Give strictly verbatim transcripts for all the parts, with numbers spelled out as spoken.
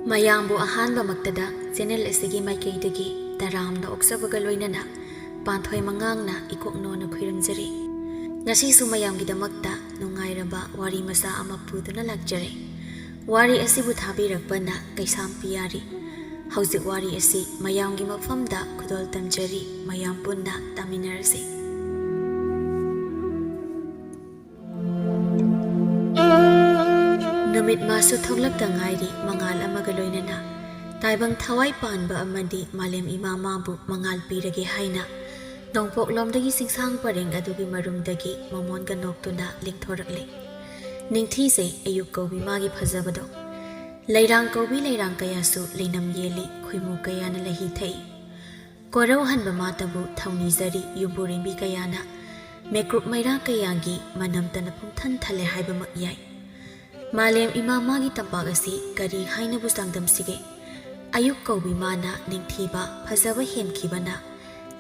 ꯃꯌꯥꯝꯕꯨ ꯑꯍꯥꯟꯕꯃꯛꯇꯗ ꯆꯦꯅꯦꯜ ꯑꯁꯤꯒꯤ ꯃꯥꯏꯀꯩꯗꯒꯤ ꯇꯔꯥꯝꯅ ꯑꯣꯛꯆꯕꯒ ꯂꯣꯏꯅꯅ ꯄꯥꯟꯊꯣꯏ ꯃꯉꯥꯡꯅ ꯏꯀꯣꯛꯅꯣꯅ ꯈꯨꯔꯨꯝꯖꯔꯤ꯫ ꯉꯁꯤꯁꯨ ꯃꯌꯥꯝꯒꯤꯗꯃꯛꯇ ꯅꯨꯡꯉꯥꯏꯔꯕ ꯋꯥꯔꯤ ꯃꯆꯥ ꯑꯃ ꯄꯨꯗꯨꯅ ꯂꯥꯛꯆꯔꯦ꯫ ꯋꯥꯔꯤ ꯑꯁꯤꯕꯨ ꯊꯥꯕꯤꯔꯛꯄꯅ ꯀꯩꯁꯥꯝ ꯄꯤꯌꯥꯔꯤ꯫ ꯍꯧꯖꯤꯛ ꯋꯥꯔꯤ ꯑꯁꯤ ꯃꯌꯥꯝꯒꯤ ꯃꯐꯝꯗ ꯈꯨꯗꯣꯜ ꯇꯝꯖꯔꯤ, ꯃꯌꯥꯝ ꯄꯨꯟꯅ ꯇꯥꯃꯤꯟꯅꯔꯁꯤ꯫ ꯅꯨꯃꯤꯠ ꯃꯥꯁꯨ ꯊꯣꯛꯂꯛꯇ ꯉꯥꯏꯔꯤ, ꯃꯉꯥꯜ ꯑꯃꯒ ꯂꯣꯏꯅꯅ꯫ ꯇꯥꯏꯕꯪ ꯊꯋꯥꯏ ꯄꯥꯟꯕ ꯑꯃꯗꯤ ꯃꯥꯂꯦꯝ ꯏꯃꯥ ꯃꯥꯕꯨ ꯃꯉꯥꯜ ꯄꯤꯔꯒꯦ ꯍꯥꯏꯅ ꯅꯣꯡꯄꯣꯛꯂꯣꯝꯗꯒꯤ ꯆꯤꯡꯁꯥꯡ ꯄꯔꯦꯡ ꯑꯗꯨꯒꯤ ꯃꯔꯨꯝꯗꯒꯤ ꯃꯃꯣꯟꯒ ꯅꯣꯛꯇꯨꯅ ꯂꯦꯡꯊꯣꯔꯛꯂꯦ꯫ ꯅꯤꯡꯊꯤꯖꯩ ꯑꯌꯨꯛ ꯀꯧꯕꯤ ꯃꯥꯒꯤ ꯐꯖꯕꯗꯣ꯫ ꯂꯩꯔꯥꯡ ꯀꯧꯕꯤ ꯂꯩꯔꯥꯡ ꯀꯌꯥꯁꯨ ꯂꯩꯅꯝ ꯌꯦꯜꯂꯤ, ꯈꯣꯏꯃꯨ ꯀꯌꯥꯅ ꯂꯩꯍꯤ ꯊꯛꯏ꯫ ꯀꯣꯔꯧꯍꯟꯕ ꯃꯥꯇꯕꯨ ꯊꯧꯅꯤꯖꯔꯤ ꯌꯨꯝꯕꯨꯔꯦꯝꯕꯤ ꯀꯌꯥꯅ꯫ ꯃꯦꯀ꯭ꯔꯨꯞ ꯃꯩꯔꯥ ꯀꯌꯥꯒꯤ ꯃꯅꯝꯇꯅ ꯄꯨꯡꯊꯟ ꯊꯜꯂꯦ ꯍꯥꯏꯕꯃꯛ ꯌꯥꯏ꯫ ꯃꯥꯂꯦꯝ ꯏꯃꯥ ꯃꯥꯒꯤ ꯇꯝꯄꯥꯛ ꯑꯁꯤ ꯀꯔꯤ ꯍꯥꯏꯅꯕꯨ ꯆꯥꯡꯗꯝꯁꯤꯒꯦ? ꯑꯌꯨꯛ ꯀꯧꯕꯤ ꯃꯥꯅ ꯅꯤꯡꯊꯤꯕ, ꯐꯖꯕ ꯍꯦꯟꯈꯤꯕꯅ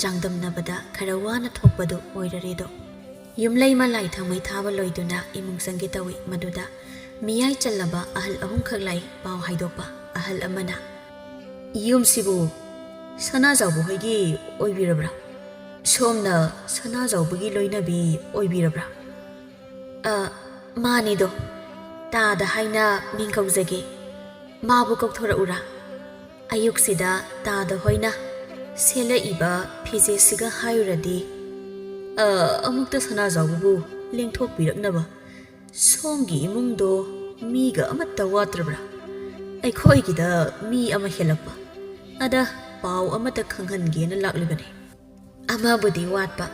ꯆꯥꯡꯗꯝꯅꯕꯗ ꯈꯔ ꯋꯥꯅ ꯊꯣꯛꯄꯗꯨ ꯑꯣꯏꯔꯔꯦꯗꯣ꯫ ꯌꯨꯝꯂꯩ ꯃꯂꯥꯏ ꯊꯥꯡꯃꯩ ꯊꯥꯕ ꯂꯣꯏꯗꯨꯅ ꯏꯃꯨꯡ ꯆꯪꯒꯦ ꯇꯧꯏ꯫ ꯃꯗꯨꯗ ꯃꯤꯌꯥꯏ ꯆꯜꯂꯕ ꯑꯍꯜ ꯑꯍꯨꯝꯈꯛ ꯂꯥꯛꯏ ꯄꯥꯎ ꯍꯥꯏꯗꯣꯛꯄ꯫ ꯑꯍꯜ ꯑꯃꯅ, "ꯌꯨꯝꯁꯤꯕꯨ ꯁꯅꯥꯖꯥꯎꯕ ꯍꯣꯏꯒꯤ ꯑꯣꯏꯕꯤꯔꯕ꯭ꯔꯥ? ꯁꯣꯝꯅ ꯁꯅꯥꯖꯥꯎꯕꯒꯤ ꯂꯣꯏꯅꯕꯤ ꯑꯣꯏꯕꯤꯔꯕ꯭ꯔꯥ?" "ꯑ, ꯃꯥꯅꯤꯗꯣ, ꯇꯥꯗ ꯍꯥꯏꯅ ꯃꯤꯡ ꯀꯧꯖꯒꯦ꯫ ꯃꯥꯕꯨ ꯀꯧꯊꯣꯔꯛꯎꯔꯥ?" ꯑꯌꯨꯛꯁꯤꯗ ꯇꯥꯗ ꯍꯣꯏꯅ ꯁꯦꯠꯂꯛꯏꯕ ꯐꯤꯖꯦꯠꯁꯤꯒ ꯍꯥꯏꯔꯨꯔꯗꯤ, "ꯑ, ꯑꯃꯨꯛꯇ ꯁꯅꯥꯖꯥꯎꯕꯕꯨ ꯂꯦꯡꯊꯣꯛꯄꯤꯔꯛꯅꯕ ꯁꯣꯝꯒꯤ ꯏꯃꯨꯡꯗꯣ ꯃꯤꯒ ꯑꯃꯠꯇ ꯋꯥꯠꯇ꯭ꯔꯕ꯭ꯔꯥ? ꯑꯩꯈꯣꯏꯒꯤꯗ ꯃꯤ ꯑꯃ ꯍꯦꯜꯂꯛꯄ꯫ ꯑꯗ ꯄꯥꯎ ꯑꯃꯇ ꯈꯪꯍꯟꯒꯦꯅ ꯂꯥꯛꯂꯤꯕꯅꯤ꯫ ꯑꯃꯕꯨꯗꯤ ꯋꯥꯠꯄ꯫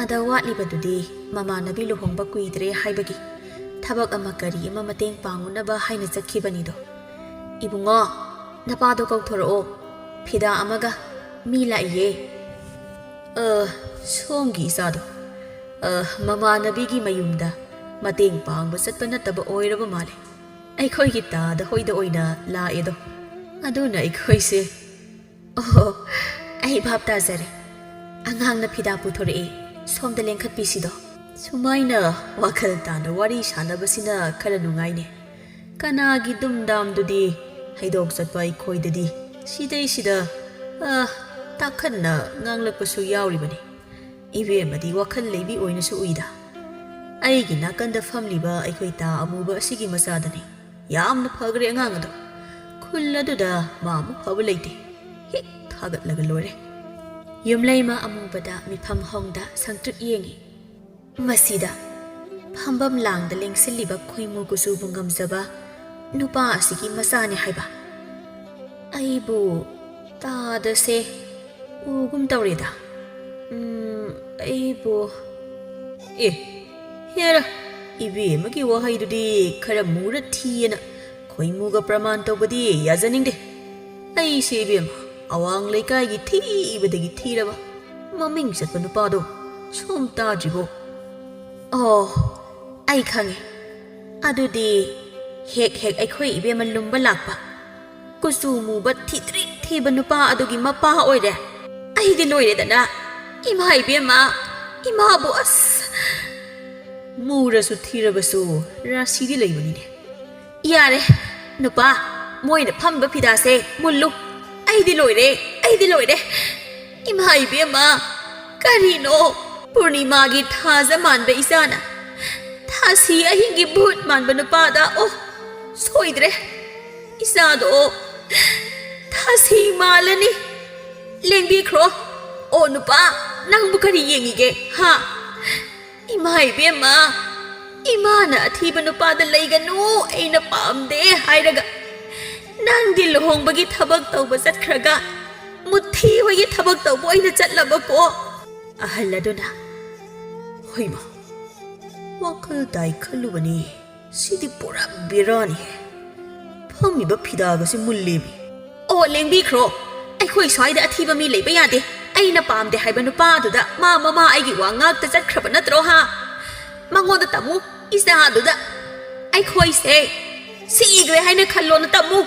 ꯑꯗ ꯋꯥꯠꯂꯤꯕꯗꯨꯗꯤ ꯃꯃꯥꯟꯅꯕꯤ ꯂꯨꯍꯣꯡꯕ ꯀꯨꯏꯗ꯭ꯔꯦ ꯍꯥꯏꯕꯒꯤ ꯊꯕꯛ ꯑꯃ ꯀꯔꯤ ꯑꯃ ꯃꯇꯦꯡ ꯄꯥꯡꯉꯨꯅꯕ ꯍꯥꯏꯅ ꯆꯠꯈꯤꯕꯅꯤꯗꯣ꯫ ꯏꯕꯨꯡꯉꯣ, ꯅꯄꯥꯗꯣ ꯀꯧꯊꯣꯔꯛꯑꯣ꯫ ꯐꯤꯗꯥ ꯑꯃꯒ ꯃꯤ ꯂꯥꯛꯏꯌꯦ꯫" "ꯑ, ꯁꯣꯝꯒꯤ ꯏꯆꯥꯗꯣ, ꯑ, ꯃꯃꯥꯟꯅꯕꯤꯒꯤ ꯃꯌꯨꯝꯗ ꯃꯇꯦꯡ ꯄꯥꯡꯕ ꯆꯠꯄ ꯅꯠꯇꯕ ꯑꯣꯏꯔꯕ ꯃꯥꯜꯂꯦ꯫ ꯑꯩꯈꯣꯏꯒꯤ ꯇꯥꯗ ꯍꯣꯏꯗ ꯑꯣꯏꯅ ꯂꯥꯛꯑꯦꯗꯣ꯫ ꯑꯗꯨꯅ ꯑꯩꯈꯣꯏꯁꯦ"꯫ "ꯑꯣ, ꯑꯩ ꯚꯥꯞ ꯇꯥꯖꯔꯦ꯫ ꯑꯉꯥꯡꯅ ꯐꯤꯗꯥ ꯄꯨꯊꯣꯔꯛꯑꯦ, ꯁꯣꯝꯗ ꯂꯦꯡꯈꯠꯄꯤꯁꯤꯗꯣ꯫" ꯁꯨꯃꯥꯏꯅ ꯋꯥꯈꯜ ꯇꯥꯅ ꯋꯥꯔꯤ ꯁꯥꯟꯅꯕꯁꯤꯅ ꯈꯔ ꯅꯨꯡꯉꯥꯏꯅꯦ꯫ ꯀꯅꯥꯒꯤ ꯗꯨꯝꯗꯥꯝꯗꯨꯗꯤ ꯍꯩꯗꯣꯛ ꯆꯠꯄ ꯑꯩꯈꯣꯏꯗꯗꯤ ꯁꯤꯗꯩꯁꯤꯗ, ꯑ, ꯇꯥꯈꯠꯅ ꯉꯥꯡꯂꯛꯄꯁꯨ ꯌꯥꯎꯔꯤꯕꯅꯤ꯫ ꯏꯕꯦꯝꯃꯗꯤ ꯋꯥꯈꯜ ꯂꯩꯕꯤ ꯑꯣꯏꯅꯁꯨ ꯎꯏꯗ꯫ ꯑꯩꯒꯤ ꯅꯥꯀꯟꯗ ꯐꯝꯂꯤꯕ ꯑꯩꯈꯣꯏ ꯇꯥ ꯑꯃꯨꯕ ꯑꯁꯤꯒꯤ ꯃꯆꯥꯗꯅꯤ꯫ ꯌꯥꯝꯅ ꯐꯈ꯭ꯔꯦ ꯑꯉꯥꯡ ꯑꯗꯣ꯫ ꯈꯨꯜ ꯑꯗꯨꯗ ꯃꯥ ꯑꯃꯨꯛ ꯐꯕ ꯂꯩꯇꯦ꯫ ꯍꯦꯛ ꯊꯥꯒꯠꯂꯒ ꯂꯣꯏꯔꯦ꯫ ꯌꯨꯝꯂꯩꯃ ꯑꯃꯨꯕꯗ ꯃꯤꯐꯝ ꯍꯣꯡꯗ ꯁꯪꯇ꯭ꯔꯤꯛ ꯌꯦꯡꯉꯤ꯫ ꯃꯁꯤꯗ ꯐꯝꯕꯝ ꯂꯥꯡꯗ ꯂꯦꯡꯁꯤꯜꯂꯤꯕ ꯈꯣꯏꯃꯨ ꯀꯨꯆꯨꯕꯨ ꯉꯝꯖꯕ ꯅꯨꯄꯥ ꯑꯁꯤꯒꯤ ꯃꯆꯥꯅꯤ ꯍꯥꯏꯕ꯫ ꯑꯩꯕꯨ ꯇꯥꯗꯁꯦ ꯎꯒꯨꯝ ꯇꯧꯔꯦꯗ꯫ ꯎꯝ, ꯑꯩꯕꯨ, ꯑꯦ, ꯍꯦꯔꯥ, ꯏꯕꯦꯝꯃꯒꯤ ꯋꯥꯍꯩꯗꯨꯗꯤ ꯈꯔ ꯃꯨꯔ ꯊꯤꯌꯦꯅ ꯈꯣꯏꯃꯨꯒ ꯄ꯭ꯔꯃꯥꯟ ꯇꯧꯕꯗꯤ ꯌꯥꯖꯅꯤꯡꯗꯦ꯫ ꯑꯩꯁꯦ ꯏꯕꯦꯝꯃ, ꯑꯋꯥꯡ ꯂꯩꯀꯥꯏꯒꯤ ꯊꯤꯕꯗꯒꯤ ꯊꯤꯔꯕ ꯃꯃꯤꯡ ꯆꯠꯄ ꯅꯨꯄꯥꯗꯣ ꯁꯨꯝ ꯇꯥꯗ꯭ꯔꯤꯕꯣ? ꯑꯣ, ꯑꯩ ꯈꯪꯉꯦ꯫ ꯑꯗꯨꯗꯤ ꯍꯦꯛ ꯍꯦꯛ ꯑꯩꯈꯣꯏ ꯏꯕꯦꯝꯃ ꯂꯨꯝꯕ ꯂꯥꯛꯄ, ꯀꯨꯆꯨ ꯃꯨꯕ ꯊꯤꯇ꯭ꯔꯤꯛ ꯊꯤꯕ ꯅꯨꯄꯥ ꯑꯗꯨꯒꯤ ꯃꯄꯥ ꯑꯣꯏꯔꯦ꯫ ꯑꯩꯗꯤ ꯂꯣꯏꯔꯦꯗꯅ꯫ ꯏꯃꯥ ꯏꯕꯦꯝꯃ, ꯏꯃꯥꯕꯨ ꯑꯁ! ꯃꯨꯔꯁꯨ ꯊꯤꯔꯕꯁꯨ ꯔꯥꯁꯤꯗꯤ ꯂꯩꯕꯅꯤꯅꯦ꯫ ꯌꯥꯔꯦ, ꯅꯨꯄꯥ, ꯃꯣꯏꯅ ꯐꯝꯕ ꯐꯤꯗꯥꯁꯦ ꯃꯨꯜꯂꯨ꯫ ꯑꯩꯗꯤ ꯂꯣꯏꯔꯦ, ꯑꯩꯗꯤ ꯂꯣꯏꯔꯦ꯫ ꯏꯃꯥ ꯏꯕꯦꯝꯃ, ꯀꯔꯤꯅꯣ? ꯄꯨꯔꯅꯤꯃꯥꯒꯤ ꯊꯥꯖ ꯃꯥꯟꯕ ꯏꯆꯥꯅ ꯊꯥꯁꯤ ꯑꯍꯤꯡꯒꯤ ꯚꯨꯠ ꯃꯥꯟꯕ ꯅꯨꯄꯥꯗ, ꯑꯣ, ꯁꯣꯏꯗ꯭ꯔꯦ꯫ ꯏꯆꯥꯗꯣ ꯊꯥꯁꯤ ꯃꯥꯜꯂꯅꯤ꯫ ꯂꯦꯡꯕꯤꯈ꯭ꯔꯣ꯫ ꯑꯣ ꯅꯨꯄꯥ, ꯅꯪꯕꯨ ꯀꯔꯤ ꯌꯦꯡꯉꯤꯒꯦ, ꯍꯥ? ꯏꯃꯥ ꯏꯕꯦꯝꯃ, ꯏꯃꯥꯅ ꯑꯊꯤꯕ ꯅꯨꯄꯥꯗ ꯂꯩꯒꯅꯨ, ꯑꯩꯅ ꯄꯥꯝꯗꯦ ꯍꯥꯏꯔꯒ, ꯅꯪꯗꯤ ꯂꯨꯍꯣꯡꯕꯒꯤ ꯊꯕꯛ ꯇꯧꯕ ꯆꯠꯈ꯭ꯔꯒ, ꯃꯨꯊꯤ ꯍꯣꯏꯒꯤ ꯊꯕꯛ ꯇꯧꯕ ꯑꯣꯏꯅ ꯆꯠꯂꯕꯀꯣ? ꯑꯍꯜ ꯑꯗꯨꯅ, ꯍꯣꯏꯃ, ꯋꯥꯈꯜ ꯇꯥꯏ ꯈꯜꯂꯨꯕꯅꯤ, ꯁꯤꯗꯤ ꯄꯨꯔꯥ ꯕꯦꯔꯥꯅꯤꯍꯦ꯫ ꯐꯝꯃꯤꯕ ꯐꯤꯗꯥꯒꯁꯤ ꯃꯨꯜꯂꯦꯃꯤ꯫ ꯑꯣ, ꯂꯦꯡꯕꯤꯈ꯭ꯔꯣ꯫ ꯑꯩꯈꯣꯏ ꯁ꯭ꯋꯥꯏꯗ ꯑꯊꯤꯕ ꯃꯤ ꯂꯩꯕ ꯌꯥꯗꯦ꯫ ꯑꯩꯅ ꯄꯥꯝꯗꯦ ꯍꯥꯏꯕ ꯅꯨꯄꯥ ꯑꯗꯨꯗ ꯃꯥ ꯃꯃꯥ ꯑꯩꯒꯤ ꯋꯥ ꯉꯥꯛꯇ ꯆꯠꯈ꯭ꯔꯕ ꯅꯠꯇ꯭ꯔꯣ, ꯍꯥ? ꯃꯉꯣꯟꯗ ꯇꯝꯃꯨ, ꯏꯆꯥꯗꯨꯗ꯫ ꯑꯩꯈꯣꯏꯁꯦ ꯁꯤꯈ꯭ꯔꯦ ꯍꯥꯏꯅ ꯈꯜꯂꯣꯅ ꯇꯝꯃꯨ꯫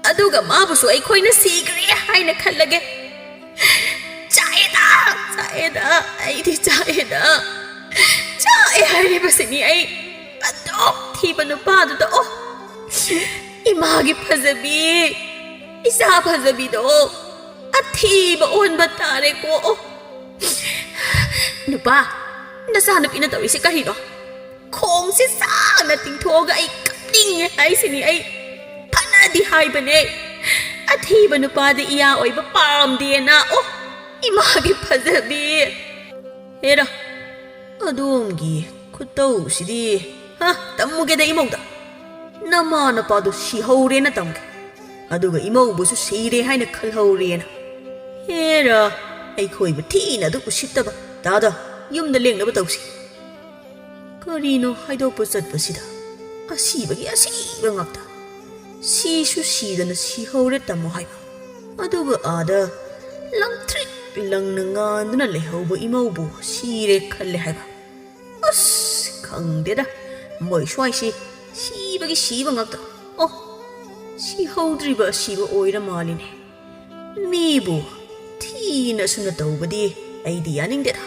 ꯑꯗꯨꯒ ꯃꯥꯕꯨꯁꯨ ꯑꯩꯈꯣꯏꯅ ꯁꯤꯈ꯭ꯔꯦ ꯍꯥꯏꯅ ꯈꯜꯂꯒꯦ꯫ ꯆꯥꯛꯑꯦꯗ, ꯆꯥꯛꯑꯦꯗ, ꯑꯩꯗꯤ ꯆꯥꯛꯑꯦꯗ꯫ ꯆꯥꯛꯑꯦ ꯍꯥꯏꯔꯤꯕꯁꯤꯅꯤ ꯑꯩ꯫ ꯑꯗꯨꯛ ꯊꯤꯕ ꯅꯨꯄꯥꯗꯨꯗ, ꯑꯣ! ꯏꯃꯥꯒꯤ ꯐꯖꯕꯤ, ꯏꯆꯥ ꯐꯖꯕꯤꯗꯣ ꯑꯊꯤꯕ ꯑꯣꯟꯕ ꯇꯥꯔꯦꯀꯣ꯫ ꯅꯨꯄꯥ, ꯅꯆꯥꯅꯨꯄꯤꯅ ꯇꯧꯔꯤꯁꯦ ꯀꯔꯤꯅꯣ? ꯈꯣꯡꯁꯦ ꯁꯥꯡꯅ ꯇꯤꯡꯊꯣꯛꯑꯒ ꯑꯩ ꯀꯞꯅꯤꯡꯉꯦ ꯍꯥꯏꯁꯤꯅꯤ꯫ ꯑꯩ ꯐꯅꯗꯤ ꯍꯥꯏꯕꯅꯦ, ꯑꯊꯤꯕ ꯅꯨꯄꯥꯗꯤ ꯏꯌꯥ ꯑꯣꯏꯕ ꯄꯥꯝꯗꯦꯅ꯫ ꯑꯣ, ꯏꯃꯥꯒꯤ ꯐꯖꯕꯤ꯫ ꯍꯦꯔꯥ, ꯑꯗꯣꯝꯒꯤ ꯈꯨꯇꯧꯁꯤꯗꯤ꯫ ꯍꯥ, ꯇꯝꯃꯨꯒꯦꯗ ꯏꯃꯧꯗ꯫ ꯅꯃꯥ ꯅꯄꯥꯗꯨ ꯁꯤꯍꯧꯔꯦꯅ ꯇꯝꯒꯦ, ꯑꯗꯨꯒ ꯏꯃꯧꯕꯨꯁꯨ ꯁꯤꯔꯦ ꯍꯥꯏꯅ ꯈꯜꯍꯧꯔꯦꯅ꯫ ꯍꯦꯔꯥ, ꯑꯩꯈꯣꯏꯕꯨ ꯊꯤꯅ ꯑꯗꯨꯝ ꯎꯁꯤꯠꯇꯕ꯫ ꯇꯥꯗ, ꯌꯨꯝꯗ ꯂꯦꯡꯅꯕ ꯇꯧꯁꯤ꯫ ꯀꯔꯤꯅꯣ ꯍꯥꯏꯗꯣꯛꯄ ꯆꯠꯄꯁꯤꯗ? ꯑꯁꯤꯕꯒꯤ ꯑꯁꯤꯕ ꯉꯥꯛꯇ꯫ ꯁꯤꯁꯨ ꯁꯤꯗꯅ ꯁꯤꯍꯧꯔꯦ ꯇꯝꯃꯣ ꯍꯥꯏꯕ, ꯑꯗꯨꯒ ꯑꯥꯗ ꯂꯪꯇ꯭ꯔꯤꯛ ꯂꯪꯅ ꯉꯥꯟꯗꯨꯅ ꯂꯩꯍꯧꯕ ꯏꯃꯧꯕꯨ ꯁꯤꯔꯦ ꯈꯜꯂꯦ ꯍꯥꯏꯕ꯫ ꯑꯁ, ꯈꯪꯗꯦꯗ, ꯃꯣꯏ ꯁ꯭ꯋꯥꯏꯁꯤ ꯁꯤꯕꯒꯤ ꯁꯤꯕ ꯉꯥꯛꯇ꯫ ꯑꯣ, ꯁꯤꯍꯧꯗ꯭ꯔꯤꯕ ꯑꯁꯤꯕ ꯑꯣꯏꯔ ꯃꯥꯜꯂꯤꯅꯦ꯫ ꯃꯤꯕꯨ ꯊꯤꯅ ꯑꯁꯨꯝꯅ ꯇꯧꯕꯗꯤ ꯑꯩꯗꯤ ꯌꯥꯅꯤꯡꯗꯦꯗ꯫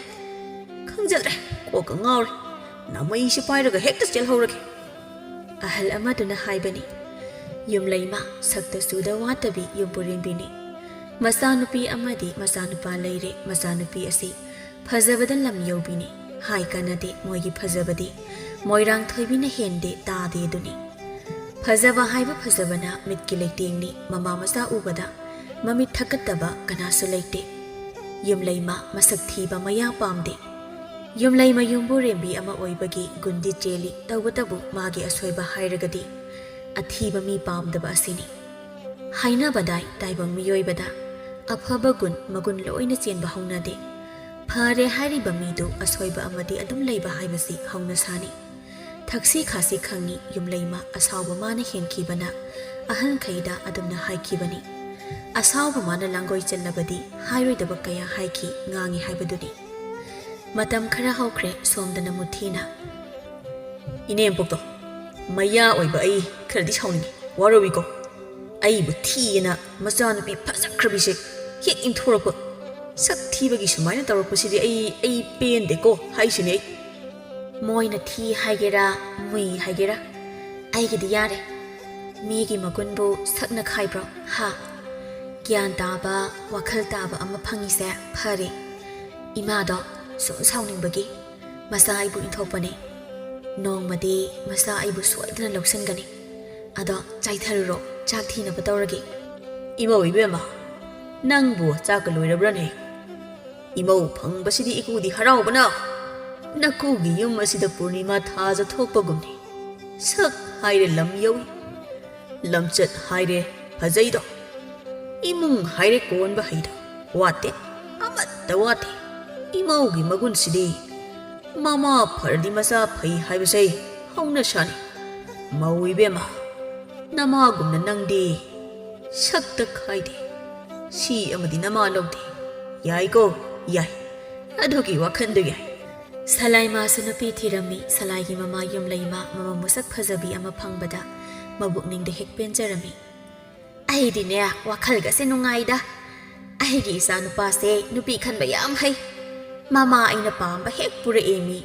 ꯈꯪꯖꯗ꯭ꯔꯦ, ꯀꯣꯛꯀ ꯉꯥꯎꯔꯦ꯫ ꯅꯥꯃꯩꯁꯤ ꯄꯥꯏꯔꯒ ꯍꯦꯛꯇ ꯆꯦꯜꯍꯧꯔꯒꯦ꯫ ꯑꯍꯜ ꯑꯃꯗꯨꯅ ꯍꯥꯏꯕꯅꯤ, ꯌꯨꯝꯂꯩꯃ ꯁꯛꯇ ꯆꯨꯗ ꯋꯥꯠꯇꯕꯤ ꯌꯨꯝꯕꯨꯔꯦꯝꯕꯤꯅꯤ꯫ ꯃꯆꯥꯅꯨꯄꯤ ꯑꯃꯗꯤ ꯃꯆꯥꯅꯨꯄꯥ ꯂꯩꯔꯦ꯫ ꯃꯆꯥꯅꯨꯄꯤ ꯑꯁꯤ ꯐꯖꯕꯗ ꯂꯝ ꯌꯧꯕꯤꯅꯤ꯫ ꯍꯥꯏ ꯀꯥꯟꯅꯗꯦ, ꯃꯣꯏꯒꯤ ꯐꯖꯕꯗꯤ ꯃꯣꯏꯔꯥꯡ ꯊꯣꯏꯕꯤꯅ ꯍꯦꯟꯗꯦ ꯇꯥꯗꯦ ꯑꯗꯨꯅꯤ꯫ ꯐꯖꯕ ꯍꯥꯏꯕ ꯐꯖꯕꯅ ꯃꯤꯠꯀꯤ ꯂꯩꯇꯦꯡꯅꯤ꯫ ꯃꯃꯥ ꯃꯆꯥ ꯎꯕꯗ ꯃꯃꯤꯠ ꯊꯛꯀꯠꯇꯕ ꯀꯅꯥꯁꯨ ꯂꯩꯇꯦ꯫ ꯌꯨꯝꯂꯩꯃ ꯃꯁꯛ ꯊꯤꯕ ꯃꯌꯥ ꯄꯥꯝꯗꯦ꯫ ꯌꯨꯝꯂꯩꯃ ꯌꯨꯝꯕꯨꯔꯦꯝꯕꯤ ꯑꯃ ꯑꯣꯏꯕꯒꯤ ꯒꯨꯟꯗꯤ ꯆꯦꯜꯂꯤ꯫ ꯇꯧꯕꯇꯕꯨ ꯃꯥꯒꯤ ꯑꯁꯣꯏꯕ ꯍꯥꯏꯔꯒꯗꯤ ꯑꯊꯤꯕ ꯃꯤ ꯄꯥꯝꯗꯕ ꯑꯁꯤꯅꯤ꯫ ꯍꯥꯏꯅꯕꯗꯥꯏ ꯇꯥꯏꯕꯪ ꯃꯤꯑꯣꯏꯕꯗ ꯑꯐꯕ ꯒꯨꯟ ꯃꯒꯨꯟ ꯂꯣꯏꯅ ꯆꯦꯟꯕ ꯍꯧꯅꯗꯦ꯫ ꯐꯔꯦ ꯍꯥꯏꯔꯤꯕ ꯃꯤꯗꯨ ꯑꯁꯣꯏꯕ ꯑꯃꯗꯤ ꯑꯗꯨꯝ ꯂꯩꯕ ꯍꯥꯏꯕꯁꯤ ꯍꯧꯅꯁꯥꯅꯤ꯫ ꯊꯛꯁꯤ ꯈꯥꯁꯤ ꯈꯪꯉꯤ ꯌꯨꯝꯂꯩꯃ ꯑꯁꯥꯎꯕ ꯃꯥꯅ ꯍꯦꯟꯈꯤꯕꯅ ꯑꯍꯟꯈꯩꯗ ꯑꯗꯨꯝꯅ ꯍꯥꯏꯈꯤꯕꯅꯤ꯫ ꯑꯁꯥꯎꯕ ꯃꯥꯅ ꯂꯥꯡꯒꯣꯏ ꯆꯜꯂꯕꯗꯤ ꯍꯥꯏꯔꯣꯏꯗꯕ ꯀꯌꯥ ꯍꯥꯏꯈꯤ ꯉꯥꯡꯉꯤ ꯍꯥꯏꯕꯗꯨꯅꯤ꯫ ꯃꯇꯝ ꯈꯔ ꯍꯧꯈ꯭ꯔꯦ ꯁꯣꯝꯗꯅ ꯃꯨꯊꯤꯅ꯫ ꯏꯅꯦꯝꯄꯣꯛꯇꯣ, ꯃꯌꯥ ꯑꯣꯏꯕ ꯑꯩ ꯈꯔꯗꯤ ꯁꯥꯎꯅꯤꯡꯉꯤ, ꯋꯥꯔꯧꯏꯀꯣ꯫ ꯑꯩꯕꯨ ꯊꯤꯌꯦꯅ ꯃꯆꯥꯅꯨꯄꯤ ꯐꯖꯈ꯭ꯔꯕꯤꯁꯦ ꯍꯦꯛ ꯏꯟꯊꯣꯔꯛꯄ꯫ ꯁꯛ ꯊꯤꯕꯒꯤ ꯁꯨꯃꯥꯏꯅ ꯇꯧꯔꯛꯄꯁꯤꯗꯤ ꯑꯩ, ꯑꯩ ꯄꯦꯟꯗꯦꯀꯣ ꯍꯥꯏꯁꯤꯅꯦ ꯑꯩ꯫ ꯃꯣꯏꯅ ꯊꯤ ꯍꯥꯏꯒꯦꯔꯥ, ꯃꯨꯏ ꯍꯥꯏꯒꯦꯔꯥ, ꯑꯩꯒꯤꯗꯤ ꯌꯥꯔꯦ꯫ ꯃꯤꯒꯤ ꯃꯒꯨꯟꯕꯨ ꯁꯛꯅ ꯈꯥꯏꯕ꯭ꯔꯣ? ꯍꯥ? ꯒ꯭ꯌꯥꯟ ꯇꯥꯕ, ꯋꯥꯈꯜ ꯇꯥꯕ ꯑꯃ ꯐꯪꯉꯤꯁꯦ ꯐꯔꯦ꯫ ꯏꯃꯥꯗꯣ ꯁꯨꯝ ꯁꯥꯎꯅꯤꯡꯕꯒꯤ ꯃꯆꯥ ꯑꯩꯕꯨ ꯏꯟꯊꯣꯛꯄꯅꯦ꯫ ꯅꯣꯡꯃꯗꯤ ꯃꯆꯥ ꯑꯩꯕꯨ ꯁꯣꯏꯗꯅ ꯂꯧꯁꯤꯟꯒꯅꯤ꯫ ꯑꯗꯣ ꯆꯥꯏꯊꯔꯨꯔꯣ, ꯆꯥꯛ ꯊꯤꯅꯕ ꯇꯧꯔꯒꯦ꯫ ꯏꯃꯧ ꯏꯕꯦꯝꯃ, ꯅꯪꯕꯨ ꯆꯥꯛꯀ ꯂꯣꯏꯔꯕ꯭ꯔꯅꯦ? ꯏꯃꯧ ꯐꯪꯕꯁꯤꯗꯤ ꯏꯀꯨꯗꯤ ꯍꯔꯥꯎꯕꯅ꯫ ꯅꯀꯨꯒꯤ ꯌꯨꯝ ꯑꯁꯤꯗ ꯄꯨꯔꯅꯤꯃꯥ ꯊꯥꯖ ꯊꯣꯛꯄꯒꯨꯝꯅꯤ꯫ ꯁꯛ ꯍꯥꯏꯔꯦ ꯂꯝ ꯌꯧꯏ, ꯂꯝꯆꯠ ꯍꯥꯏꯔꯦ ꯐꯖꯩꯗꯣ, ꯏꯃꯨꯡ ꯍꯥꯏꯔꯦ ꯀꯣꯟꯕ ꯍꯩꯗꯣ, ꯋꯥꯠꯇꯦ, ꯑꯃꯠꯇ ꯋꯥꯠꯇꯦ꯫ ꯏꯃꯧꯒꯤ ꯃꯒꯨꯟꯁꯤꯗꯤ ꯃꯃꯥ ꯐꯔꯗꯤ ꯃꯆꯥ ꯐꯩ ꯍꯥꯏꯕꯁꯦ ꯍꯧꯅꯁꯥꯅꯤ꯫ ꯃꯧ ꯏꯕꯦꯝꯃ, ꯅꯃꯥꯒꯨꯝꯅ ꯅꯪꯗꯤ ꯁꯛꯇ ꯈꯥꯏꯗꯦ꯫ ꯁꯤ ꯑꯃꯗꯤ ꯅꯃꯥ ꯂꯧꯗꯦ꯫ ꯌꯥꯏꯀꯣ? ꯌꯥꯏ꯫ ꯑꯗꯨꯒꯤ ꯋꯥꯈꯟꯗꯨ ꯌꯥꯏ꯫ ꯁꯂꯥꯏꯃꯥꯁꯨ ꯅꯨꯄꯤ ꯊꯤꯔꯝꯃꯤ꯫ ꯁꯂꯥꯏꯒꯤ ꯃꯃꯥ ꯌꯨꯝꯂꯩꯃ ꯃꯃꯧ ꯃꯁꯛ ꯐꯖꯕꯤ ꯑꯃ ꯐꯪꯕꯗ ꯃꯕꯨꯛꯅꯤꯡꯗ ꯍꯦꯛ ꯄꯦꯟꯖꯔꯝꯃꯤ꯫ ꯑꯩꯗꯤꯅꯦ, ꯋꯥꯈꯜꯒꯁꯦ ꯅꯨꯡꯉꯥꯏꯗ꯫ ꯑꯩꯒꯤ ꯏꯆꯥ ꯅꯨꯄꯥꯁꯦ ꯅꯨꯄꯤ ꯈꯟꯕ ꯌꯥꯝ ꯍꯩ꯫ ꯃꯃꯥ ꯑꯩꯅ ꯄꯥꯝꯕ ꯍꯦꯛ ꯄꯨꯔꯛꯑꯦ ꯃꯤ꯫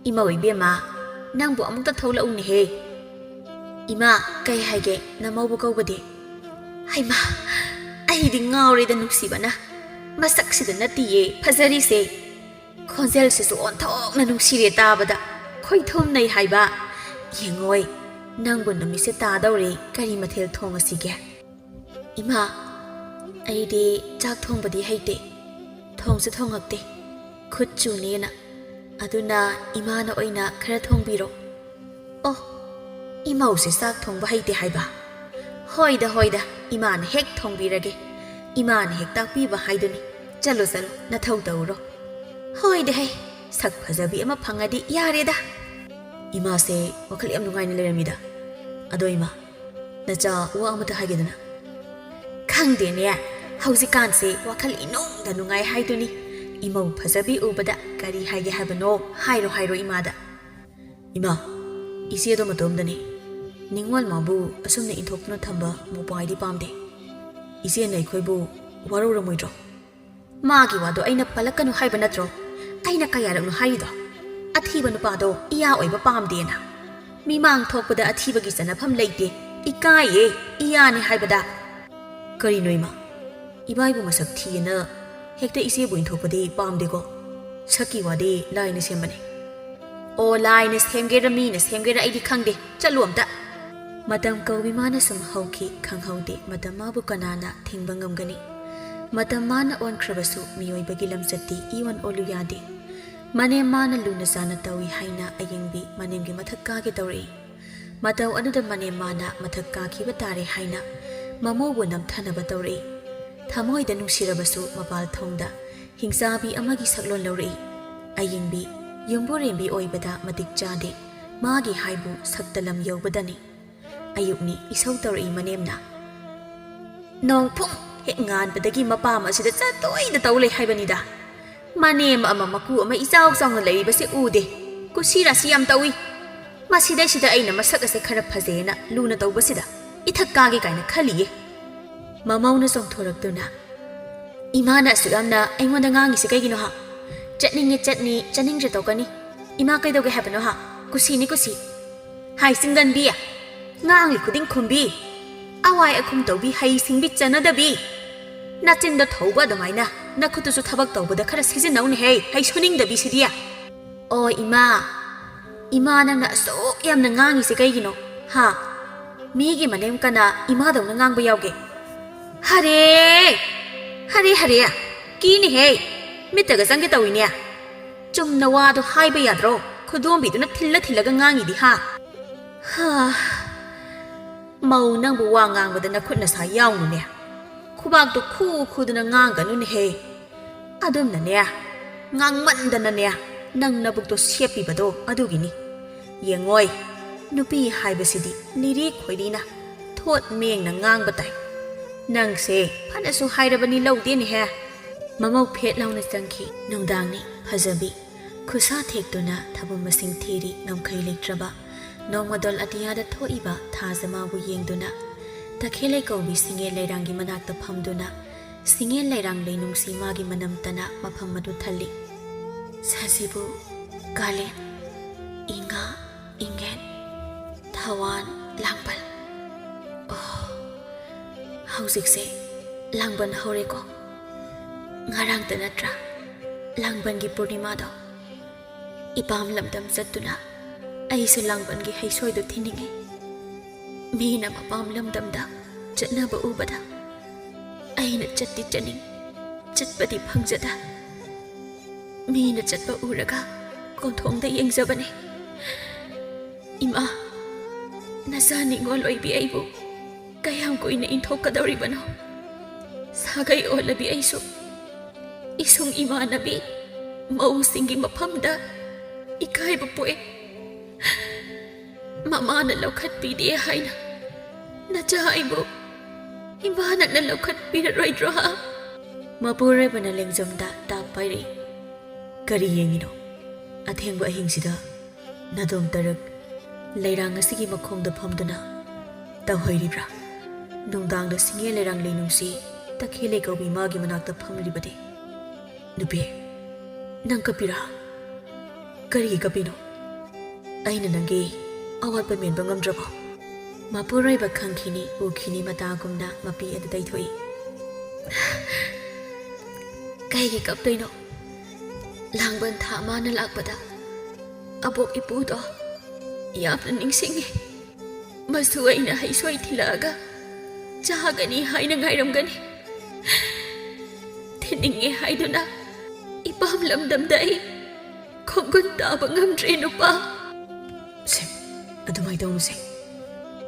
ꯏꯃꯧ ꯏꯕꯦꯝꯃ, ꯅꯪꯕꯨ ꯑꯃꯨꯛꯇ ꯊꯣꯛꯂꯛꯎꯅꯦꯍꯦ꯫ ꯏꯃꯥ, ꯀꯩ ꯍꯥꯏꯒꯦ? ꯅꯃꯧꯕꯨ ꯀꯧꯕꯗꯤ? ꯍꯩꯃꯥ, ꯑꯩꯗꯤ ꯉꯥꯎꯔꯦꯗ ꯅꯨꯡꯁꯤꯕꯅ꯫ ꯃꯁꯛꯁꯤꯗ ꯅꯠꯇꯤꯌꯦ ꯐꯖꯔꯤꯁꯦ꯫ ꯈꯣꯟꯖꯦꯜꯁꯤꯁꯨ ꯑꯣꯟꯊꯣꯛꯅ ꯅꯨꯡꯁꯤꯔꯦ ꯇꯥꯕꯗ꯫ ꯈꯣꯏꯊꯨꯝꯅꯩ ꯍꯥꯏꯕ꯫ ꯌꯦꯡꯉꯣꯏ, ꯅꯪꯕꯨ ꯅꯨꯃꯤꯠꯁꯦ ꯇꯥꯗꯧꯔꯦ, ꯀꯔꯤ ꯃꯊꯦꯜ ꯊꯣꯡꯉꯁꯤꯒꯦ? ꯏꯃꯥ, ꯑꯩꯗꯤ ꯆꯥꯛ ꯊꯣꯡꯕꯗꯤ ꯍꯩꯇꯦ, ꯊꯣꯡꯁꯨ ꯊꯣꯡꯉꯛꯇꯦ, ꯈꯨꯠ ꯆꯨꯅꯦꯅ꯫ ꯑꯗꯨꯅ ꯏꯃꯥꯅ ꯑꯣꯏꯅ ꯈꯔ ꯊꯣꯡꯕꯤꯔꯣ꯫ ꯑꯣ, ꯏꯃꯧꯁꯦ ꯆꯥꯛ ꯊꯣꯡꯕ ꯍꯩꯇꯦ ꯍꯥꯏꯕ? ꯍꯣꯏꯗ, ꯍꯣꯏꯗ, ꯏꯃꯥꯅ ꯍꯦꯛ ꯊꯣꯡꯕꯤꯔꯒꯦ꯫ ꯏꯃꯥꯅ ꯍꯦꯛ ꯇꯥꯛꯄꯤꯕ ꯍꯥꯏꯗꯨꯅꯤ꯫ ꯆꯠꯂꯣ, ꯆꯠꯂꯣ, ꯅꯊꯧ ꯇꯧꯔꯣ꯫ ꯍꯣꯏꯗ ꯍꯦ, ꯁꯛ ꯐꯖꯕꯤ ꯑꯃ ꯐꯪꯉꯗꯤ ꯌꯥꯔꯦꯗ꯫ ꯏꯃꯥꯁꯦ ꯋꯥꯈꯜ ꯌꯥꯝ ꯅꯨꯡꯉꯥꯏꯅ ꯂꯩꯔꯝꯃꯤꯗ꯫ ꯑꯗꯣ ꯏꯃꯥ, ꯅꯆꯥ ꯋꯥ ꯑꯃꯇ ꯍꯥꯏꯒꯦꯗꯅ꯫ ꯈꯪꯗꯦꯅꯦ, ꯍꯧꯖꯤꯛꯀꯥꯟꯁꯦ ꯋꯥꯈꯜ ꯏꯅꯨꯡꯗ ꯅꯨꯡꯉꯥꯏ ꯍꯥꯏꯗꯨꯅꯤ꯫ ꯏꯃꯧ ꯐꯖꯕꯤ ꯎꯕꯗ ꯀꯔꯤ ꯍꯥꯏꯒꯦ ꯍꯥꯏꯕꯅꯣ? ꯍꯥꯏꯔꯣ, ꯍꯥꯏꯔꯣ ꯏꯃꯥꯗ꯫ ꯏꯃꯥ, ꯏꯆꯦꯗꯣ ꯃꯇꯣꯝꯗꯅꯤ꯫ ꯅꯤꯡꯉꯣꯜ ꯃꯥꯕꯨ ꯑꯁꯨꯝꯅ ꯏꯟꯊꯣꯛꯇꯨꯅ ꯊꯝꯕ ꯃꯧꯄ꯭ꯋꯥꯏꯗꯤ ꯄꯥꯝꯗꯦ꯫ ꯏꯆꯦꯅ ꯑꯩꯈꯣꯏꯕꯨ ꯋꯥꯔꯧꯔꯝꯃꯣꯏꯗ꯭ꯔꯣ? ꯃꯥꯒꯤ ꯋꯥꯗꯣ ꯑꯩꯅ ꯄꯜꯂꯛꯀꯅꯨ ꯍꯥꯏꯕ ꯅꯠꯇ꯭ꯔꯣ? ꯑꯩꯅ ꯀꯌꯥꯔꯛꯅꯣ ꯍꯥꯏꯔꯤꯗꯣ? ꯑꯊꯤꯕ ꯅꯨꯄꯥꯗꯣ ꯏꯌꯥ ꯑꯣꯏꯕ ꯄꯥꯝꯗꯦꯅ꯫ ꯃꯤꯃꯥꯡ ꯊꯣꯛꯄꯗ ꯑꯊꯤꯕꯒꯤ ꯆꯠꯅꯐꯝ ꯂꯩꯇꯦ꯫ ꯏꯀꯥꯏꯌꯦ, ꯏꯌꯥꯅꯤ ꯍꯥꯏꯕꯗ꯫ ꯀꯔꯤꯅꯣ ꯏꯃꯥ? ꯏꯕꯥꯏꯕꯨ ꯃꯁꯛ ꯊꯤꯌꯦꯅ ꯍꯦꯛꯇ ꯏꯆꯦꯕꯨ ꯏꯟꯊꯣꯛꯄꯗꯤ ꯄꯥꯝꯗꯦꯀꯣ꯫ ꯁꯛꯀꯤ ꯋꯥꯗꯤ ꯂꯥꯏꯅ ꯁꯦꯝꯕꯅꯤ꯫ ꯑꯣ, ꯂꯥꯏꯅ ꯁꯦꯝꯒꯦꯔꯥ ꯃꯤꯅ ꯁꯦꯝꯒꯦꯔꯥ ꯑꯩꯗꯤ ꯈꯪꯗꯦ꯫ ꯆꯠꯂꯨ ꯑꯝꯇ꯫ ꯃꯇꯝ ꯀꯧꯏ ꯃꯥꯅ ꯁꯨꯝ ꯍꯧꯈꯤ, ꯈꯪꯍꯧꯗꯦ ꯃꯇꯝ ꯃꯥꯕꯨ ꯀꯅꯥꯅ ꯊꯤꯡꯕ ꯉꯝꯒꯅꯤ? ꯃꯇꯝ ꯃꯥꯅ ꯑꯣꯟꯈ꯭ꯔꯕꯁꯨ ꯃꯤꯑꯣꯏꯕꯒꯤ ꯂꯝꯆꯠꯇꯤ ꯏꯑꯣꯟ ꯑꯣꯜꯂꯨ ꯌꯥꯗꯦ꯫ ꯃꯅꯦꯝ ꯃꯥꯅ ꯂꯨꯅ ꯆꯥꯅ ꯇꯧꯏ ꯍꯥꯏꯅ ꯑꯌꯤꯡꯕꯤ ꯃꯅꯦꯝꯒꯤ ꯃꯊꯛ ꯀꯥꯒꯦ ꯇꯧꯔꯛꯏ꯫ ꯃꯇꯧ ꯑꯗꯨꯗ ꯃꯅꯦꯝ ꯃꯥꯅ ꯃꯊꯛ ꯀꯥꯈꯤꯕ ꯇꯥꯔꯦ ꯍꯥꯏꯅ ꯃꯃꯧꯕꯨ ꯅꯝꯊꯅꯕ ꯇꯧꯔꯛꯏ꯫ ꯊꯃꯣꯏꯗ ꯅꯨꯡꯁꯤꯔꯕꯁꯨ ꯃꯄꯥꯜ ꯊꯣꯡꯗ ꯍꯤꯡꯆꯥꯕꯤ ꯑꯃꯒꯤ ꯁꯛꯂꯣꯟ ꯂꯧꯔꯛꯏ꯫ ꯑꯌꯤꯡꯕꯤ, ꯌꯨꯝꯕꯨꯔꯦꯝꯕꯤ ꯑꯣꯏꯕꯗ ꯃꯇꯤꯛ ꯆꯥꯗꯦ꯫ ꯃꯥꯒꯤ ꯍꯥꯏꯕꯨ ꯁꯛꯇ ꯂꯝ ꯌꯧꯕꯗꯅꯤ꯫ ꯑꯌꯨꯛꯅꯤ ꯏꯁꯧ ꯇꯧꯔꯛꯏ ꯃꯅꯦꯝꯅ꯫ ꯅꯣꯡꯐꯨꯡ ꯍꯦꯛ ꯉꯥꯟꯕꯗꯒꯤ ꯃꯄꯥꯝ ꯑꯁꯤꯗ ꯆꯠꯇꯣꯏꯗ ꯇꯧ ꯂꯩ ꯍꯥꯏꯕꯅꯤꯗ꯫ ꯃꯅꯦꯝ ꯑꯃ ꯃꯀꯨ ꯑꯃ ꯏꯆꯥꯎ ꯆꯥꯎꯅ ꯂꯩꯔꯤꯕꯁꯦ ꯎꯗꯦ꯫ ꯀꯨꯁꯤ ꯔꯥꯁꯤ ꯌꯥꯝ ꯇꯧꯏ꯫ ꯃꯁꯤꯗꯩꯁꯤꯗ ꯑꯩꯅ ꯃꯁꯛ ꯑꯁꯦ ꯈꯔ ꯐꯖꯩꯌꯦꯅ ꯂꯨꯅ ꯇꯧꯕꯁꯤꯗ ꯏꯊꯛ ꯀꯥꯒꯦ ꯀꯥꯏꯅ ꯈꯜꯂꯤꯌꯦ꯫ ꯃꯃꯧꯅ ꯆꯣꯡꯊꯣꯔꯛꯇꯨꯅ, "ꯏꯃꯥꯅ ꯑꯁꯨꯛ ꯌꯥꯝꯅ ꯑꯩꯉꯣꯟꯗ ꯉꯥꯡꯉꯤꯁꯦ ꯀꯩꯒꯤꯅꯣ ꯍꯥ? ꯆꯠꯅꯤꯡꯉꯦ ꯆꯠꯅꯤ, ꯆꯠꯅꯤꯡꯗ꯭ꯔꯦ ꯇꯣꯛꯀꯅꯤ꯫ ꯏꯃꯥ ꯀꯩꯗꯧꯒꯦ ꯍꯥꯏꯕꯅꯣ ꯍꯥ? ꯀꯨꯁꯤꯅꯤ ꯀꯨꯁꯤ꯫ ꯍꯥꯏ ꯆꯤꯡꯒꯟꯕꯤ, ꯉꯥꯡꯂꯤ ꯈꯨꯗꯤꯡ ꯈꯨꯝꯕꯤ, ꯑꯋꯥꯏ ꯑꯈꯨꯝ ꯇꯧꯕꯤ, ꯍꯩ ꯁꯤꯡꯕꯤ ꯆꯠꯅꯗꯕꯤ, ꯅꯆꯤꯟꯗ ꯊꯧꯕ ꯑꯗꯨꯃꯥꯏꯅ ꯅꯈꯨꯠꯇꯨꯁꯨ ꯊꯕꯛ ꯇꯧꯕꯗ ꯈꯔ ꯁꯤꯖꯤꯟꯅꯧꯅꯦꯍꯦ, ꯍꯩ ꯁꯨꯅꯤꯡꯗꯕꯤ ꯁꯤꯗꯤ꯫ ꯑꯣ ꯏꯃꯥ, ꯏꯃꯥ ꯅꯪꯅ ꯑꯁꯨꯛ ꯌꯥꯝꯅ ꯉꯥꯡꯉꯤꯁꯦ ꯀꯩꯒꯤꯅꯣ ꯍꯥ? ꯃꯤꯒꯤ ꯃꯅꯦꯝ ꯀꯅꯥ ꯏꯃꯥꯗꯧꯅ ꯉꯥꯡꯕ ꯌꯥꯎꯒꯦ? ꯍꯔꯦ! ꯍꯔꯦ, ꯍꯔꯦ! ꯀꯤꯅꯦꯍꯦ! ꯃꯤꯠꯇꯒ ꯆꯪꯒꯦ ꯇꯧꯏꯅꯦ꯫ ꯆꯨꯝꯅ ꯋꯥꯗꯣ ꯍꯥꯏꯕ ꯌꯥꯗ꯭ꯔꯣ? ꯈꯨꯗꯣꯝꯕꯤꯗꯨꯅ ꯊꯤꯜꯂ ꯊꯤꯜꯂꯒ ꯉꯥꯡꯉꯤꯗꯤ ꯍꯥ? ꯍꯥ! ꯃꯧ ꯅꯪꯕꯨ ꯋꯥ ꯉꯥꯡꯕꯗ ꯅꯈꯨꯠ ꯅꯁꯥ ꯌꯥꯎꯅꯨꯅꯦ꯫ ꯈꯨꯕꯥꯛꯇꯣ ꯈꯨ ꯈꯨꯗꯨꯅ ꯉꯥꯡꯒꯅꯨꯅꯦꯍꯦ꯫ ꯑꯗꯨꯝꯅꯅꯦ, ꯉꯥꯡꯃꯟꯗꯅꯅꯦ, ꯅꯪ ꯅꯕꯨꯛꯇꯣ ꯁꯦꯞꯄꯤꯕꯗꯣ ꯑꯗꯨꯒꯤꯅꯤ꯫ ꯌꯦꯡꯉꯣꯏ, ꯅꯨꯄꯤ ꯍꯥꯏꯕꯁꯤꯗꯤ ꯂꯤꯔꯤ ꯈꯣꯏꯔꯤꯅ ꯊꯣꯠ ꯃꯦꯡꯅ ꯉꯥꯡꯕ ꯇꯥꯏ꯫ ꯅꯪꯁꯦ ꯐꯅꯁꯨ ꯍꯥꯏꯔꯕꯅꯤ ꯂꯧꯗꯦꯅꯦꯍꯦ꯫ ꯃꯃꯧ ꯐꯦꯠ ꯂꯥꯎꯅ ꯆꯪꯈꯤ꯫ ꯅꯨꯡꯗꯥꯡꯅꯤ, ꯐꯖꯕꯤ꯫ ꯈꯨꯠꯁꯥ ꯊꯦꯛꯇꯨꯅ ꯊꯥꯕꯜ ꯃꯁꯤꯡ ꯊꯤꯔꯤ ꯉꯝꯈꯩ ꯂꯩꯇ꯭ꯔꯕ꯫ ꯅꯣꯡꯃꯗꯣꯜ ꯑꯇꯤꯌꯥꯗ ꯊꯣꯛꯏꯕ ꯊꯥꯖ ꯃꯥꯕꯨ ꯌꯦꯡꯗꯨꯅ, ꯇꯈꯦꯜ ꯂꯩꯀꯧꯕꯤ ꯁꯤꯡꯉꯦꯜ ꯂꯩꯔꯥꯡꯒꯤ ꯃꯅꯥꯛꯇ ꯐꯝꯗꯨꯅ, ꯁꯤꯡꯉꯦꯜ ꯂꯩꯔꯥꯡ ꯂꯩꯅꯨꯡꯁꯤ ꯃꯥꯒꯤ ꯃꯅꯝꯇꯅ ꯃꯐꯝ ꯑꯗꯨ ꯊꯜꯂꯤ꯫ ꯁꯖꯤꯕꯨ, ꯀꯥꯂꯦꯟ, ꯏꯉꯥ, ꯏꯉꯦꯟ, ꯊꯥꯋꯥꯟ, ꯂꯥꯡꯕꯜ꯫ ꯍꯧꯖꯤꯛꯁꯦ ꯂꯥꯡꯕꯟ ꯍꯧꯔꯦꯀꯣ꯫ ꯉꯔꯥꯡꯇ ꯅꯠꯇ꯭ꯔꯥ ꯂꯥꯡꯕꯟꯒꯤ ꯄꯨꯔꯅꯤꯃꯥꯗꯣ? ꯏꯄꯥꯝ ꯂꯝꯗꯝ ꯆꯠꯇꯨꯅ ꯑꯩꯁꯨ ꯂꯥꯡꯕꯟꯒꯤ ꯍꯩꯁꯣꯏꯗꯣ ꯊꯤꯅꯤꯡꯉꯤ꯫ ꯃꯤꯅ ꯃꯄꯥꯝ ꯂꯝꯗꯝꯗ ꯆꯠꯅꯕ ꯎꯕꯗ ꯑꯩꯅ ꯆꯠꯇꯤ ꯆꯠꯅꯤꯡ, ꯆꯠꯄꯗꯤ ꯐꯪꯖꯗ꯫ ꯃꯤꯅ ꯆꯠꯄ ꯎꯔꯒ ꯀꯣꯟꯊꯣꯡꯗ ꯌꯦꯡꯖꯕꯅꯦ꯫ ꯏꯃꯥ, ꯅꯆꯥ ꯅꯤꯉꯣꯜ ꯑꯣꯏꯕꯤ ꯑꯩꯕꯨ ꯀꯌꯥꯝ ꯀꯨꯏꯅ ꯏꯟꯊꯣꯛꯀꯗꯧꯔꯤꯕꯅꯣ? ꯁꯥꯒꯩ ꯑꯣꯜꯂꯕꯤ ꯑꯩꯁꯨ ꯏꯁꯨꯡ ꯏꯃꯥꯟꯅꯕꯤ ꯃꯧꯁꯤꯡꯒꯤ ꯃꯐꯝꯗ ꯏꯀꯥꯏꯕ ꯄꯣꯛꯑꯦ꯫ ꯃꯃꯥꯅ ꯂꯧꯈꯠꯄꯤꯗꯦ ꯍꯥꯏꯅ ꯅꯆꯥ ꯑꯩꯕꯨ ꯏꯃꯥ ꯅꯪꯅ ꯂꯧꯈꯠꯄꯤꯔꯔꯣꯏꯗ꯭ꯔꯣ, ꯍꯥ? ꯃꯄꯨꯔꯣꯏꯕꯅ ꯂꯦꯡꯖꯨꯝꯗ ꯇꯥꯞ ꯄꯥꯏꯔꯛꯏ꯫ "ꯀꯔꯤ ꯌꯦꯡꯉꯤꯅꯣ? ꯑꯊꯦꯡꯕ ꯑꯍꯤꯡꯁꯤꯗ ꯅꯥꯗꯣꯝ ꯇꯔꯛ ꯂꯩꯔꯥꯡ ꯑꯁꯤꯒꯤ ꯃꯈꯣꯡꯗ ꯐꯝꯗꯨꯅ ꯇꯧꯍꯩꯔꯤꯕ꯭ꯔꯥ? ꯅꯨꯡꯗꯥꯡꯗ ꯁꯤꯡꯉꯦ ꯂꯩꯔꯥꯡ ꯂꯩꯅꯨꯡꯁꯤ ꯇꯈꯦꯜ ꯂꯩꯀꯧꯕꯤ ꯃꯥꯒꯤ ꯃꯅꯥꯛꯇ ꯐꯝꯂꯤꯕꯗꯤ?" "ꯅꯨꯄꯤ, ꯅꯪ ꯀꯞꯄꯤꯔꯥ? ꯀꯔꯤꯒꯤ ꯀꯞꯄꯤꯅꯣ? ꯑꯩꯅ ꯅꯪꯒꯤ ꯑꯋꯥꯠꯄ ꯃꯦꯟꯕ ꯉꯝꯗ꯭ꯔꯕꯣ?" ꯃꯄꯨꯔꯣꯏꯕ ꯈꯪꯈꯤꯅꯤ ꯎꯈꯤꯅꯤ ꯃꯇꯥꯒꯨꯝꯅ ꯃꯄꯤ ꯑꯗꯨ ꯇꯩꯊꯣꯛꯏ꯫ "ꯀꯩꯒꯤ ꯀꯞꯇꯣꯏꯅꯣ? ꯂꯥꯡꯕꯟ ꯊꯥ ꯃꯥꯅ ꯂꯥꯛꯄꯗ ꯑꯕꯣꯛ ꯏꯄꯨꯗꯣ ꯌꯥꯝꯅ ꯅꯤꯡꯁꯤꯡꯉꯤ꯫ ꯃꯁꯨ ꯑꯩꯅ ꯍꯩꯁꯣꯏ ꯊꯤꯜꯂꯛꯑꯒ ꯆꯥꯒꯅꯤ ꯍꯥꯏꯅ ꯉꯥꯏꯔꯝꯒꯅꯤ꯫ ꯊꯤꯟꯅꯤꯡꯉꯦ ꯍꯥꯏꯗꯨꯅ ꯏꯄꯥꯝ ꯂꯝꯗꯝꯗ ꯑꯩ ꯈꯣꯡꯒꯨꯟ ꯇꯥꯕ ꯉꯝꯗ꯭ꯔꯦ, ꯅꯨꯄꯥ꯫" "ꯁꯦ, ꯑꯗꯨꯃꯥꯏꯅ ꯇꯧꯅꯨꯁꯦ꯫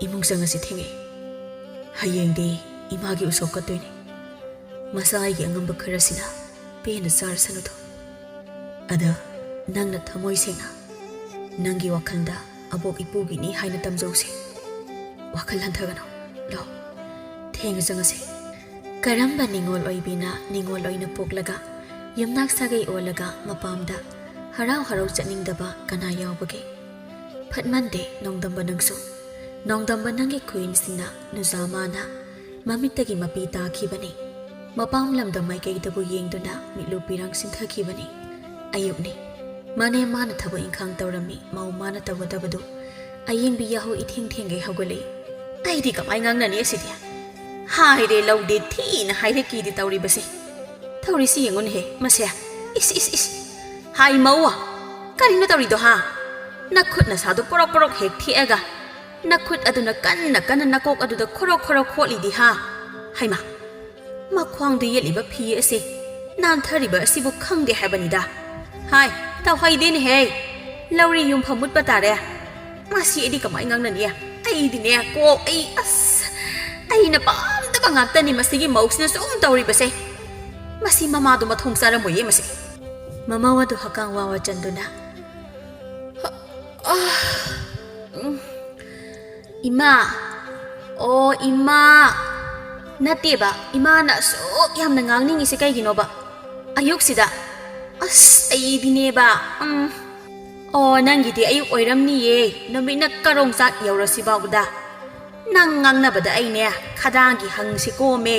ꯏꯃꯨꯡ ꯆꯪꯉꯁꯤ, ꯊꯦꯡꯉꯦ꯫ ꯍꯌꯦꯡꯗꯤ ꯏꯃꯥꯒꯤ ꯎꯁꯣꯞ ꯀꯠꯇꯣꯏꯅꯦ꯫ ꯃꯆꯥ ꯑꯩꯒꯤ ꯑꯉꯝꯕ ꯈꯔꯁꯤꯅ ꯄꯦꯟꯅ ꯆꯥꯔꯁꯅꯨꯗꯣ꯫ ꯑꯗ ꯅꯪꯅ ꯊꯃꯣꯏ ꯁꯦꯡꯅ ꯅꯪꯒꯤ ꯋꯥꯈꯜꯗ ꯑꯕꯣꯛ ꯏꯄꯨꯒꯤꯅꯤ ꯍꯥꯏꯅ ꯇꯝꯖꯧꯁꯦ꯫ ꯋꯥꯈꯜ ꯍꯟꯊꯒꯅꯨ꯫ ꯂꯥꯛꯑꯣ, ꯊꯦꯡꯅ ꯆꯪꯉꯁꯦ꯫" ꯀꯔꯝꯕ ꯅꯤꯉꯣꯜ ꯑꯣꯏꯕꯤꯅ ꯅꯤꯉꯣꯜ ꯑꯣꯏꯅ ꯄꯣꯛꯂꯒ ꯌꯨꯝꯅꯥꯛ ꯁꯥꯒꯩ ꯑꯣꯜꯂꯒ ꯃꯄꯥꯝꯗ ꯍꯔꯥꯎ ꯍꯔꯥꯎ ꯆꯠꯅꯤꯡꯗꯕ ꯀꯅꯥ ꯌꯥꯎꯕꯒꯦ? ꯐꯠꯃꯟꯗꯦ ꯅꯣꯡꯗꯝꯕ ꯅꯪꯁꯨ꯫ ꯅꯣꯡꯗꯝꯕ ꯅꯪꯒꯤ ꯈꯨꯏꯟꯁꯤꯡꯅ ꯅꯨꯖꯥ ꯃꯥꯅ ꯃꯃꯤꯠꯇꯒꯤ ꯃꯄꯤ ꯇꯥꯈꯤꯕꯅꯤ꯫ ꯃꯄꯥꯝ ꯂꯝꯗꯝ ꯃꯥꯏꯀꯩꯗꯕꯨ ꯌꯦꯡꯗꯨꯅ ꯃꯤꯠꯂꯨ ꯄꯤꯔꯥꯡ ꯆꯤꯟꯊꯈꯤꯕꯅꯤ꯫ ꯑꯌꯨꯛꯅꯤ꯫ ꯃꯅꯦꯝ ꯃꯥꯅ ꯊꯕꯛ ꯏꯪꯈꯥꯡ ꯇꯧꯔꯝꯃꯤ, ꯃꯧ ꯃꯥꯅ ꯇꯧꯒꯗꯕꯗꯨ꯫ ꯑꯌꯦꯡꯕꯤ ꯌꯥꯍꯧ ꯏꯊꯦꯡ ꯊꯦꯡꯒꯩ ꯍꯧꯒꯠꯂꯛꯏ꯫ ꯑꯩꯗꯤ ꯀꯃꯥꯏ ꯉꯥꯡꯅꯅꯤ ꯑꯁꯤꯗꯤ? ꯍꯥꯏꯔꯦ ꯂꯧꯗꯦ, ꯊꯤꯅ ꯍꯥꯏꯔꯛꯀꯤꯗꯤ ꯇꯧꯔꯤꯕꯁꯦ꯫ ꯇꯧꯔꯤꯁꯤ ꯌꯦꯡꯉꯨꯅꯦꯍꯦ, ꯃꯁꯦ꯫ ꯏꯁ, ꯏꯁ, ꯏꯁ꯫ ꯍꯥꯏ ꯃꯧ, ꯀꯔꯤꯅꯣ ꯇꯧꯔꯤꯗꯣ, ꯍꯥ? ꯅꯈꯨꯠ ꯅꯁꯥꯗꯣ ꯄꯣꯔꯣꯛ ꯄꯣꯔꯣꯛ ꯍꯦꯛ ꯊꯦꯛꯑꯒ, ꯅꯈꯨꯠ ꯑꯗꯨꯅ ꯀꯟꯅ ꯀꯟꯅ ꯅꯀꯣꯛ ꯑꯗꯨꯗ ꯈꯣꯔꯣ ꯈꯣꯔꯣ ꯈꯣꯠꯂꯤꯗꯤ, ꯍꯥ? ꯍꯩꯃꯥ, ꯃꯈ꯭ꯋꯥꯡꯗ ꯌꯦꯠꯂꯤꯕ ꯐꯤ ꯑꯁꯦ ꯅꯥꯟꯊꯔꯤꯕ ꯑꯁꯤꯕꯨ ꯈꯪꯗꯦ ꯍꯥꯏꯕꯅꯤꯗ꯫ ꯍꯥꯏ, ꯇꯧꯍꯩꯗꯦꯅꯦꯍꯦ꯫ ꯂꯧꯔꯤ ꯌꯨꯝꯐꯝ ꯃꯨꯠꯄ ꯇꯥꯔꯦ꯫ ꯃꯁꯤ ꯑꯩꯗꯤ ꯀꯃꯥꯏ ꯉꯥꯡꯅꯅꯤ? ꯑꯩꯗꯤꯅꯦ ꯀꯣ, ꯑꯩ ꯑꯁ, ꯑꯩꯅ ꯄꯥꯝꯗꯕ ꯉꯥꯛꯇꯅꯤ ꯃꯁꯤꯒꯤ ꯃꯧꯁꯤꯅ ꯁꯨꯝ ꯇꯧꯔꯤꯕꯁꯦ꯫ ꯃꯁꯤ ꯃꯃꯥꯗꯣ ꯃꯊꯣꯡ ꯆꯥꯔꯝꯃꯣꯏꯌꯦ ꯃꯁꯤ꯫ ꯃꯃꯧ ꯑꯗꯨ ꯍꯛꯀꯥꯝ ꯋꯥ ꯋꯥ ꯆꯟꯗꯨꯅ, "ꯑ, ꯑ, ꯎꯝ, ꯏꯃꯥ, ꯑꯣ ꯏꯃꯥ, ꯅꯠꯇꯦꯕ, ꯏꯃꯥꯅ ꯑꯁꯨꯛ ꯌꯥꯝꯅ ꯉꯥꯡꯅꯤꯡꯉꯤꯁꯦ ꯀꯩꯒꯤꯅꯣꯕ? ꯑꯌꯨꯛꯁꯤꯗ, ꯑꯁ, ꯑꯩꯗꯤꯅꯦꯕ, ꯎꯝ, ꯑꯣ, ꯅꯪꯒꯤꯗꯤ ꯑꯌꯨꯛ ꯑꯣꯏꯔꯝꯅꯤꯌꯦ, ꯅꯨꯃꯤꯠꯅ ꯀꯔꯣꯡ ꯆꯥꯛ ꯌꯧꯔꯁꯤꯐꯥꯎꯗ꯫ ꯅꯪ ꯉꯥꯡꯅꯕꯗ ꯑꯩꯅꯦ ꯈꯗꯥꯡꯒꯤ ꯍꯪꯁꯦ ꯀꯣꯝꯃꯦ,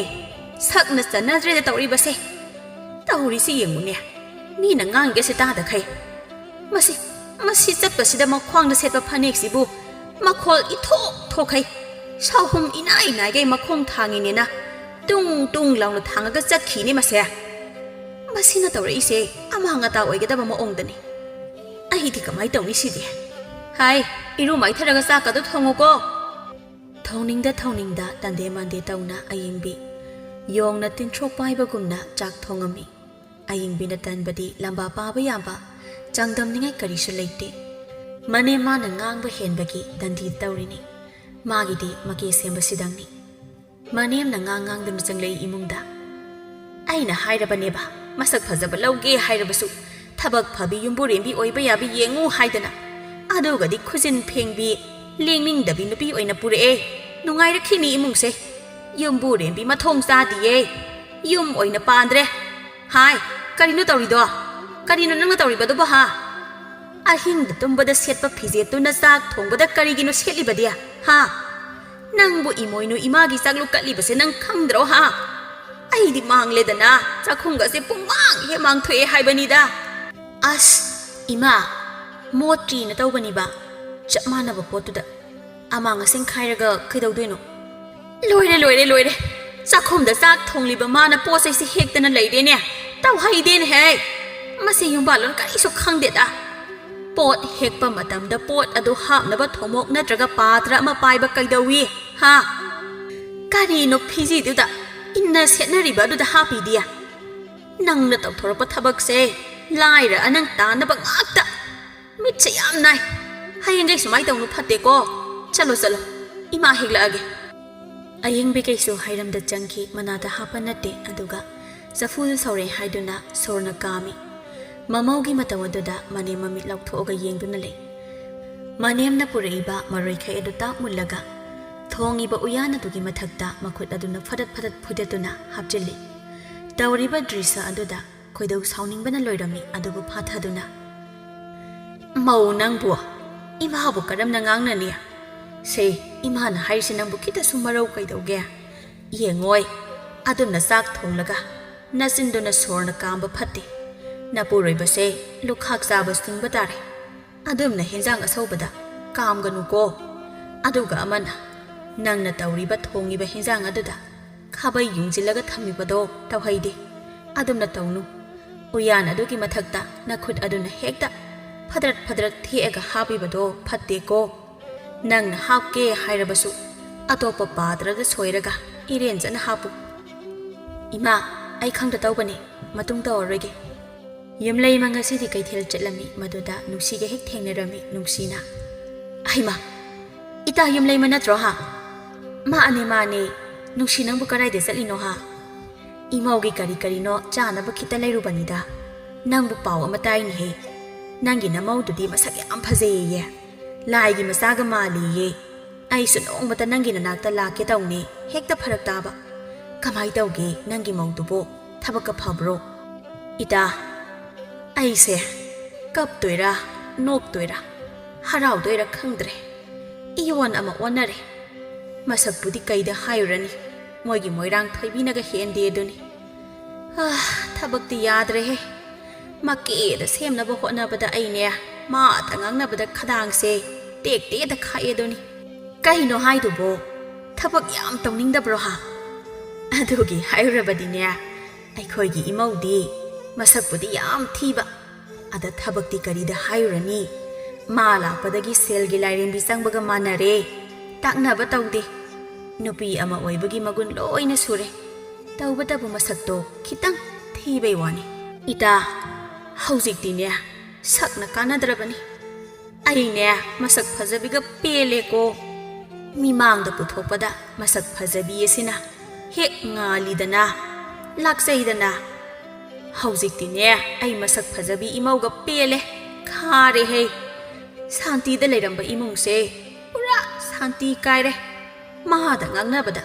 ꯁꯛꯅ ꯆꯟꯅꯗ꯭ꯔꯦꯗ ꯇꯧꯔꯤꯕꯁꯦ꯫ ꯇꯧꯔꯤꯁꯤ ꯌꯦꯡꯉꯨꯅꯦ, ꯃꯤꯅ ꯉꯥꯡꯉꯤꯒꯁꯦ ꯇꯥꯗꯈꯩ꯫ ꯃꯁꯤ, ꯃꯁꯤ ꯆꯠꯄꯁꯤꯗ ꯃꯈ꯭ꯋꯥꯡꯗ ꯁꯦꯠꯄ ꯐꯅꯦꯛꯁꯤꯕꯨ ꯃꯈꯣꯜ ꯏꯊꯣꯛ ꯊꯣꯛꯈꯩ, ꯁꯥꯎꯍꯨꯝ ꯏꯅꯥꯏ ꯅꯥꯏꯒꯩ ꯃꯈꯣꯡ ꯊꯥꯡꯉꯤꯅꯦꯅ ꯇꯨꯡ ꯇꯨꯡ ꯂꯥꯎꯅ ꯊꯥꯡꯉꯒ ꯆꯠꯈꯤꯅꯦ ꯃꯁꯦ꯫ ꯃꯁꯤꯅ ꯇꯧꯔꯛꯏꯁꯦ ꯑꯃꯥꯡ ꯑꯇꯥ ꯑꯣꯏꯒꯗꯕ ꯃꯑꯣꯡꯗꯅꯤ꯫ ꯑꯩꯗꯤ ꯀꯃꯥꯏ ꯇꯧꯅꯤ ꯁꯤꯗꯤ? ꯍꯥꯏ, ꯏꯔꯨ ꯃꯥꯏꯊꯔꯒ ꯆꯥꯛꯀꯗꯣ ꯊꯣꯡꯉꯨꯀꯣ꯫" ꯊꯣꯡꯅꯤꯡꯗ ꯊꯣꯡꯅꯤꯡꯗ ꯇꯟꯗꯦ ꯃꯥꯟꯗꯦ ꯇꯧꯅ ꯑꯌꯤꯡꯕꯤ ꯌꯣꯡꯅ ꯇꯤꯟꯊ꯭ꯔꯣꯛ ꯄꯥꯏꯕꯒꯨꯝꯅ ꯆꯥꯛ ꯊꯣꯡꯉꯝꯃꯤ꯫ ꯑꯌꯤꯡꯕꯤꯅ ꯇꯟꯕꯗꯤ ꯂꯝꯕꯥ ꯄꯥꯕ ꯌꯥꯕ, ꯆꯥꯡꯗꯝꯅꯤꯡꯉꯥꯏ ꯀꯔꯤꯁꯨ ꯂꯩꯇꯦ꯫ ꯃꯅꯦꯝ ꯃꯥꯅ ꯉꯥꯡꯕ ꯍꯦꯟꯕꯒꯤ ꯗꯟꯗꯤ ꯇꯧꯔꯤꯅꯤ꯫ ꯃꯥꯒꯤꯗꯤ ꯃꯀꯦ ꯁꯦꯝꯕꯁꯤꯗꯪꯅꯤ꯫ ꯃꯅꯦꯝꯅ ꯉꯥꯡ ꯉꯥꯡꯗꯨꯅ ꯆꯪꯂꯛꯏ ꯏꯃꯨꯡꯗ꯫ "ꯑꯩꯅ ꯍꯥꯏꯔꯕꯅꯦꯕ, ꯃꯁꯛ ꯐꯖꯕ ꯂꯧꯒꯦ ꯍꯥꯏꯔꯕꯁꯨ ꯊꯕꯛ ꯐꯕꯤ ꯌꯨꯝꯕꯨꯔꯦꯝꯕꯤ ꯑꯣꯏꯕ ꯌꯥꯕꯤ ꯌꯦꯡꯉꯨ ꯍꯥꯏꯗꯅ, ꯑꯗꯨꯒꯗꯤ ꯈꯨꯖꯤꯟ ꯐꯦꯡꯕꯤ, ꯂꯦꯡꯅꯤꯡꯗꯕꯤ ꯅꯨꯄꯤ ꯑꯣꯏꯅ ꯄꯨꯔꯛꯑꯦ꯫ ꯅꯨꯡꯉꯥꯏꯔꯛꯈꯤꯅꯤ ꯏꯃꯨꯡꯁꯦ꯫ ꯌꯨꯝꯕꯨꯔꯦꯝꯕꯤ ꯃꯊꯣꯡ ꯆꯥꯗꯤꯌꯦ꯫ ꯌꯨꯝ ꯑꯣꯏꯅ ꯄꯥꯟꯗ꯭ꯔꯦ꯫ ꯍꯥꯏ, ꯀꯔꯤꯅꯣ ꯇꯧꯔꯤꯗꯣ? ꯀꯔꯤꯅꯣ ꯅꯪꯅ ꯇꯧꯔꯤꯕꯗꯨꯕꯣ, ꯍꯥ? ꯑꯍꯤꯡꯗ ꯇꯨꯝꯕꯗ ꯁꯦꯠꯄ ꯐꯤꯖꯦꯠꯇꯨꯅ ꯆꯥꯛ ꯊꯣꯡꯕꯗ ꯀꯔꯤꯒꯤꯅꯣ ꯁꯦꯠꯂꯤꯕꯗꯤ, ꯍꯥ? ꯅꯪꯕꯨ ꯏꯃꯣꯏꯅꯨ ꯏꯃꯥꯒꯤ ꯆꯥꯛꯂꯨꯛ ꯀꯠꯂꯤꯕꯁꯦ ꯅꯪ ꯈꯪꯗ꯭ꯔꯣ, ꯍꯥ? ꯑꯩꯗꯤ ꯃꯥꯡꯂꯦꯗꯅ, ꯆꯥꯛꯈꯨꯝꯒꯁꯦ ꯄꯨꯡꯃꯥꯡ ꯍꯦꯛ ꯃꯥꯡꯊꯣꯛꯑꯦ ꯍꯥꯏꯕꯅꯤꯗ꯫" "ꯑꯁ, ꯏꯃꯥ, ꯃꯣꯠꯇ꯭ꯔꯤꯅ ꯇꯧꯕꯅꯤꯕ, ꯆꯞ ꯃꯥꯟꯅꯕ ꯄꯣꯠꯇꯨꯗ ꯑꯃꯥꯡ ꯑꯁꯦꯡ ꯈꯥꯏꯔꯒ ꯀꯩꯗꯧꯗꯣꯏꯅꯣ?" ꯂꯣꯏꯔꯦ, ꯂꯣꯏꯔꯦ, ꯂꯣꯏꯔꯦ꯫ ꯆꯥꯛꯈꯨꯝꯗ ꯆꯥꯛ ꯊꯣꯡꯂꯤꯕ ꯃꯥꯅ ꯄꯣꯠ ꯆꯩꯁꯦ ꯍꯦꯛꯇꯅ ꯂꯩꯔꯦꯅꯦ꯫ ꯇꯧꯍꯩꯗꯦꯅꯦꯍꯦ꯫ ꯃꯁꯤ ꯌꯨꯝꯕꯥꯜꯂꯣꯟ ꯀꯔꯤꯁꯨ ꯈꯪꯗꯦꯗ꯫ ꯄꯣꯠ ꯍꯦꯛꯄ ꯃꯇꯝꯗ ꯄꯣꯠ ꯑꯗꯨ ꯍꯥꯞꯅꯕ ꯊꯨꯝꯃꯣꯛ ꯅꯠꯇ꯭ꯔꯒ ꯄꯥꯇ꯭ꯔ ꯑꯃ ꯄꯥꯏꯕ ꯀꯩꯗꯧꯏ, ꯍꯥ? ꯀꯔꯤꯅꯣ ꯐꯤꯖꯤꯗꯨꯗ ꯏꯟꯅ ꯁꯦꯠꯅꯔꯤꯕ ꯑꯗꯨꯗ ꯍꯥꯞꯄꯤꯗꯤ? ꯅꯪꯅ ꯇꯧꯊꯣꯔꯛꯄ ꯊꯕꯛꯁꯦ ꯂꯥꯏꯔ ꯑꯅꯪ ꯇꯥꯟꯅꯕ ꯉꯥꯛꯇ꯫ ꯃꯤꯠꯁꯦ ꯌꯥꯝ ꯅꯥꯏ꯫ ꯍꯌꯦꯡꯈꯩ ꯁꯨꯃꯥꯏ ꯇꯧꯅꯨ, ꯐꯠꯇꯦꯀꯣ꯫ ꯆꯠꯂꯣ, ꯆꯠꯂꯣ꯫ ꯏꯃꯥ ꯍꯦꯛꯂꯛꯑꯒꯦ꯫ ꯑꯌꯦꯡꯕꯤ ꯀꯩꯁꯨ ꯍꯥꯏꯔꯝꯗ ꯆꯪꯈꯤ, ꯃꯅꯥꯗ ꯍꯥꯞꯄ ꯅꯠꯇꯦ꯫ ꯑꯗꯨꯒ ꯆꯐꯨꯗꯨ ꯁꯧꯔꯦ ꯍꯥꯏꯗꯨꯅ ꯁꯣꯔꯅ ꯀꯥꯝꯃꯤ꯫ ꯃꯃꯧꯒꯤ ꯃꯇꯧ ꯑꯗꯨꯗ ꯃꯅꯦꯝ ꯃꯃꯤꯠ ꯂꯥꯎꯊꯣꯛꯑꯒ ꯌꯦꯡꯗꯨꯅ ꯂꯩ꯫ ꯃꯅꯦꯝꯅ ꯄꯨꯔꯛꯏꯕ ꯃꯔꯣꯏꯈꯩ ꯑꯗꯨ ꯇꯥꯞ ꯃꯨꯜꯂꯒ ꯊꯣꯡꯉꯤꯕ ꯎꯌꯥꯟ ꯑꯗꯨꯒꯤ ꯃꯊꯛꯇ ꯃꯈꯨꯠ ꯑꯗꯨꯅ ꯐꯗꯠ ꯐꯗꯠ ꯐꯨꯗꯠꯇꯨꯅ ꯍꯥꯞꯆꯤꯜꯂꯤ꯫ ꯇꯧꯔꯤꯕ ꯗ꯭ꯔꯤꯁ ꯑꯗꯨꯗ ꯈꯣꯏꯗꯧ ꯁꯥꯎꯅꯤꯡꯕꯅ ꯂꯣꯏꯔꯝꯃꯤ, ꯑꯗꯨꯕꯨ ꯐꯥꯊꯗꯨꯅ, "ꯃꯧ ꯅꯪꯕꯨ ꯏꯃꯥꯕꯨ ꯀꯔꯝꯅ ꯉꯥꯡꯅꯅꯤ? ꯁꯦ, ꯏꯃꯥꯅ ꯍꯥꯏꯔꯤꯁꯤ ꯅꯪꯕꯨ ꯈꯤꯇꯁꯨ ꯃꯔꯧ ꯀꯩꯗꯧꯒꯦ? ꯌꯦꯡꯉꯣꯏ, ꯑꯗꯨꯝꯅ ꯆꯥꯛ ꯊꯣꯡꯂꯒ ꯅꯆꯤꯟꯗꯨꯅ ꯁꯣꯔꯅ ꯀꯥꯝꯕ ꯐꯠꯇꯦ꯫ ꯅꯄꯨꯔꯣꯏꯕꯁꯦ ꯂꯨꯈꯥꯛ ꯆꯥꯕ ꯆꯤꯡꯕ ꯇꯥꯔꯦ꯫ ꯑꯗꯨꯝꯅ ꯍꯦꯟꯖꯥꯡ ꯑꯁꯧꯕꯗ ꯀꯥꯝꯒꯅꯨꯀꯣ꯫ ꯑꯗꯨꯒ ꯑꯃꯅ, ꯅꯪꯅ ꯇꯧꯔꯤꯕ ꯊꯣꯡꯉꯤꯕ ꯍꯦꯟꯖꯥꯡ ꯑꯗꯨꯗ ꯈꯥꯕꯩ ꯌꯨꯡꯁꯤꯜꯂꯒ ꯊꯝꯃꯤꯕꯗꯣ ꯇꯧꯍꯩꯗꯦ꯫ ꯑꯗꯨꯝꯅ ꯇꯧꯅꯨ꯫ ꯎꯌꯥꯟ ꯑꯗꯨꯒꯤ ꯃꯊꯛꯇ ꯅꯈꯨꯠ ꯑꯗꯨꯅ ꯍꯦꯛꯇ ꯐꯗ꯭ꯔꯠ ꯐꯗ꯭ꯔꯠ ꯊꯦꯛꯑꯒ ꯍꯥꯞꯄꯤꯕꯗꯣ ꯐꯠꯇꯦꯀꯣ꯫ ꯅꯪꯅ ꯍꯥꯞꯀꯦ ꯍꯥꯏꯔꯕꯁꯨ ꯑꯇꯣꯞꯄ ꯄꯥꯇ꯭ꯔꯗ ꯁꯣꯏꯔꯒ ꯏꯔꯦꯟꯖꯅ ꯍꯥꯞꯄꯨ꯫" "ꯏꯃꯥ, ꯑꯩ ꯈꯪꯗ ꯇꯧꯕꯅꯤ, ꯃꯇꯨꯡ ꯇꯧꯔꯔꯣꯏꯒꯦ꯫" ꯌꯨꯝꯂꯩꯃ ꯉꯁꯤꯗꯤ ꯀꯩꯊꯦꯜ ꯆꯠꯂꯝꯃꯤ꯫ ꯃꯗꯨꯗ ꯅꯨꯡꯁꯤꯒ ꯍꯦꯛ ꯊꯦꯡꯅꯔꯝꯃꯤ꯫ ꯅꯨꯡꯁꯤꯅ, "ꯍꯩꯃꯥ, ꯏꯇꯥ ꯌꯨꯝꯂꯩꯃ ꯅꯠꯇ꯭ꯔꯣ ꯍꯥ?" "ꯃꯥꯅꯦ, ꯃꯥꯅꯦ꯫ ꯅꯨꯡꯁꯤ, ꯅꯪꯕꯨ ꯀꯗꯥꯏꯗ ꯆꯠꯂꯤꯅꯣ ꯍꯥ?" "ꯏꯃꯧꯒꯤ ꯀꯔꯤ ꯀꯔꯤꯅꯣ ꯆꯥꯅꯕ ꯈꯤꯇ ꯂꯩꯔꯨꯕꯅꯤꯗ꯫ ꯅꯪꯕꯨ ꯄꯥꯎ ꯑꯃ ꯇꯥꯏꯅꯦꯍꯦ꯫ ꯅꯪꯒꯤ ꯅꯃꯧꯗꯨꯗꯤ ꯃꯁꯛ ꯌꯥꯝ ꯐꯖꯩꯌꯦ꯫ ꯂꯥꯏꯒꯤ ꯃꯆꯥꯒ ꯃꯥꯜꯂꯤꯌꯦ꯫ ꯑꯩꯁꯨ ꯅꯣꯡꯃꯇ ꯅꯪꯒꯤ ꯅꯅꯥꯛꯇ ꯂꯥꯛꯀꯦ ꯇꯧꯅꯤ, ꯍꯦꯛꯇ ꯐꯔꯛ ꯇꯥꯕ꯫ ꯀꯃꯥꯏ ꯇꯧꯒꯦ ꯅꯪꯒꯤ ꯃꯧꯗꯨꯕꯣ? ꯊꯕꯛꯀ ꯐꯕ꯭ꯔꯣ?" "ꯏꯇꯥ, ꯑꯩꯁꯦ ꯀꯞꯇꯣꯏꯔꯥ, ꯅꯣꯛꯇꯣꯏꯔꯥ, ꯍꯔꯥꯎꯗꯣꯏꯔꯥ ꯈꯪꯗ꯭ꯔꯦ꯫ ꯏꯌꯣꯟ ꯑꯃ ꯑꯣꯟꯅꯔꯦ꯫ ꯃꯁꯛꯄꯨꯗꯤ ꯀꯩꯗ ꯍꯥꯏꯔꯨꯔꯅꯤ, ꯃꯣꯏꯒꯤ ꯃꯣꯏꯔꯥꯡ ꯊꯣꯏꯕꯤꯅꯒ ꯍꯦꯟꯗꯦ ꯑꯗꯨꯅꯤ꯫ ꯑꯥ, ꯊꯕꯛꯇꯤ ꯌꯥꯗ꯭ꯔꯦꯍꯦ꯫ ꯃꯀꯦꯗ ꯁꯦꯝꯅꯕ ꯍꯣꯠꯅꯕꯗ ꯑꯩꯅꯦ, ꯃꯥꯇ ꯉꯥꯡꯅꯕꯗ ꯈꯗꯥꯡꯁꯦ ꯇꯦꯛ ꯇꯦꯛꯇ ꯈꯥꯛꯑꯦ ꯑꯗꯨꯅꯤ꯫" "ꯀꯩꯅꯣ ꯍꯥꯏꯗꯨꯕꯣ? ꯊꯕꯛ ꯌꯥꯝ ꯇꯧꯅꯤꯡꯗꯕ꯭ꯔꯣ ꯍꯥ? ꯑꯗꯨꯒꯤ ꯍꯥꯏꯔꯨꯔꯕꯗꯤꯅꯦ, ꯑꯩꯈꯣꯏꯒꯤ ꯏꯃꯧꯗꯤ ꯃꯁꯛꯄꯨꯗꯤ ꯌꯥꯝ ꯊꯤꯕ, ꯑꯗ ꯊꯕꯛꯇꯤ ꯀꯔꯤꯗ ꯍꯥꯏꯔꯨꯔꯅꯤ? ꯃꯥ ꯂꯥꯛꯄꯗꯒꯤ ꯁꯦꯜꯒꯤ ꯂꯥꯏꯔꯦꯝꯕꯤ ꯆꯪꯕꯒ ꯃꯥꯟꯅꯔꯦ꯫ ꯇꯥꯛꯅꯕ ꯇꯧꯗꯦ꯫ ꯅꯨꯄꯤ ꯑꯃ ꯑꯣꯏꯕꯒꯤ ꯃꯒꯨꯟ ꯂꯣꯏꯅ ꯁꯨꯔꯦ꯫ ꯇꯧꯕꯇꯕꯨ ꯃꯁꯛꯇꯣ ꯈꯤꯇꯪ ꯊꯤꯕꯩ ꯋꯥꯅꯤ꯫ ꯏꯇꯥ, ꯍꯧꯖꯤꯛꯇꯤꯅꯦ, ꯁꯛꯅ ꯀꯥꯟꯅꯗ꯭ꯔꯕꯅꯤ꯫ ꯑꯩꯅꯦ, ꯃꯁꯛ ꯐꯖꯕꯤꯒ ꯄꯦꯜꯂꯦꯀꯣ꯫ ꯃꯤꯃꯥꯡꯗ ꯄꯨꯊꯣꯛꯄꯗ ꯃꯁꯛ ꯐꯖꯕꯤ ꯑꯁꯤꯅ ꯍꯦꯛ ꯉꯥꯜꯂꯤꯗꯅ, ꯂꯥꯛꯆꯩꯗꯅ꯫ ꯍꯧꯖꯤꯛꯇꯤꯅꯦ, ꯑꯩ ꯃꯁꯛ ꯐꯖꯕꯤ ꯏꯃꯧꯒ ꯄꯦꯜꯂꯦ, ꯈꯥꯔꯦꯍꯦ꯫ ꯁꯥꯟꯇꯤꯗ ꯂꯩꯔꯝꯕ ꯏꯃꯨꯡꯁꯦ ꯄꯨꯔꯥ ꯁꯥꯟꯇꯤ ꯀꯥꯏꯔꯦ꯫ ꯃꯥꯗ ꯉꯥꯡꯅꯕꯗ꯫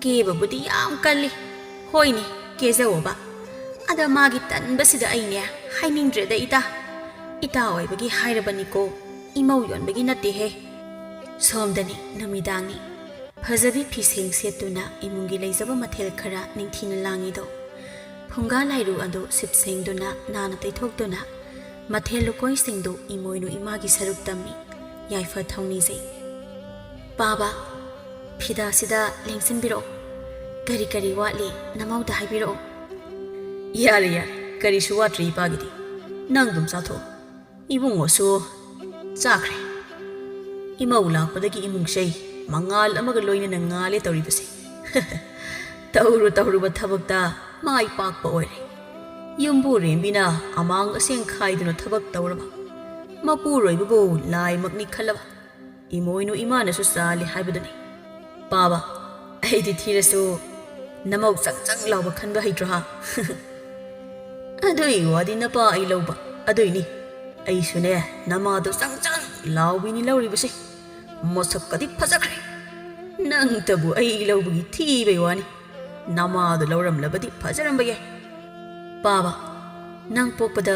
ꯀꯦꯕꯕꯨꯗꯤ ꯌꯥꯝ ꯀꯜꯂꯤ꯫ ꯍꯣꯏꯅꯦ, ꯀꯦꯖꯧꯕ꯫ ꯑꯗ ꯃꯥꯒꯤ ꯇꯟꯕꯁꯤꯗ ꯑꯩꯅꯦ ꯍꯥꯏꯅꯤꯡꯗ꯭ꯔꯦꯗ ꯏꯇꯥ꯫ ꯏꯇꯥ ꯑꯣꯏꯕꯒꯤ ꯍꯥꯏꯔꯕꯅꯤꯀꯣ, ꯏꯃꯧ ꯌꯣꯟꯕꯒꯤ ꯅꯠꯇꯦꯍꯦ꯫ ꯁꯣꯝꯗꯅꯤ ꯅꯨꯃꯤꯗꯥꯡꯅꯤ꯫ ꯐꯖꯕꯤ ꯐꯤꯁꯦꯡ ꯁꯦꯠꯇꯨꯅ ꯏꯃꯨꯡꯒꯤ ꯂꯩꯖꯕ ꯃꯊꯦꯜ ꯈꯔ ꯅꯤꯡꯊꯤꯅ ꯂꯥꯡꯉꯤꯗꯣ꯫ ꯐꯨꯡꯒꯥ ꯂꯥꯏꯔꯨ ꯑꯗꯨ ꯁꯤꯠ ꯁꯦꯡꯗꯨꯅ ꯅꯥꯟꯅ ꯇꯩꯊꯣꯛꯇꯨꯅ ꯃꯊꯦꯜ ꯂꯨꯀꯣꯏꯁꯤꯡꯗꯨ ꯏꯃꯣꯏꯅꯨ ꯏꯃꯥꯒꯤ ꯁꯔꯨꯛ ꯇꯝꯃꯤ꯫ ꯌꯥꯏꯐ ꯊꯧꯅꯤꯖꯩ꯫ ꯄꯥꯕ, ꯐꯤꯗꯥꯁꯤꯗ ꯂꯦꯡꯁꯤꯟꯕꯤꯔꯛꯑꯣ꯫ ꯀꯔꯤ ꯀꯔꯤ ꯋꯥꯠꯂꯤ ꯅꯃꯧꯗ ꯍꯥꯏꯕꯤꯔꯛꯑꯣ꯫ ꯌꯥꯔꯦ ꯌꯥꯔꯦ, ꯀꯔꯤꯁꯨ ꯋꯥꯠꯇ꯭ꯔꯦ ꯏꯄꯥꯒꯤꯗꯤ꯫ ꯅꯪ ꯑꯗꯨꯝ ꯆꯥꯊꯣꯛꯑꯣ꯫ ꯏꯕꯨꯡꯉꯣꯁꯨ ꯆꯥꯈ꯭ꯔꯦ꯫ ꯏꯃꯧ ꯂꯥꯛꯄꯗꯒꯤ ꯏꯃꯨꯡꯁꯦ ꯃꯉꯥꯜ ꯑꯃꯒ ꯂꯣꯏꯅꯅ ꯉꯥꯜꯂꯦ ꯇꯧꯔꯤꯕꯁꯦ꯫ ꯇꯧꯔꯨ ꯇꯧꯔꯨꯕ ꯊꯕꯛꯇ ꯃꯥꯏ ꯄꯥꯛꯄ ꯑꯣꯏꯔꯦ꯫ ꯌꯨꯝꯕꯨꯔꯦꯝꯕꯤꯅ ꯑꯃꯥꯡ ꯑꯁꯦꯡ ꯈꯥꯏꯗꯨꯅ ꯊꯕꯛ ꯇꯧꯔꯕ, ꯃꯄꯨꯔꯣꯏꯕꯕꯨ ꯂꯥꯏꯃꯛꯅꯤ ꯈꯜꯂꯕ, ꯏꯃꯣꯏꯅꯨ ꯏꯃꯥꯅꯁꯨ ꯆꯥꯜꯂꯤ ꯍꯥꯏꯕꯗꯨꯅꯤ꯫ ꯄꯥꯕ, ꯑꯩꯗꯤ ꯊꯤꯔꯁꯨ ꯅꯃꯧ ꯆꯪ ꯆꯪ ꯂꯥꯎꯕ ꯈꯟꯕ ꯍꯩꯇ꯭ꯔꯣ ꯍꯥ? ꯑꯗꯨꯏ ꯋꯥꯗꯤ ꯅꯄꯥ ꯑꯩ ꯂꯧꯕ ꯑꯗꯨꯏꯅꯤ꯫ ꯑꯩꯁꯨꯅꯦ, ꯅꯃꯥꯗꯣ ꯆꯪ ꯆꯪ ꯂꯥꯎꯕꯤꯅꯤ ꯂꯧꯔꯤꯕꯁꯦ꯫ ꯃꯁꯛꯀꯗꯤ ꯐꯖꯈ꯭ꯔꯦ꯫ ꯅꯪꯇꯕꯨ ꯑꯩ ꯂꯧꯕꯒꯤ ꯊꯤꯕꯩ ꯋꯥꯅꯤ꯫ ꯅꯃꯥꯗꯣ ꯂꯧꯔꯝꯂꯕꯗꯤ ꯐꯖꯔꯝꯕ ꯌꯥꯏ꯫ ꯄꯥꯕ, ꯅꯪ ꯄꯣꯛꯄꯗ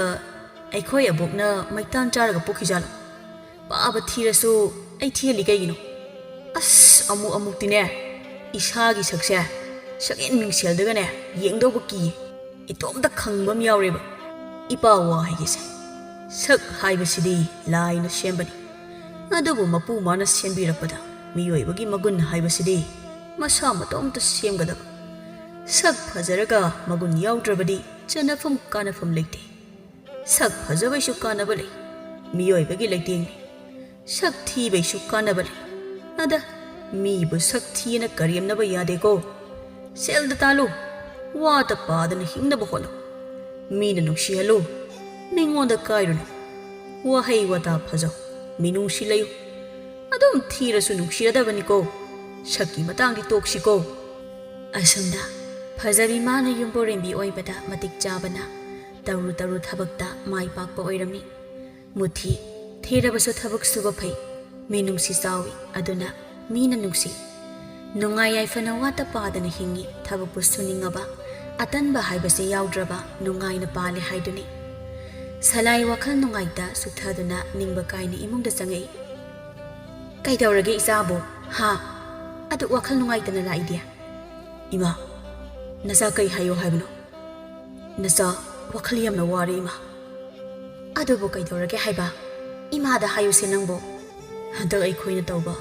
ꯑꯩꯈꯣꯏ ꯑꯕꯣꯛꯅ ꯃꯩꯇꯥꯟ ꯆꯥꯔꯒ ꯄꯣꯛꯈꯤꯖꯥꯠꯂꯣ? ꯄꯥꯕ ꯊꯤꯔꯁꯨ ꯑꯩ ꯊꯤꯍꯜꯂꯤ ꯀꯩꯒꯤꯅꯣ? ꯑꯁ, ꯑꯃꯨꯛ ꯑꯃꯨꯛꯇꯤꯅꯦ, ꯏꯁꯥꯒꯤ ꯁꯛꯁꯦ ꯁꯛꯌꯦꯟ ꯃꯤꯡꯁꯦꯜꯗꯒꯅꯦ ꯌꯦꯡꯗꯧꯕ ꯀꯤꯌꯦ꯫ ꯏꯇꯣꯝꯇ ꯈꯪꯕ ꯑꯃ ꯌꯥꯎꯔꯦꯕ꯫ ꯏꯄꯥ ꯋꯥ ꯍꯥꯏꯒꯦꯁꯦ, ꯁꯛ ꯍꯥꯏꯕꯁꯤꯗꯤ ꯂꯥꯏꯅ ꯁꯦꯝꯕꯅꯤ꯫ ꯑꯗꯨꯕꯨ ꯃꯄꯨ ꯃꯥꯅ ꯁꯦꯝꯕꯤꯔꯛꯄꯗ ꯃꯤꯑꯣꯏꯕꯒꯤ ꯃꯒꯨꯟ ꯍꯥꯏꯕꯁꯤꯗꯤ ꯃꯁꯥ ꯃꯇꯣꯝꯇ ꯁꯦꯝꯒꯗꯕ꯫ ꯁꯛ ꯐꯖꯔꯒ ꯃꯒꯨꯟ ꯌꯥꯎꯗ꯭ꯔꯕꯗꯤ ꯆꯟꯅꯐꯝ ꯀꯥꯟꯅꯐꯝ ꯂꯩꯇꯦ꯫ ꯁꯛ ꯐꯖꯕꯩꯁꯨ ꯀꯥꯟꯅꯕ ꯂꯩ, ꯃꯤꯑꯣꯏꯕꯒꯤ ꯂꯩꯇꯦꯡꯅꯤ꯫ ꯁꯛ ꯊꯤꯕꯩꯁꯨ ꯀꯥꯟꯅꯕ ꯂꯩ꯫ ꯑꯗ, ꯃꯤꯕꯨ ꯁꯛ ꯊꯤꯌꯦꯅ ꯀꯔꯦꯝꯅꯕ ꯌꯥꯗꯦꯀꯣ꯫ ꯁꯦꯜꯗ ꯇꯥꯜꯂꯨ, ꯋꯥꯗ ꯄꯥꯗꯅ ꯍꯤꯡꯅꯕ ꯍꯣꯠꯅꯧ꯫ ꯃꯤꯅ ꯅꯨꯡꯁꯤꯍꯜꯂꯨ, ꯃꯤꯉꯣꯟꯗ ꯀꯥꯏꯔꯨꯅꯨ꯫ ꯋꯥꯍꯩ ꯋꯥꯇꯥ ꯐꯖꯧ, ꯃꯤꯅꯨꯡꯁꯤ ꯂꯩꯌꯨ꯫ ꯑꯗꯨꯝ ꯊꯤꯔꯁꯨ ꯅꯨꯡꯁꯤꯔꯗꯕꯅꯤꯀꯣ꯫ ꯁꯛꯀꯤ ꯃꯇꯥꯡꯗꯤ ꯇꯣꯛꯁꯤꯀꯣ꯫ ꯑꯁꯨꯝꯅ ꯐꯖꯕꯤ ꯃꯥꯅ ꯌꯨꯝꯕꯨꯔꯦꯝꯕꯤ ꯑꯣꯏꯕꯗ ꯃꯇꯤꯛ ꯆꯥꯕꯅ ꯇꯧꯔꯨ ꯇꯧꯔꯨ ꯊꯕꯛꯇ ꯃꯥꯏ ꯄꯥꯛꯄ ꯑꯣꯏꯔꯝꯃꯤ꯫ ꯃꯨꯊꯤ, ꯊꯤꯔꯕꯁꯨ ꯊꯕꯛ ꯁꯨꯕ ꯐꯩ, ꯃꯤꯅꯨꯡꯁꯤ ꯆꯥꯎꯏ, ꯑꯗꯨꯅ ꯃꯤꯅ ꯅꯨꯡꯁꯤ꯫ ꯅꯨꯡꯉꯥꯏ ꯌꯥꯏꯐꯅ ꯋꯥꯠꯇ ꯄꯥꯗꯅ ꯍꯤꯡꯉꯤ, ꯊꯕꯛꯄꯨ ꯁꯨꯅꯤꯡꯉꯕ, ꯑꯇꯟꯕ ꯍꯥꯏꯕꯁꯦ ꯌꯥꯎꯗ꯭ꯔꯕ ꯅꯨꯡꯉꯥꯏꯅ ꯄꯥꯜꯂꯦ ꯍꯥꯏꯗꯨꯅꯤ꯫ ꯁꯂꯥꯏ ꯋꯥꯈꯜ ꯅꯨꯡꯉꯥꯏꯇ ꯁꯨꯛꯊꯗꯨꯅ ꯅꯤꯡꯕ ꯀꯥꯏꯅ ꯏꯃꯨꯡꯗ ꯆꯪꯉꯛꯏ꯫ "ꯀꯩꯗꯧꯔꯒꯦ ꯏꯆꯥꯕꯨ? ꯍꯥ? ꯑꯗꯨ ꯋꯥꯈꯜ ꯅꯨꯡꯉꯥꯏꯇꯅ ꯂꯥꯛꯏꯗꯤ?" "ꯏꯃꯥ, ꯅꯆꯥ ꯀꯩ ꯍꯥꯏꯌꯣ ꯍꯥꯏꯕꯅꯣ? ꯅꯆꯥ ꯋꯥꯈꯜ ꯌꯥꯝꯅ ꯋꯥꯔꯦ, ꯏꯃꯥ꯫" "ꯑꯗꯨꯕꯨ ꯀꯩꯗꯧꯔꯒꯦ ꯍꯥꯏꯕ? ꯏꯃꯥꯗ ꯍꯥꯏꯌꯨꯁꯦ ꯅꯪꯕꯨ꯫" "ꯍꯟꯗꯛ ꯑꯩꯈꯣꯏꯅ ꯇꯧꯕ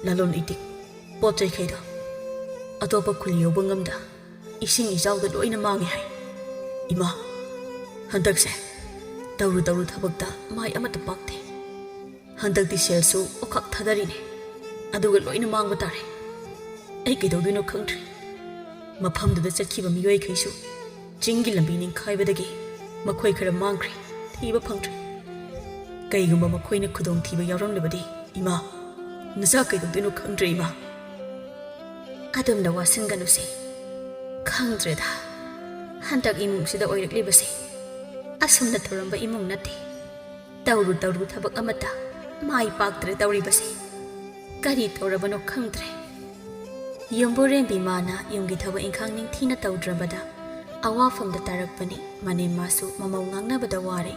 ꯂꯂꯣꯟ ꯏꯇꯤꯛ, ꯄꯣꯠ ꯆꯩꯈꯩꯗꯣ ꯑꯇꯣꯞꯄ ꯈꯨꯜ ꯌꯧꯕ ꯉꯝꯗ ꯏꯁꯤꯡ ꯏꯆꯥꯎꯗ ꯂꯣꯏꯅ ꯃꯥꯡꯉꯦ ꯍꯥꯏ꯫ ꯏꯃꯥ, ꯍꯟꯗꯛꯁꯦ ꯇꯧꯔꯨ ꯇꯧꯔꯨ ꯊꯕꯛꯇ ꯃꯥꯏ ꯑꯃꯠꯇ ꯄꯥꯛꯇꯦ꯫ ꯍꯟꯗꯛꯇꯤ ꯁꯦꯜꯁꯨ ꯑꯣꯈꯥꯛ ꯊꯥꯗꯔꯤꯅꯦ, ꯑꯗꯨꯒ ꯂꯣꯏꯅ ꯃꯥꯡꯕ ꯇꯥꯔꯦ꯫ ꯑꯩ ꯀꯩꯗꯧꯗꯣꯏꯅꯣ ꯈꯪꯗ꯭ꯔꯦ꯫" ꯃꯐꯝꯗꯨꯗ ꯆꯠꯈꯤꯕ ꯃꯤꯑꯣꯏꯈꯩꯁꯨ ꯆꯤꯡꯒꯤ ꯂꯝꯕꯤ ꯅꯤꯡꯈꯥꯏꯕꯗꯒꯤ ꯃꯈꯣꯏ ꯈꯔ ꯃꯥꯡꯈ꯭ꯔꯦ, ꯊꯤꯕ ꯐꯪꯗ꯭ꯔꯦ꯫ ꯀꯩꯒꯨꯝꯕ ꯃꯈꯣꯏꯅ ꯈꯨꯗꯣꯡꯊꯤꯕ ꯌꯥꯎꯔꯝꯂꯕꯗꯤ, ꯏꯃꯥ, ꯅꯆꯥ ꯀꯩꯗꯧꯗꯣꯏꯅꯣ ꯈꯪꯗ꯭ꯔꯦ, ꯏꯃꯥ꯫ "ꯑꯗꯨꯝꯅ ꯋꯥꯁꯤꯟꯒꯅꯨꯁꯦ꯫ ꯈꯪꯗ꯭ꯔꯦꯗ, ꯍꯟꯗꯛ ꯏꯃꯨꯡꯁꯤꯗ ꯑꯣꯏꯔꯛꯂꯤꯕꯁꯦ ꯑꯁꯨꯝꯅ ꯇꯧꯔꯝꯕ ꯏꯃꯨꯡ ꯅꯠꯇꯦ꯫ ꯇꯧꯔꯨ ꯇꯧꯔꯨ ꯊꯕꯛ ꯑꯃꯠꯇ ꯃꯥꯏ ꯄꯥꯛꯇ꯭ꯔꯦ ꯇꯧꯔꯤꯕꯁꯦ꯫ ꯀꯔꯤ ꯇꯧꯔꯕꯅꯣ ꯈꯪꯗ꯭ꯔꯦ꯫" ꯌꯨꯝꯕꯨꯔꯦꯝꯕꯤ ꯃꯥꯅ ꯌꯨꯝꯒꯤ ꯊꯕꯛ ꯏꯪꯈꯥꯡ ꯅꯤꯡꯊꯤꯅ ꯇꯧꯗ꯭ꯔꯕꯗ ꯑꯋꯥꯐꯝꯗ ꯇꯥꯔꯛꯄꯅꯤ꯫ ꯃꯅꯦꯝ ꯃꯥꯁꯨ ꯃꯃꯧ ꯉꯥꯡꯅꯕꯗ ꯋꯥꯔꯦ꯫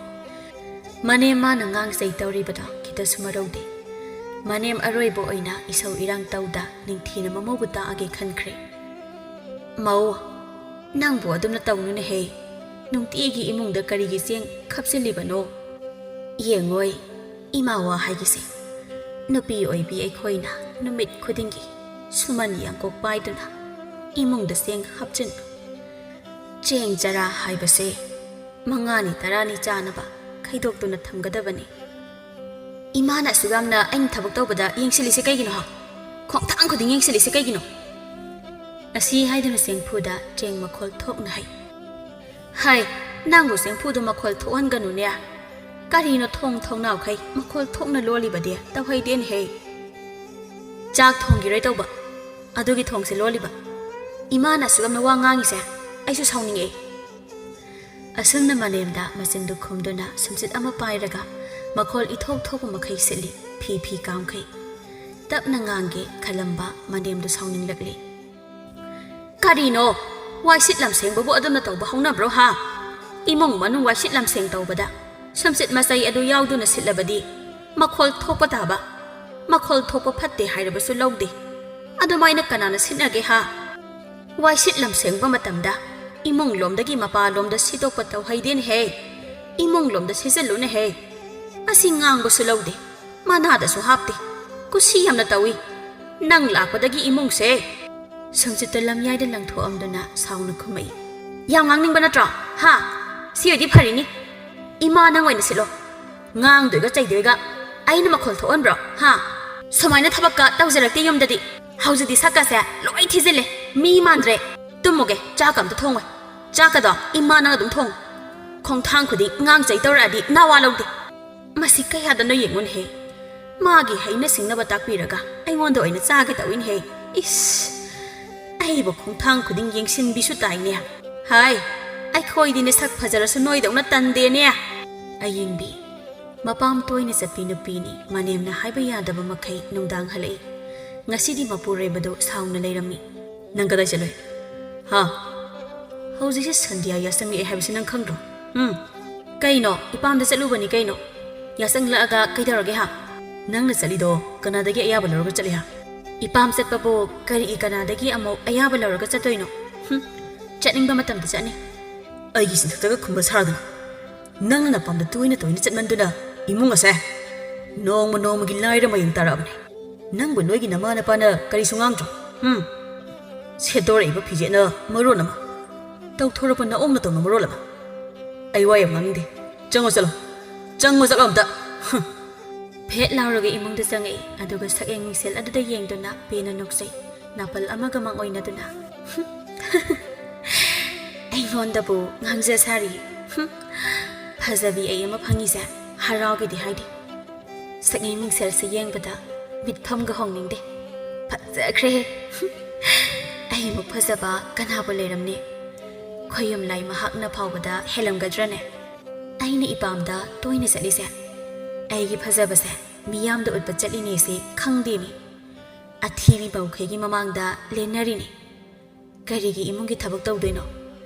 ꯃꯅꯦꯝ ꯃꯥꯅ ꯉꯥꯡꯖꯩ ꯇꯧꯔꯤꯕꯗꯣ ꯈꯤꯇꯁꯨ ꯃꯔꯧꯗꯦ꯫ ꯃꯅꯦꯝ ꯑꯔꯣꯏꯕ ꯑꯣꯏꯅ ꯏꯁꯧ ꯏꯔꯥꯡ ꯇꯧꯗ ꯅꯤꯡꯊꯤꯅ ꯃꯃꯧꯕꯨ ꯇꯥꯛꯑꯒꯦ ꯈꯟꯈ꯭ꯔꯦ꯫ "ꯃꯧ, ꯅꯪꯕꯨ ꯑꯗꯨꯝꯅ ꯇꯧꯅꯨꯅꯦꯍꯦ꯫ ꯅꯨꯡꯇꯤꯒꯤ ꯏꯃꯨꯡꯗ ꯀꯔꯤꯒꯤ ꯆꯦꯡ ꯈꯞꯆꯤꯜꯂꯤꯕꯅꯣ? ꯌꯦꯡꯉꯣꯏ, ꯏꯃꯥ ꯋꯥ ꯍꯥꯏꯒꯦꯁꯦ꯫ ꯅꯨꯄꯤ ꯑꯣꯏꯕꯤ ꯑꯩꯈꯣꯏꯅ ꯅꯨꯃꯤꯠ ꯈꯨꯗꯤꯡꯒꯤ ꯁꯨꯃꯟ ꯌꯥꯡꯀꯣꯛ ꯄꯥꯏꯗꯨꯅ ꯏꯃꯨꯡꯗ ꯆꯦꯡ ꯍꯥꯞꯆꯤꯟꯕ꯫ ꯆꯦꯡ ꯆꯔꯥ ꯍꯥꯏꯕꯁꯦ ꯃꯉꯥꯅꯤ ꯇꯔꯥꯅꯤ ꯆꯥꯅꯕ ꯈꯩꯗꯣꯛꯇꯨꯅ ꯊꯝꯒꯗꯕꯅꯤ꯫ ꯏꯃꯥꯅ ꯑꯁꯨꯛ ꯌꯥꯝꯅ ꯑꯩꯅ ꯊꯕꯛ ꯇꯧꯕꯗ ꯌꯦꯡꯁꯤꯜꯂꯤꯁꯦ ꯀꯩꯒꯤꯅꯣ ꯍꯥ? ꯈꯣꯡꯊꯥꯡ ꯈꯨꯗꯤꯡ ꯌꯦꯡꯁꯤꯜꯂꯤꯁꯦ ꯀꯩꯒꯤꯅꯣ? ꯑꯁꯤ ꯍꯥꯏꯗꯨꯅ ꯆꯦꯡꯐꯨꯗ ꯆꯦꯡ ꯃꯈꯣꯜ ꯊꯣꯛꯅ ꯍꯩ꯫ ꯍꯩ, ꯅꯪꯕꯨ ꯆꯦꯡꯐꯨꯗꯨ ꯃꯈꯣꯜ ꯊꯣꯛꯍꯟꯒꯅꯨꯅꯦ꯫ ꯀꯔꯤꯅꯣ ꯊꯣꯡ ꯊꯣꯡꯅꯥꯎꯈꯩ ꯃꯈꯣꯜ ꯊꯣꯛꯅ ꯂꯣꯜꯂꯤꯕꯗꯤ? ꯇꯧꯍꯩꯗꯦꯅꯦꯍꯦ꯫ ꯆꯥꯛ ꯊꯣꯡꯈꯤꯔꯣꯏ ꯇꯧꯕ꯫ ꯑꯗꯨꯒꯤ ꯊꯣꯡꯁꯦ ꯂꯣꯜꯂꯤꯕ꯫ ꯏꯃꯥꯅ ꯑꯁꯨꯛ ꯌꯥꯝꯅ ꯋꯥ ꯉꯥꯡꯉꯤꯁꯦ ꯑꯩꯁꯨ ꯁꯥꯎꯅꯤꯡꯉꯛꯑꯦ꯫ ꯑꯁꯨꯝꯅ ꯃꯅꯦꯝꯗ ꯃꯆꯤꯟꯗꯨ ꯈꯨꯝꯗꯨꯅ ꯁꯨꯝꯆꯤꯠ ꯑꯃ ꯄꯥꯏꯔꯒ ꯃꯈꯣꯜ ꯏꯊꯣꯛ ꯊꯣꯛꯄ ꯃꯈꯩ ꯁꯤꯠꯂꯤ, ꯐꯤ ꯐꯤ ꯀꯥꯝꯈꯩ꯫ ꯇꯞꯅ ꯉꯥꯡꯒꯦ ꯈꯜꯂꯝꯕ ꯃꯅꯦꯝꯗꯨ ꯁꯥꯎꯅꯤꯡꯂꯛꯂꯤ꯫ ꯀꯔꯤꯅꯣ? ꯋꯥꯏꯁꯤꯠ ꯂꯝꯁꯦꯡꯕꯕꯨ ꯑꯗꯨꯝꯅ ꯇꯧꯕ ꯍꯧꯅꯕ꯭ꯔꯣ ꯍꯥ? ꯏꯃꯨꯡ ꯃꯅꯨꯡ ꯋꯥꯏꯁꯤꯠ ꯂꯝꯁꯦꯡ ꯇꯧꯕꯗ ꯁꯨꯝꯆꯤꯠ ꯃꯆꯩ ꯑꯗꯨ ꯌꯥꯎꯗꯨꯅ ꯁꯤꯠꯂꯕꯗꯤ ꯃꯈꯣꯜ ꯊꯣꯛꯄ ꯇꯥꯕ꯫ ꯃꯈꯣꯜ ꯊꯣꯛꯄ ꯐꯠꯇꯦ ꯍꯥꯏꯔꯕꯁꯨ ꯂꯧꯗꯦ꯫ ꯑꯗꯨꯃꯥꯏꯅ ꯀꯅꯥꯅ ꯁꯤꯠꯅꯒꯦ ꯍꯥ? ꯋꯥꯏꯁꯤꯠ ꯂꯝꯁꯦꯡꯕ ꯃꯇꯝꯗ ꯏꯃꯨꯡ ꯂꯣꯝꯗꯒꯤ ꯃꯄꯥꯟ ꯂꯣꯝꯗ ꯁꯤꯠꯇꯣꯛꯄ ꯇꯧꯍꯩꯗꯦꯅꯦꯍꯦ꯫ ꯏꯃꯨꯡ ꯂꯣꯝꯗ ꯁꯤꯠꯆꯜꯂꯨꯅꯦꯍꯦ꯫ ꯑꯁꯤ ꯉꯥꯡꯕꯁꯨ ꯂꯧꯗꯦ꯫ ꯃꯅꯥꯗꯁꯨ ꯍꯥꯞꯇꯦ꯫ ꯀꯨꯁꯤ ꯌꯥꯝꯅ ꯇꯧꯏ꯫ ꯅꯪ ꯂꯥꯛꯄꯗꯒꯤ ꯏꯃꯨꯡꯁꯦ꯫ ꯁꯨꯝꯆꯤꯠꯇ ꯂꯝꯌꯥꯏꯗ ꯂꯪꯊꯣꯛꯑꯝꯗꯨꯅ ꯁꯥꯎꯅ ꯈꯨꯝꯃꯛꯏ꯫ ꯌꯥꯝ ꯉꯥꯡꯅꯤꯡꯕ ꯅꯠꯇ꯭ꯔꯣ? ꯍꯥ? ꯁꯤ ꯑꯣꯏꯗꯤ ꯐꯔꯤꯅꯤ꯫ ꯏꯃꯥ ꯅꯪ ꯑꯣꯏꯅ ꯁꯤꯠꯂꯣ꯫ ꯉꯥꯡꯗꯣꯏꯒ ꯆꯩꯗꯣꯏꯒ ꯑꯩꯅ ꯃꯈꯣꯜ ꯊꯣꯛꯍꯟꯕ꯭ꯔꯣ? ꯍꯥ? ꯁꯨꯃꯥꯏꯅ ꯊꯕꯛꯀ ꯇꯧꯖꯔꯛꯇꯦ ꯌꯨꯝꯗꯗꯤ꯫ ꯍꯧꯖꯤꯛꯇꯤ ꯁꯛꯀꯁꯦ ꯂꯣꯏ ꯊꯤꯖꯤꯜꯂꯦ꯫ ꯃꯤ ꯃꯥꯟꯗ꯭ꯔꯦ꯫ ꯇꯨꯝꯃꯨꯒꯦ, ꯆꯥꯛꯀ ꯑꯝꯇ ꯊꯣꯡꯉꯣꯏ꯫ ꯆꯥꯛꯀꯗꯣ ꯏꯃꯥ ꯅꯪ ꯑꯗꯨꯝ ꯊꯣꯡꯉꯨ꯫ ꯈꯣꯡꯊꯥꯡ ꯈꯨꯗꯤꯡ ꯉꯥꯡ ꯆꯩ ꯇꯧꯔꯛꯑꯗꯤ ꯅꯋꯥ ꯂꯧꯗꯦ꯫ ꯃꯁꯤ ꯀꯌꯥꯗꯅꯣ ꯌꯦꯡꯉꯨꯅꯦꯍꯦ꯫ ꯃꯥꯒꯤ ꯍꯩꯅ ꯁꯤꯡꯅꯕ ꯇꯥꯛꯄꯤꯔꯒ ꯑꯩꯉꯣꯟꯗ ꯑꯣꯏꯅ ꯆꯥꯒꯦ ꯇꯧꯏꯅꯦꯍꯦ꯫ ꯏꯁ! ꯑꯩꯕꯨ ꯈꯣꯡꯊꯥꯡ ꯈꯨꯗꯤꯡ ꯌꯦꯡꯁꯤꯟꯕꯤꯁꯨ ꯇꯥꯏꯅꯦ꯫ ꯍꯥꯏ, ꯑꯩꯈꯣꯏꯗꯤꯅꯦ ꯁꯛ ꯐꯖꯔꯁꯨ ꯅꯣꯏꯗꯧꯅ ꯇꯟꯗꯦꯅꯦ꯫ ꯑꯌꯤꯡꯕꯤ, ꯃꯄꯥꯝ ꯇꯣꯏꯅ ꯆꯠꯄꯤ ꯅꯨꯄꯤꯅꯤ꯫ ꯃꯅꯦꯝꯅ ꯍꯥꯏꯕ ꯌꯥꯗꯕ ꯃꯈꯩ ꯅꯨꯡꯗꯥꯡ ꯍꯜꯂꯛꯏ꯫ ꯉꯁꯤꯗꯤ ꯃꯄꯨꯔꯣꯏꯕꯗꯨ ꯁꯥꯎꯅ ꯂꯩꯔꯝꯃꯤ꯫ ꯅꯪ ꯀꯗꯥꯏ ꯆꯠꯂꯨꯏ? ꯍꯥ? ꯍꯧꯖꯤꯛꯁꯦ ꯁꯟꯙ꯭ꯌꯥ ꯌꯥꯆꯪꯉꯛꯑꯦ ꯍꯥꯏꯕꯁꯤ ꯅꯪ ꯈꯪꯗ꯭ꯔꯣ? ꯎꯝ꯫ ꯀꯩꯅꯣ? ꯏꯄꯥꯝꯗ ꯆꯠꯂꯨꯕꯅꯤ ꯀꯩꯅꯣ꯫ ꯌꯥꯆꯪꯂꯛꯑꯒ ꯀꯩꯗꯧꯔꯒꯦ ꯍꯥ? ꯅꯪꯅ ꯆꯠꯂꯤꯗꯣ ꯀꯅꯥꯗꯒꯤ ꯑꯌꯥꯕ ꯂꯧꯔꯒ ꯆꯠꯂꯤ ꯍꯥ? ꯏꯄꯥꯝ ꯆꯠꯄꯕꯨ ꯀꯔꯤꯒꯤ ꯀꯅꯥꯗꯒꯤ ꯑꯃꯨꯛ ꯑꯌꯥꯕ ꯂꯧꯔꯒ ꯆꯠꯇꯣꯏꯅꯣ? ꯍꯨꯝ, ꯆꯠꯅꯤꯡꯕ ꯃꯇꯝꯗ ꯆꯠꯅꯤ꯫ ꯑꯩꯒꯤ ꯆꯤꯟꯊꯛꯇꯒ ꯈꯨꯝꯕ ꯁꯥꯗꯅ꯫ ꯅꯪꯅ ꯅꯄꯥꯝꯗ ꯇꯣꯏꯅ ꯇꯣꯏꯅ ꯆꯠꯃꯟꯗꯨꯅ ꯏꯃꯨꯡ ꯑꯁꯦ ꯅꯣꯡꯃ ꯅꯣꯡꯃꯒꯤ ꯂꯥꯏꯔ ꯃꯌꯦꯡ ꯇꯥꯔꯛꯑꯕꯅꯦ꯫ ꯅꯪꯕꯨ ꯅꯣꯏꯒꯤ ꯅꯃꯥ ꯅꯄꯥꯅ ꯀꯔꯤꯁꯨ ꯉꯥꯡꯗ꯭ꯔꯣ? ꯎꯝ? ꯁꯦꯠꯇꯣꯔꯛꯏꯕ ꯐꯤꯖꯦꯠꯅ ꯃꯔꯣꯟ ꯑꯃ, ꯇꯧꯊꯣꯔꯛꯄ ꯅꯑꯣꯡ ꯅꯇꯧꯅ ꯃꯔꯣꯜ ꯑꯃ꯫ ꯑꯩ ꯋꯥ ꯌꯥꯝ ꯉꯥꯡꯅꯤꯡꯗꯦ꯫ ꯆꯪꯉꯣ ꯆꯠꯂꯣ꯫ ꯆꯪꯉꯣ ꯆꯠꯂꯣ ꯑꯝꯇ꯫ ꯍꯨꯝ꯫ ꯐꯦꯠ ꯂꯥꯎꯔꯒ ꯏꯃꯨꯡꯗ ꯆꯪꯉꯛꯏ, ꯑꯗꯨꯒ ꯁꯛꯌꯦꯡ ꯃꯤꯡꯁꯦꯜ ꯑꯗꯨꯗ ꯌꯦꯡꯗꯨꯅ ꯄꯦꯟꯅ ꯅꯣꯛꯆꯩ꯫ ꯅꯥꯄꯜ ꯑꯃꯒ ꯃꯥꯡꯑꯣꯏꯅꯗꯨꯅ꯫ ꯑꯩꯉꯣꯟꯗꯕꯨ ꯉꯥꯡꯖ ꯁꯥꯔꯤ꯫ ꯍꯨꯝ꯫ ꯐꯖꯕꯤ ꯑꯩ ꯑꯃ ꯐꯪꯉꯤꯁꯦ ꯍꯔꯥꯎꯒꯦꯗꯤ ꯍꯥꯏꯗꯦ꯫ ꯁꯛꯌꯦꯡ ꯃꯤꯡꯁꯦꯜꯁꯦ ꯌꯦꯡꯕꯗ ꯃꯤꯠꯐꯝꯒ ꯍꯣꯡꯅꯤꯡꯗꯦ꯫ ꯐꯖꯈ꯭ꯔꯦꯍꯦ꯫ ꯑꯩꯃꯨꯛ ꯐꯖꯕ ꯀꯅꯥꯕꯨ ꯂꯩꯔꯝꯅꯤ? ꯈꯣꯌꯨꯝ ꯂꯥꯏ ꯃꯍꯥꯛꯅ ꯐꯥꯎꯕꯗ ꯍꯦꯜꯂꯝꯒꯗ꯭ꯔꯅꯦ? ꯑꯩꯅ ꯏꯄꯥꯝꯗ ꯇꯣꯏꯅ ꯆꯠꯂꯤꯁꯦ, ꯑꯩꯒꯤ ꯐꯖꯕꯁꯦ ꯃꯤꯌꯥꯝꯗ ꯎꯠꯄ ꯆꯠꯂꯤꯅꯦꯁꯦ ꯈꯪꯗꯦꯅꯦ꯫ ꯑꯊꯤꯕꯤ ꯃꯧꯈꯩꯒꯤ ꯃꯃꯥꯡꯗ ꯂꯦꯟꯅꯔꯤꯅꯦ꯫ ꯀꯔꯤꯒꯤ ꯏꯃꯨꯡꯒꯤ ꯊꯕꯛ ꯇꯧꯗꯣꯏꯅꯣ?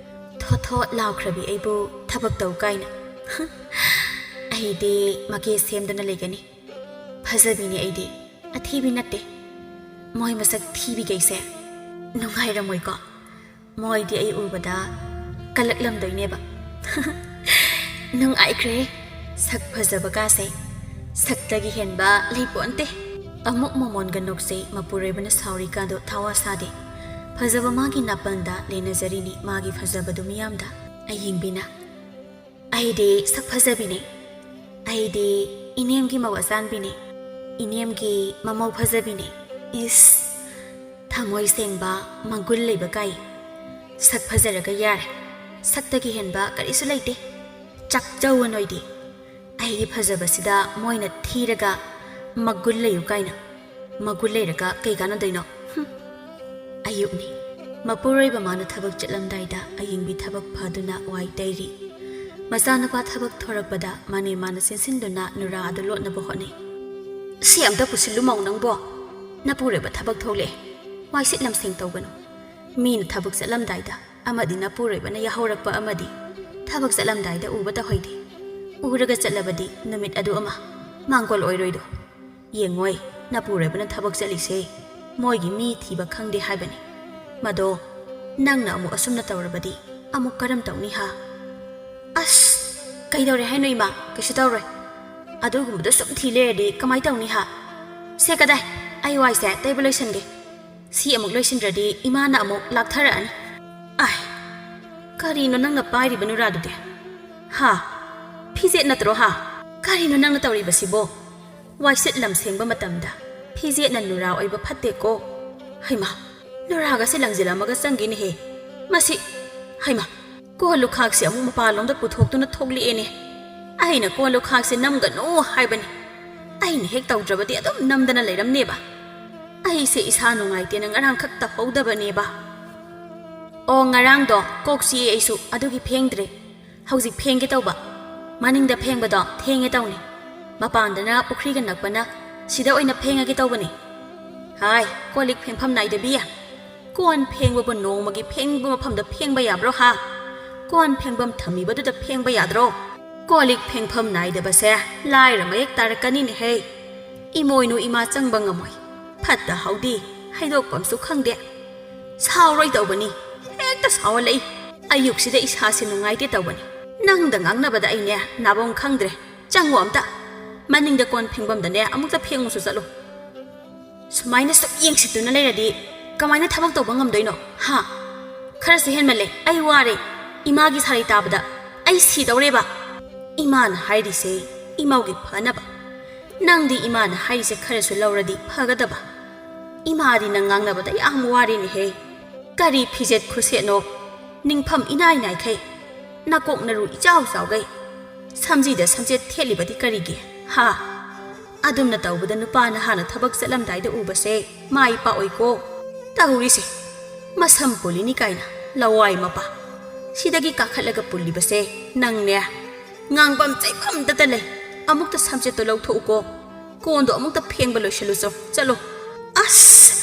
ꯊꯣꯠ ꯊꯣꯠ ꯂꯥꯎꯈ꯭ꯔꯕꯤ ꯑꯩꯕꯨ ꯊꯕꯛ ꯇꯧ ꯀꯥꯏꯅ꯫ ꯑꯩꯗꯤ ꯃꯀꯦ ꯁꯦꯝꯗꯅ ꯂꯩꯒꯅꯤ꯫ ꯐꯖꯕꯤꯅꯤ ꯑꯩꯗꯤ, ꯑꯊꯤꯕꯤ ꯅꯠꯇꯦ꯫ ꯃꯣꯏ ꯃꯁꯛ ꯊꯤꯕꯤꯈꯩꯁꯦ ꯅꯨꯡꯉꯥꯏꯔꯝꯃꯣꯏꯀꯣ? ꯃꯣꯏꯗꯤ ꯑꯩ ꯎꯕꯗ ꯀꯜꯂꯛꯂꯝꯗꯣꯏꯅꯦꯕ꯫ ꯅꯨꯡꯉꯥꯏꯈ꯭ꯔꯦ꯫ ꯁꯛ ꯐꯖꯕ ꯀꯥꯁꯦ ꯁꯛꯇꯒꯤ ꯍꯦꯟꯕ ꯂꯩꯄꯣꯟꯇꯦ꯫ ꯑꯃꯨꯛ ꯃꯃꯣꯟꯒ ꯅꯣꯛꯆꯩ꯫ ꯃꯄꯨꯔꯣꯏꯕꯅ ꯁꯥꯎꯔꯤꯀꯥꯗꯣ ꯊꯋꯥ ꯁꯥꯗꯦ꯫ ꯐꯖꯕ ꯃꯥꯒꯤ ꯅꯥꯄꯜꯗ ꯂꯦꯟꯅꯖꯔꯤꯅꯤ ꯃꯥꯒꯤ ꯐꯖꯕꯗꯨ ꯃꯤꯌꯥꯝꯗ꯫ ꯑꯌꯤꯡꯕꯤꯅ, "ꯑꯩꯗꯤ ꯁꯛ ꯐꯖꯕꯤꯅꯦ꯫ ꯑꯩꯗꯤ ꯏꯅꯦꯝꯒꯤ ꯃꯧ ꯑꯆꯥꯟꯕꯤꯅꯦ꯫ ꯏꯅꯦꯝꯒꯤ ꯃꯃꯧ ꯐꯖꯕꯤꯅꯦ꯫ ꯏꯁ, ꯊꯃꯣꯏ ꯁꯦꯡꯕ, ꯃꯒꯨꯟ ꯂꯩꯕ ꯀꯥꯏ꯫ ꯁꯛ ꯐꯖꯔꯒ ꯌꯥꯔꯦ꯫ ꯁꯛꯇꯒꯤ ꯍꯦꯟꯕ ꯀꯔꯤꯁꯨ ꯂꯩꯇꯦ꯫ ꯆꯥꯛꯆꯧꯋ ꯅꯣꯏꯗꯤ꯫ ꯑꯩꯒꯤ ꯐꯖꯕꯁꯤꯗ ꯃꯣꯏꯅ ꯊꯤꯔꯒ ꯃꯒꯨꯟ ꯂꯩꯌꯨ ꯀꯥꯏꯅ꯫ ꯃꯒꯨꯟ ꯂꯩꯔꯒ ꯀꯩ ꯀꯥꯟꯅꯗꯣꯏꯅꯣ? ꯍꯨꯝ꯫ ꯑꯌꯨꯛꯅꯤ꯫ ꯃꯄꯨꯔꯣꯏꯕ ꯃꯥꯅ ꯊꯕꯛ ꯆꯠꯂꯝꯗꯥꯏꯗ ꯑꯌꯤꯡꯕꯤ ꯊꯕꯛ ꯐꯗꯨꯅ ꯋꯥꯏ ꯇꯩꯔꯤ꯫ ꯃꯆꯥꯅꯨꯄꯥ ꯊꯕꯛ ꯊꯣꯔꯛꯄꯗ ꯃꯥꯅꯦ ꯃꯥꯅ ꯆꯦꯟꯁꯤꯟꯗꯨꯅ ꯅꯨꯔꯥ ꯑꯗꯨ ꯂꯣꯠꯅꯕ ꯍꯣꯠꯅꯩ꯫ "ꯁꯤ ꯑꯝꯇ ꯄꯨꯁꯤꯜꯂꯨ ꯃꯧ ꯅꯪꯕꯣ꯫ ꯅꯄꯨꯔꯣꯏꯕ ꯊꯕꯛ ꯊꯣꯛꯂꯛꯑꯦ꯫ ꯋꯥꯏꯁꯤꯠ ꯂꯝꯁꯦꯡ ꯇꯧꯒꯅꯨ꯫ ꯃꯤꯅ ꯊꯕꯛ ꯆꯠꯂꯝꯗꯥꯏꯗ ꯑꯃꯗꯤ ꯅꯄꯨꯔꯣꯏꯕꯅ ꯌꯥꯍꯧꯔꯛꯄ ꯑꯃꯗꯤ ꯊꯕꯛ ꯆꯠꯂꯝꯗꯥꯏꯗ ꯎꯕ ꯇꯧꯍꯩꯗꯦ꯫ ꯎꯔꯒ ꯆꯠꯂꯕꯗꯤ ꯅꯨꯃꯤꯠ ꯑꯗꯨ ꯑꯃ ꯃꯥꯡꯒꯣꯜ ꯑꯣꯏꯔꯣꯏꯗꯣ꯫ ꯌꯦꯡꯉꯣꯏ, ꯅꯄꯨꯔꯣꯏꯕꯅ ꯊꯕꯛ ꯆꯠꯂꯤꯁꯦ ꯃꯣꯏꯒꯤ ꯃꯤ ꯊꯤꯕ ꯈꯪꯗꯦ ꯍꯥꯏꯕꯅꯤ꯫ ꯃꯗꯣ ꯅꯪꯅ ꯑꯃꯨꯛ ꯑꯁꯨꯝꯅ ꯇꯧꯔꯕꯗꯤ ꯑꯃꯨꯛ ꯀꯔꯝ ꯇꯧꯅꯤ ꯍꯥ?" "ꯑꯁ, ꯀꯩꯗꯧꯔꯦ ꯍꯥꯏꯅꯣ ꯏꯃꯥ? ꯀꯩꯁꯨ ꯇꯧꯔꯣꯏ꯫ ꯑꯗꯨꯒꯨꯝꯕꯗꯣ ꯁꯨꯝ ꯊꯤ ꯂꯩꯔꯗꯤ ꯀꯃꯥꯏ ꯇꯧꯅꯤ ꯍꯥ? ꯁꯦ ꯀꯗꯥꯏ, ꯑꯩ ꯋꯥꯏꯁꯦ ꯇꯩꯕ ꯂꯣꯏꯁꯟꯒꯦ꯫ ꯁꯤ ꯑꯃꯨꯛ ꯂꯣꯏꯁꯤꯟꯗ꯭ꯔꯗꯤ ꯏꯃꯥꯅ ꯑꯃꯨꯛ ꯂꯥꯛꯊꯔꯛꯑꯅꯤ꯫ ꯑꯥꯏ, ꯀꯔꯤꯅꯣ ꯅꯪꯅ ꯄꯥꯏꯔꯤꯕ ꯅꯨꯔꯥꯗꯨꯗꯤ? ꯍꯥ? ꯐꯤꯖꯦꯠ ꯅꯠꯇ꯭ꯔꯣ ꯍꯥ? ꯀꯔꯤꯅꯣ ꯅꯪꯅ ꯇꯧꯔꯤꯕꯁꯤꯕꯣ? ꯋꯥꯏꯁꯤꯠ ꯂꯝ ꯁꯦꯡꯕ ꯃꯇꯝꯗ ꯐꯤꯖꯦꯠꯅ ꯅꯨꯔꯥ ꯑꯣꯏꯕ ꯐꯠꯇꯦꯀꯣ꯫ ꯍꯩꯃꯥ, ꯅꯨꯔꯥꯒꯁꯦ ꯂꯪꯁꯤꯜꯂꯝꯃꯒ ꯆꯪꯒꯤꯅꯦꯍꯦ꯫ ꯃꯁꯤ, ꯍꯩꯃꯥ, ꯀꯣꯜ ꯂꯨꯈꯥꯛꯁꯦ ꯑꯃꯨꯛ ꯃꯄꯥꯟꯂꯣꯝꯗ ꯄꯨꯊꯣꯛꯇꯨꯅ ꯊꯣꯛꯂꯛꯑꯦꯅꯦ꯫ ꯑꯩꯅ ꯀꯣꯜ ꯂꯨꯈꯥꯛꯁꯦ ꯅꯝꯒꯅꯨ ꯍꯥꯏꯕꯅꯤ꯫ ꯑꯩꯅ ꯍꯦꯛ ꯇꯧꯗ꯭ꯔꯕꯗꯤ ꯑꯗꯨꯝ ꯅꯝꯗꯅ ꯂꯩꯔꯝꯅꯦꯕ꯫ ꯑꯩꯁꯦ ꯏꯁꯥ ꯅꯨꯡꯉꯥꯏꯇꯦꯅ ꯉꯔꯥꯡꯈꯛ ꯇꯧꯍꯧꯗꯕꯅꯦꯕ꯫ ꯑꯣ, ꯉꯔꯥꯡꯗꯣ ꯀꯣꯛ ꯆꯤꯛꯑꯦ ꯑꯩꯁꯨ, ꯑꯗꯨꯒꯤ ꯐꯦꯡꯗ꯭ꯔꯦ꯫ ꯍꯧꯖꯤꯛ ꯐꯦꯡꯒꯦ ꯇꯧꯕ꯫ ꯃꯅꯤꯡꯗ ꯐꯦꯡꯕꯗꯣ ꯊꯦꯡꯉꯦ ꯇꯧꯅꯤ꯫ ꯃꯄꯥꯟꯗꯅ ꯄꯨꯈ꯭ꯔꯤꯒ ꯅꯛꯄꯅ ꯁꯤꯗ ꯑꯣꯏꯅ ꯐꯦꯡꯉꯒꯦ ꯇꯧꯕꯅꯤ꯫ ꯍꯥꯏ, ꯀꯣꯜ ꯂꯤꯛ ꯐꯦꯡꯐꯝ ꯅꯥꯏꯗꯕꯤ꯫ ꯀꯣꯟ ꯐꯦꯡꯕꯕꯨ ꯅꯣꯡꯃꯒꯤ ꯐꯦꯡꯕ ꯃꯐꯝꯗ ꯐꯦꯡꯕ ꯌꯥꯕ꯭ꯔꯣ ꯍꯥ? ꯀꯣꯟ ꯐꯦꯡꯐꯝ ꯊꯝꯃꯤꯕꯗꯨꯗ ꯐꯦꯡꯕ ꯌꯥꯗ꯭ꯔꯣ? ꯀꯣꯜ ꯂꯤꯛ ꯐꯦꯡꯐꯝ ꯅꯥꯏꯗꯕꯁꯦ ꯂꯥꯏꯔ ꯃꯌꯦꯛ ꯇꯥꯔꯛꯀꯅꯤꯅꯦꯍꯦ꯫ ꯏꯃꯣꯏꯅꯨ ꯏꯃꯥ ꯆꯪꯕ ꯉꯝꯃꯣꯏ꯫ ꯐꯠꯇ ꯍꯥꯎꯗꯤ ꯍꯩꯗꯣꯛꯐꯝꯁꯨ ꯈꯪꯗꯦ꯫ ꯁꯥꯎꯔꯣꯏ ꯇꯧꯕꯅꯤ, ꯍꯦꯛꯇ ꯁꯥꯎꯍꯜꯂꯛꯏ꯫ ꯑꯌꯨꯛꯁꯤꯗ ꯏꯁꯥꯁꯦ ꯅꯨꯡꯉꯥꯏꯇꯦ ꯇꯧꯕꯅꯤ꯫ ꯅꯪꯗ ꯉꯥꯡꯅꯕꯗ ꯑꯩꯅꯦ ꯅꯥꯕꯝ ꯈꯪꯗ꯭ꯔꯦ꯫ ꯆꯪꯉꯣ ꯑꯝꯇ꯫ ꯃꯅꯤꯡꯗ ꯀꯣꯟ ꯐꯦꯡꯐꯝꯗꯅꯦ ꯑꯃꯨꯛꯇ ꯐꯦꯡꯉꯨꯁꯨ ꯆꯠꯂꯨ꯫ ꯁꯨꯃꯥꯏꯅ ꯁꯨꯝ ꯌꯦꯡꯁꯤꯠꯇꯨꯅ ꯂꯩꯔꯗꯤ ꯀꯃꯥꯏꯅ ꯊꯕꯛ ꯇꯧꯕ ꯉꯝꯗꯣꯏꯅꯣ? ꯍꯥ? ꯈꯔꯁꯨ ꯍꯦꯟꯃꯜꯂꯦ꯫ ꯑꯩ ꯋꯥꯔꯦ꯫ ꯏꯃꯥꯒꯤ ꯁꯥꯔꯩ ꯇꯥꯕꯗ ꯑꯩ ꯁꯤꯗꯧꯔꯦꯕ꯫ ꯏꯃꯥꯅ ꯍꯥꯏꯔꯤꯁꯦ ꯏꯃꯧꯒꯤ ꯐꯅꯕ꯫ ꯅꯪꯗꯤ ꯏꯃꯥꯅ ꯍꯥꯏꯔꯤꯁꯦ ꯈꯔꯁꯨ ꯂꯧꯔꯗꯤ ꯐꯒꯗꯕ꯫ ꯏꯃꯥꯗꯤ ꯅꯪ ꯉꯥꯡꯅꯕꯗ ꯌꯥꯝ ꯋꯥꯔꯦꯅꯦꯍꯦ꯫ ꯀꯔꯤ ꯐꯤꯖꯦꯠ ꯈꯨꯁꯦꯠꯅꯣ? ꯅꯤꯡꯐꯝ ꯏꯅꯥꯏ ꯅꯥꯏꯈꯩ꯫ ꯅꯀꯣꯛ ꯅꯔꯨ ꯏꯆꯥꯎ ꯆꯥꯎꯈꯩ꯫ ꯁꯝꯖꯤꯗ ꯁꯝꯖꯦꯠ ꯊꯦꯠꯂꯤꯕꯗꯤ ꯀꯔꯤꯒꯤ? ꯍꯥ? ꯑꯗꯨꯝꯅ ꯇꯧꯕꯗ ꯅꯨꯄꯥꯅ ꯍꯥꯟꯅ ꯊꯕꯛ ꯆꯠꯂꯝꯗꯥꯏꯗ ꯎꯕꯁꯦ ꯃꯥꯏ ꯄꯥꯛꯑꯣꯏꯀꯣ꯫ ꯇꯧꯔꯤꯁꯦ꯫ ꯃꯁꯝ ꯄꯨꯜꯂꯤꯅꯤ ꯀꯥꯏꯅ ꯂꯋꯥꯏ ꯃꯄꯥ꯫ ꯁꯤꯗꯒꯤ ꯀꯥꯈꯠꯂꯒ ꯄꯨꯜꯂꯤꯕꯁꯦ ꯅꯪꯅꯦ꯫ ꯉꯥꯡꯐꯝ ꯆꯩꯐꯝꯇꯇ ꯂꯩ꯫ ꯑꯃꯨꯛꯇ ꯁꯝꯆꯦꯠꯇꯣ ꯂꯧꯊꯣꯛꯎꯀꯣ꯫ ꯀꯣꯟꯗꯣ ꯑꯃꯨꯛꯇ ꯐꯦꯡꯕ ꯂꯣꯏꯁꯤꯜꯂꯨꯆꯣ꯫ ꯆꯠꯂꯣ꯫ ꯑꯁ!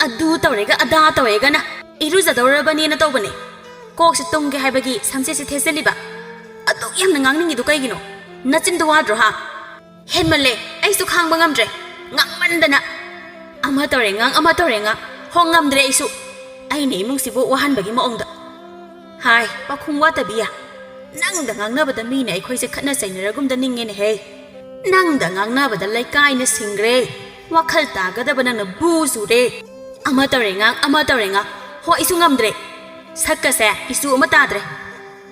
ꯑꯗꯨ ꯇꯧꯔꯦꯒ ꯑꯗꯥ ꯇꯧꯔꯦꯒꯅ ꯏꯔꯨꯖꯗꯧꯔꯕꯅꯦꯅ ꯇꯧꯕꯅꯦ꯫ ꯀꯣꯛꯁꯦ ꯇꯨꯝꯒꯦ ꯍꯥꯏꯕꯒꯤ ꯁꯝꯆꯦꯠꯁꯦ ꯊꯦꯠꯆꯜꯂꯤꯕ꯫ ꯑꯗꯨꯛ ꯌꯥꯝꯅ ꯉꯥꯡꯅꯤꯡꯉꯤꯗꯣ ꯀꯩꯒꯤꯅꯣ? ꯅꯆꯤꯟꯗꯣ ꯋꯥꯗ꯭ꯔꯣ ꯍꯥ? ꯍꯦꯟꯃꯜꯂꯦ, ꯑꯩꯁꯨ ꯈꯥꯡꯕ ꯉꯝꯗ꯭ꯔꯦ꯫ ꯉꯥꯡꯃꯟꯗꯅ꯫ ꯑꯃ ꯇꯧꯔꯦ ꯉꯥꯡ, ꯑꯃ ꯇꯧꯔꯦ ꯉꯥꯡ꯫ ꯍꯣ, ꯉꯝꯗ꯭ꯔꯦ ꯑꯩꯁꯨ꯫ ꯑꯩꯅ ꯏꯃꯨꯡꯁꯤꯕꯨ ꯋꯥꯍꯟꯕꯒꯤ ꯃꯑꯣꯡꯗ꯫ ꯍꯥꯏ, ꯄꯥꯈꯨꯝ ꯋꯥꯠꯇꯕꯤ꯫ ꯅꯪꯗ ꯉꯥꯡꯅꯕꯗ ꯃꯤꯅ ꯑꯩꯈꯣꯏꯁꯦ ꯈꯠꯅ ꯆꯩꯅꯔꯒꯨꯝꯗ ꯅꯤꯡꯉꯦꯅꯦꯍꯦ꯫ ꯅꯪꯗ ꯉꯥꯡꯅꯕꯗ ꯂꯩꯀꯥꯏꯅ ꯁꯤꯡꯈ꯭ꯔꯦ꯫ ꯋꯥꯈꯜ ꯇꯥꯒꯗꯕ ꯅꯪꯅ ꯕꯨ ꯆꯨꯔꯦ꯫ ꯑꯃ ꯇꯧꯔꯦ ꯉꯥꯡ, ꯑꯃ ꯇꯧꯔꯦ ꯉꯥꯡ꯫ ꯍꯣ, ꯑꯩꯁꯨ ꯉꯝꯗ꯭ꯔꯦ꯫ ꯁꯛꯀꯁꯦ ꯏꯆꯨ ꯑꯃ ꯇꯥꯗ꯭ꯔꯦ꯫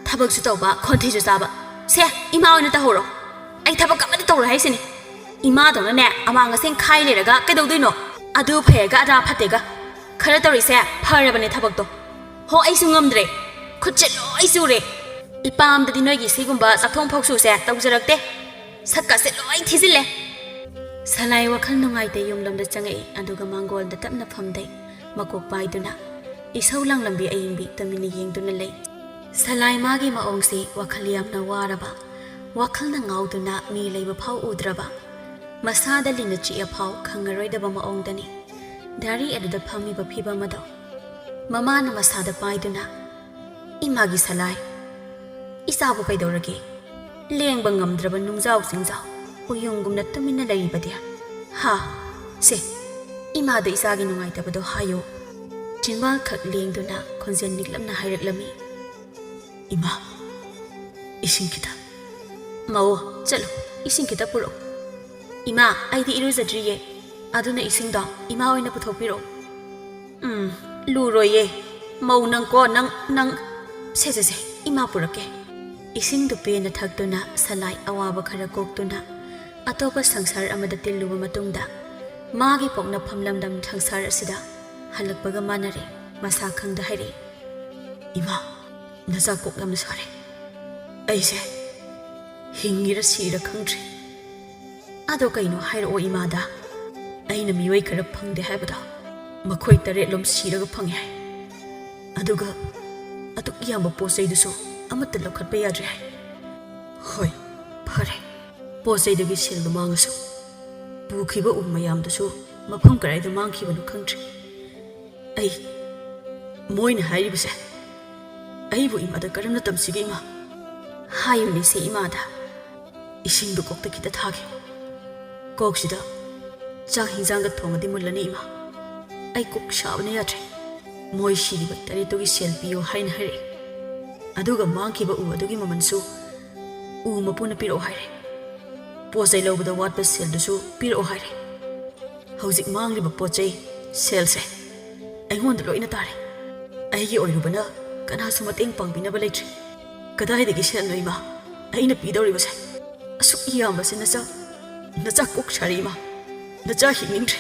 ꯊꯕꯛꯁꯨ ꯇꯧꯕ, ꯈꯣꯟꯊꯤꯁꯨ ꯆꯥꯕ꯫ ꯁꯦ, ꯏꯃꯥ ꯑꯣꯏꯅ ꯇꯧꯍꯧꯔꯣ꯫ ꯑꯩ ꯊꯕꯛ ꯑꯃꯠꯇ ꯇꯧꯔꯣꯏ ꯍꯥꯏꯁꯤꯅꯤ꯫ ꯏꯃꯥꯗꯧꯅꯅꯦ ꯑꯃꯥꯡ ꯑꯁꯦꯡ ꯈꯥꯏ ꯂꯩꯔꯒ ꯀꯩꯗꯧꯗꯣꯏꯅꯣ? ꯑꯗꯨ ꯐꯩꯌꯦꯒ ꯑꯗꯥ ꯐꯠꯇꯦꯒ꯫ ꯈꯔ ꯇꯧꯔꯤꯁꯦ ꯐꯔꯕꯅꯦ ꯊꯕꯛꯇꯣ꯫ ꯍꯣ, ꯑꯩꯁꯨ ꯉꯝꯗ꯭ꯔꯦ꯫ ꯈꯨꯠꯁꯦ ꯂꯣꯏ ꯆꯨꯔꯦ꯫ ꯏꯄꯥꯝꯗꯗꯤ ꯅꯣꯏꯒꯤ ꯁꯤꯒꯨꯝꯕ ꯆꯥꯛꯊꯣꯡ ꯐꯥꯎꯁꯨꯁꯦ ꯇꯧꯖꯔꯛꯇꯦ꯫ ꯁꯛꯀꯁꯦ ꯂꯣꯏ ꯊꯤꯖꯤꯜꯂꯦ꯫ ꯁꯂꯥꯏ ꯋꯥꯈꯜ ꯅꯨꯡꯉꯥꯏꯇ ꯌꯨꯝꯂꯣꯝꯗ ꯆꯪꯉꯛꯏ, ꯑꯗꯨꯒ ꯃꯥꯡꯒꯣꯜꯗ ꯇꯞꯅ ꯐꯝꯗꯩ꯫ ꯃꯀꯣꯛ ꯄꯥꯏꯗꯨꯅ ꯏꯁꯧ ꯂꯥꯡꯂꯝꯕꯤ ꯑꯌꯤꯡꯕꯤ ꯇꯨꯃꯤꯟꯅ ꯌꯦꯡꯗꯨꯅ ꯂꯩ꯫ ꯁꯂꯥꯏ ꯃꯥꯒꯤ ꯃꯑꯣꯡꯁꯤ ꯋꯥꯈꯜ ꯌꯥꯝꯅ ꯋꯥꯔꯕ, ꯋꯥꯈꯜꯅ ꯉꯥꯎꯗꯨꯅ ꯃꯤ ꯂꯩꯕ ꯐꯥꯎ ꯎꯗ꯭ꯔꯕ, ꯃꯁꯥꯗ ꯂꯤꯟꯅ ꯆꯤꯛꯑ ꯐꯥꯎ ꯈꯪꯉꯔꯣꯏꯗꯕ ꯃꯑꯣꯡꯗꯅꯤ ꯗꯥꯔꯤ ꯑꯗꯨꯗ ꯐꯝꯃꯤꯕ ꯐꯤꯕꯝ ꯑꯗꯣ꯫ ꯃꯃꯥꯅ ꯃꯁꯥꯗ ꯄꯥꯏꯗꯨꯅ, "ꯏꯃꯥꯒꯤ ꯁꯂꯥꯏ, ꯏꯆꯥꯕꯨ ꯀꯩꯗꯧꯔꯒꯦ? ꯂꯦꯡꯕ ꯉꯝꯗ꯭ꯔꯕ ꯅꯨꯡꯖꯥꯎ ꯆꯤꯡꯖꯥꯎ ꯎꯌꯨꯡꯒꯨꯝꯅ ꯇꯨꯃꯤꯟꯅ ꯂꯩꯔꯤꯕꯗꯤ? ꯍꯥ? ꯁꯦ, ꯏꯃꯥꯗ ꯏꯆꯥꯒꯤ ꯅꯨꯡꯉꯥꯏꯇꯕꯗꯣ ꯍꯥꯏꯌꯨ꯫" ꯆꯤꯟꯕꯥꯜ ꯈꯛ ꯂꯦꯡꯗꯨꯅ ꯈꯣꯟꯖꯦꯜ ꯅꯤꯛꯂꯞꯅ ꯍꯥꯏꯔꯛꯂꯝꯃꯤ꯫ "ꯏꯃꯥ, ꯏꯁꯤꯡ ꯈꯤꯇ꯫" "ꯃꯧ, ꯆꯠꯂꯨ, ꯏꯁꯤꯡ ꯈꯤꯇ ꯄꯨꯔꯛꯎ꯫" "ꯏꯃꯥ, ꯑꯩꯗꯤ ꯏꯔꯨꯖꯗ꯭ꯔꯤꯌꯦ, ꯑꯗꯨꯅ ꯏꯁꯤꯡꯗꯣ ꯏꯃꯥ ꯑꯣꯏꯅ ꯄꯨꯊꯣꯛꯄꯤꯔꯛꯎ꯫" "ꯎꯝ, ꯂꯨꯔꯣꯏꯌꯦ, ꯃꯧ ꯅꯪꯀꯣ, ꯅꯪ, ꯅꯪ꯫ ꯁꯦ, ꯁꯦ, ꯁꯦ, ꯏꯃꯥ ꯄꯨꯔꯛꯀꯦ꯫" ꯏꯁꯤꯡꯗꯨ ꯄꯦꯟꯅ ꯊꯛꯇꯨꯅ ꯁꯂꯥꯏ ꯑꯋꯥꯕ ꯈꯔ ꯀꯣꯛꯇꯨꯅ ꯑꯇꯣꯞꯄ ꯁꯪꯁꯥꯔ ꯑꯃꯗ ꯇꯤꯜꯂꯨꯕ ꯃꯇꯨꯡꯗ ꯃꯥꯒꯤ ꯄꯣꯛꯅꯐꯝ ꯂꯝꯗꯝ ꯁꯪꯁꯥꯔ ꯑꯁꯤꯗ ꯍꯜꯂꯛꯄꯒ ꯃꯥꯟꯅꯔꯦ꯫ ꯃꯁꯥ ꯈꯪꯗ ꯍꯥꯏꯔꯛꯏ, "ꯏꯃꯥ, ꯅꯆꯥ ꯀꯣꯛ ꯌꯥꯝꯅ ꯁꯥꯔꯦ꯫ ꯑꯩꯁꯦ ꯍꯤꯡꯉꯤꯔ ꯁꯤꯔ ꯈꯪꯗ꯭ꯔꯦ꯫ ꯑꯗꯣ ꯀꯩꯅꯣ ꯍꯥꯏꯔꯛꯑꯣ ꯏꯃꯥꯗ꯫ ꯑꯩꯅ ꯃꯤꯑꯣꯏ ꯈꯔ ꯐꯪꯗꯦ ꯍꯥꯏꯕꯗꯣ ꯃꯈꯣꯏ ꯇꯔꯦꯠꯂꯣꯝ ꯁꯤꯔꯒ ꯐꯪꯉꯦ ꯍꯥꯏ꯫ ꯑꯗꯨꯒ ꯑꯗꯨꯛ ꯌꯥꯝꯕ ꯄꯣꯠ ꯆꯩꯗꯨꯁꯨ ꯑꯃꯠꯇ ꯂꯧꯈꯠꯄ ꯌꯥꯗ꯭ꯔꯦ ꯍꯥꯏ꯫" "ꯍꯣꯏ, ꯐꯔꯦ꯫ ꯄꯣꯠ ꯆꯩꯗꯨꯒꯤ ꯁꯦꯜꯗꯨ ꯃꯥꯡꯉꯁꯨ, ꯄꯨꯈꯤꯕ ꯎ ꯃꯌꯥꯝꯗꯨꯁꯨ ꯃꯐꯝ ꯀꯗꯥꯏꯗ ꯃꯥꯡꯈꯤꯕꯅꯣ ꯈꯪꯗ꯭ꯔꯦ꯫ ꯑꯩ, ꯃꯣꯏꯅ ꯍꯥꯏꯔꯤꯕꯁꯦ, ꯑꯩꯕꯨ ꯏꯃꯥꯗ ꯀꯔꯝꯅ ꯇꯝꯁꯤꯒꯦ, ꯏꯃꯥ?" "ꯍꯥꯏꯌꯨꯅꯦ ꯁꯦ ꯏꯃꯥꯗ꯫ ꯏꯁꯤꯡꯗꯨ ꯀꯣꯛꯇ ꯈꯤꯇ ꯊꯥꯒꯦ꯫ ꯀꯣꯛꯁꯤꯗ ꯆꯥꯛ ꯍꯤꯟꯖꯥꯡꯒ ꯊꯣꯡꯉꯗꯤ ꯃꯨꯜꯂꯅꯤ, ꯏꯃꯥ꯫ ꯑꯩ ꯀꯣꯛ ꯁꯥꯕꯅ ꯌꯥꯗ꯭ꯔꯦ꯫ ꯃꯣꯏ ꯁꯤꯔꯤꯕ ꯇꯔꯦꯠꯇꯨꯒꯤ ꯁꯦꯜ ꯄꯤꯌꯨ ꯍꯥꯏꯅ ꯍꯥꯏꯔꯛꯑꯦ꯫ ꯑꯗꯨꯒ ꯃꯥꯡꯈꯤꯕ ꯎ ꯑꯗꯨꯒꯤ ꯃꯃꯜꯁꯨ ꯎ ꯃꯄꯨꯅ ꯄꯤꯔꯛꯑꯣ ꯍꯥꯏꯔꯦ꯫ ꯄꯣꯠ ꯆꯩ ꯂꯧꯕꯗ ꯋꯥꯠꯄ ꯁꯦꯜꯗꯨꯁꯨ ꯄꯤꯔꯛꯑꯣ ꯍꯥꯏꯔꯦ꯫ ꯍꯧꯖꯤꯛ ꯃꯥꯡꯂꯤꯕ ꯄꯣꯠ ꯆꯩ, ꯁꯦꯜꯁꯦ ꯑꯩꯉꯣꯟꯗ ꯂꯣꯏꯅ ꯇꯥꯔꯦ꯫ ꯑꯩꯒꯤ ꯑꯣꯏꯔꯨꯕꯅ ꯀꯅꯥꯁꯨ ꯃꯇꯦꯡ ꯄꯥꯡꯕꯤꯅꯕ ꯂꯩꯇ꯭ꯔꯦ꯫ ꯀꯗꯥꯏꯗꯒꯤ ꯁꯦꯜꯅꯣ ꯏꯃꯥ ꯑꯩꯅ ꯄꯤꯗꯧꯔꯤꯕꯁꯦ? ꯑꯁꯨꯛ ꯌꯥꯝꯕꯁꯦ ꯅꯆꯥ, ꯅꯆꯥ ꯀꯣꯛ ꯁꯥꯔꯦ ꯏꯃꯥ꯫ ꯅꯆꯥ ꯍꯤꯡꯅꯤꯡꯗ꯭ꯔꯦ꯫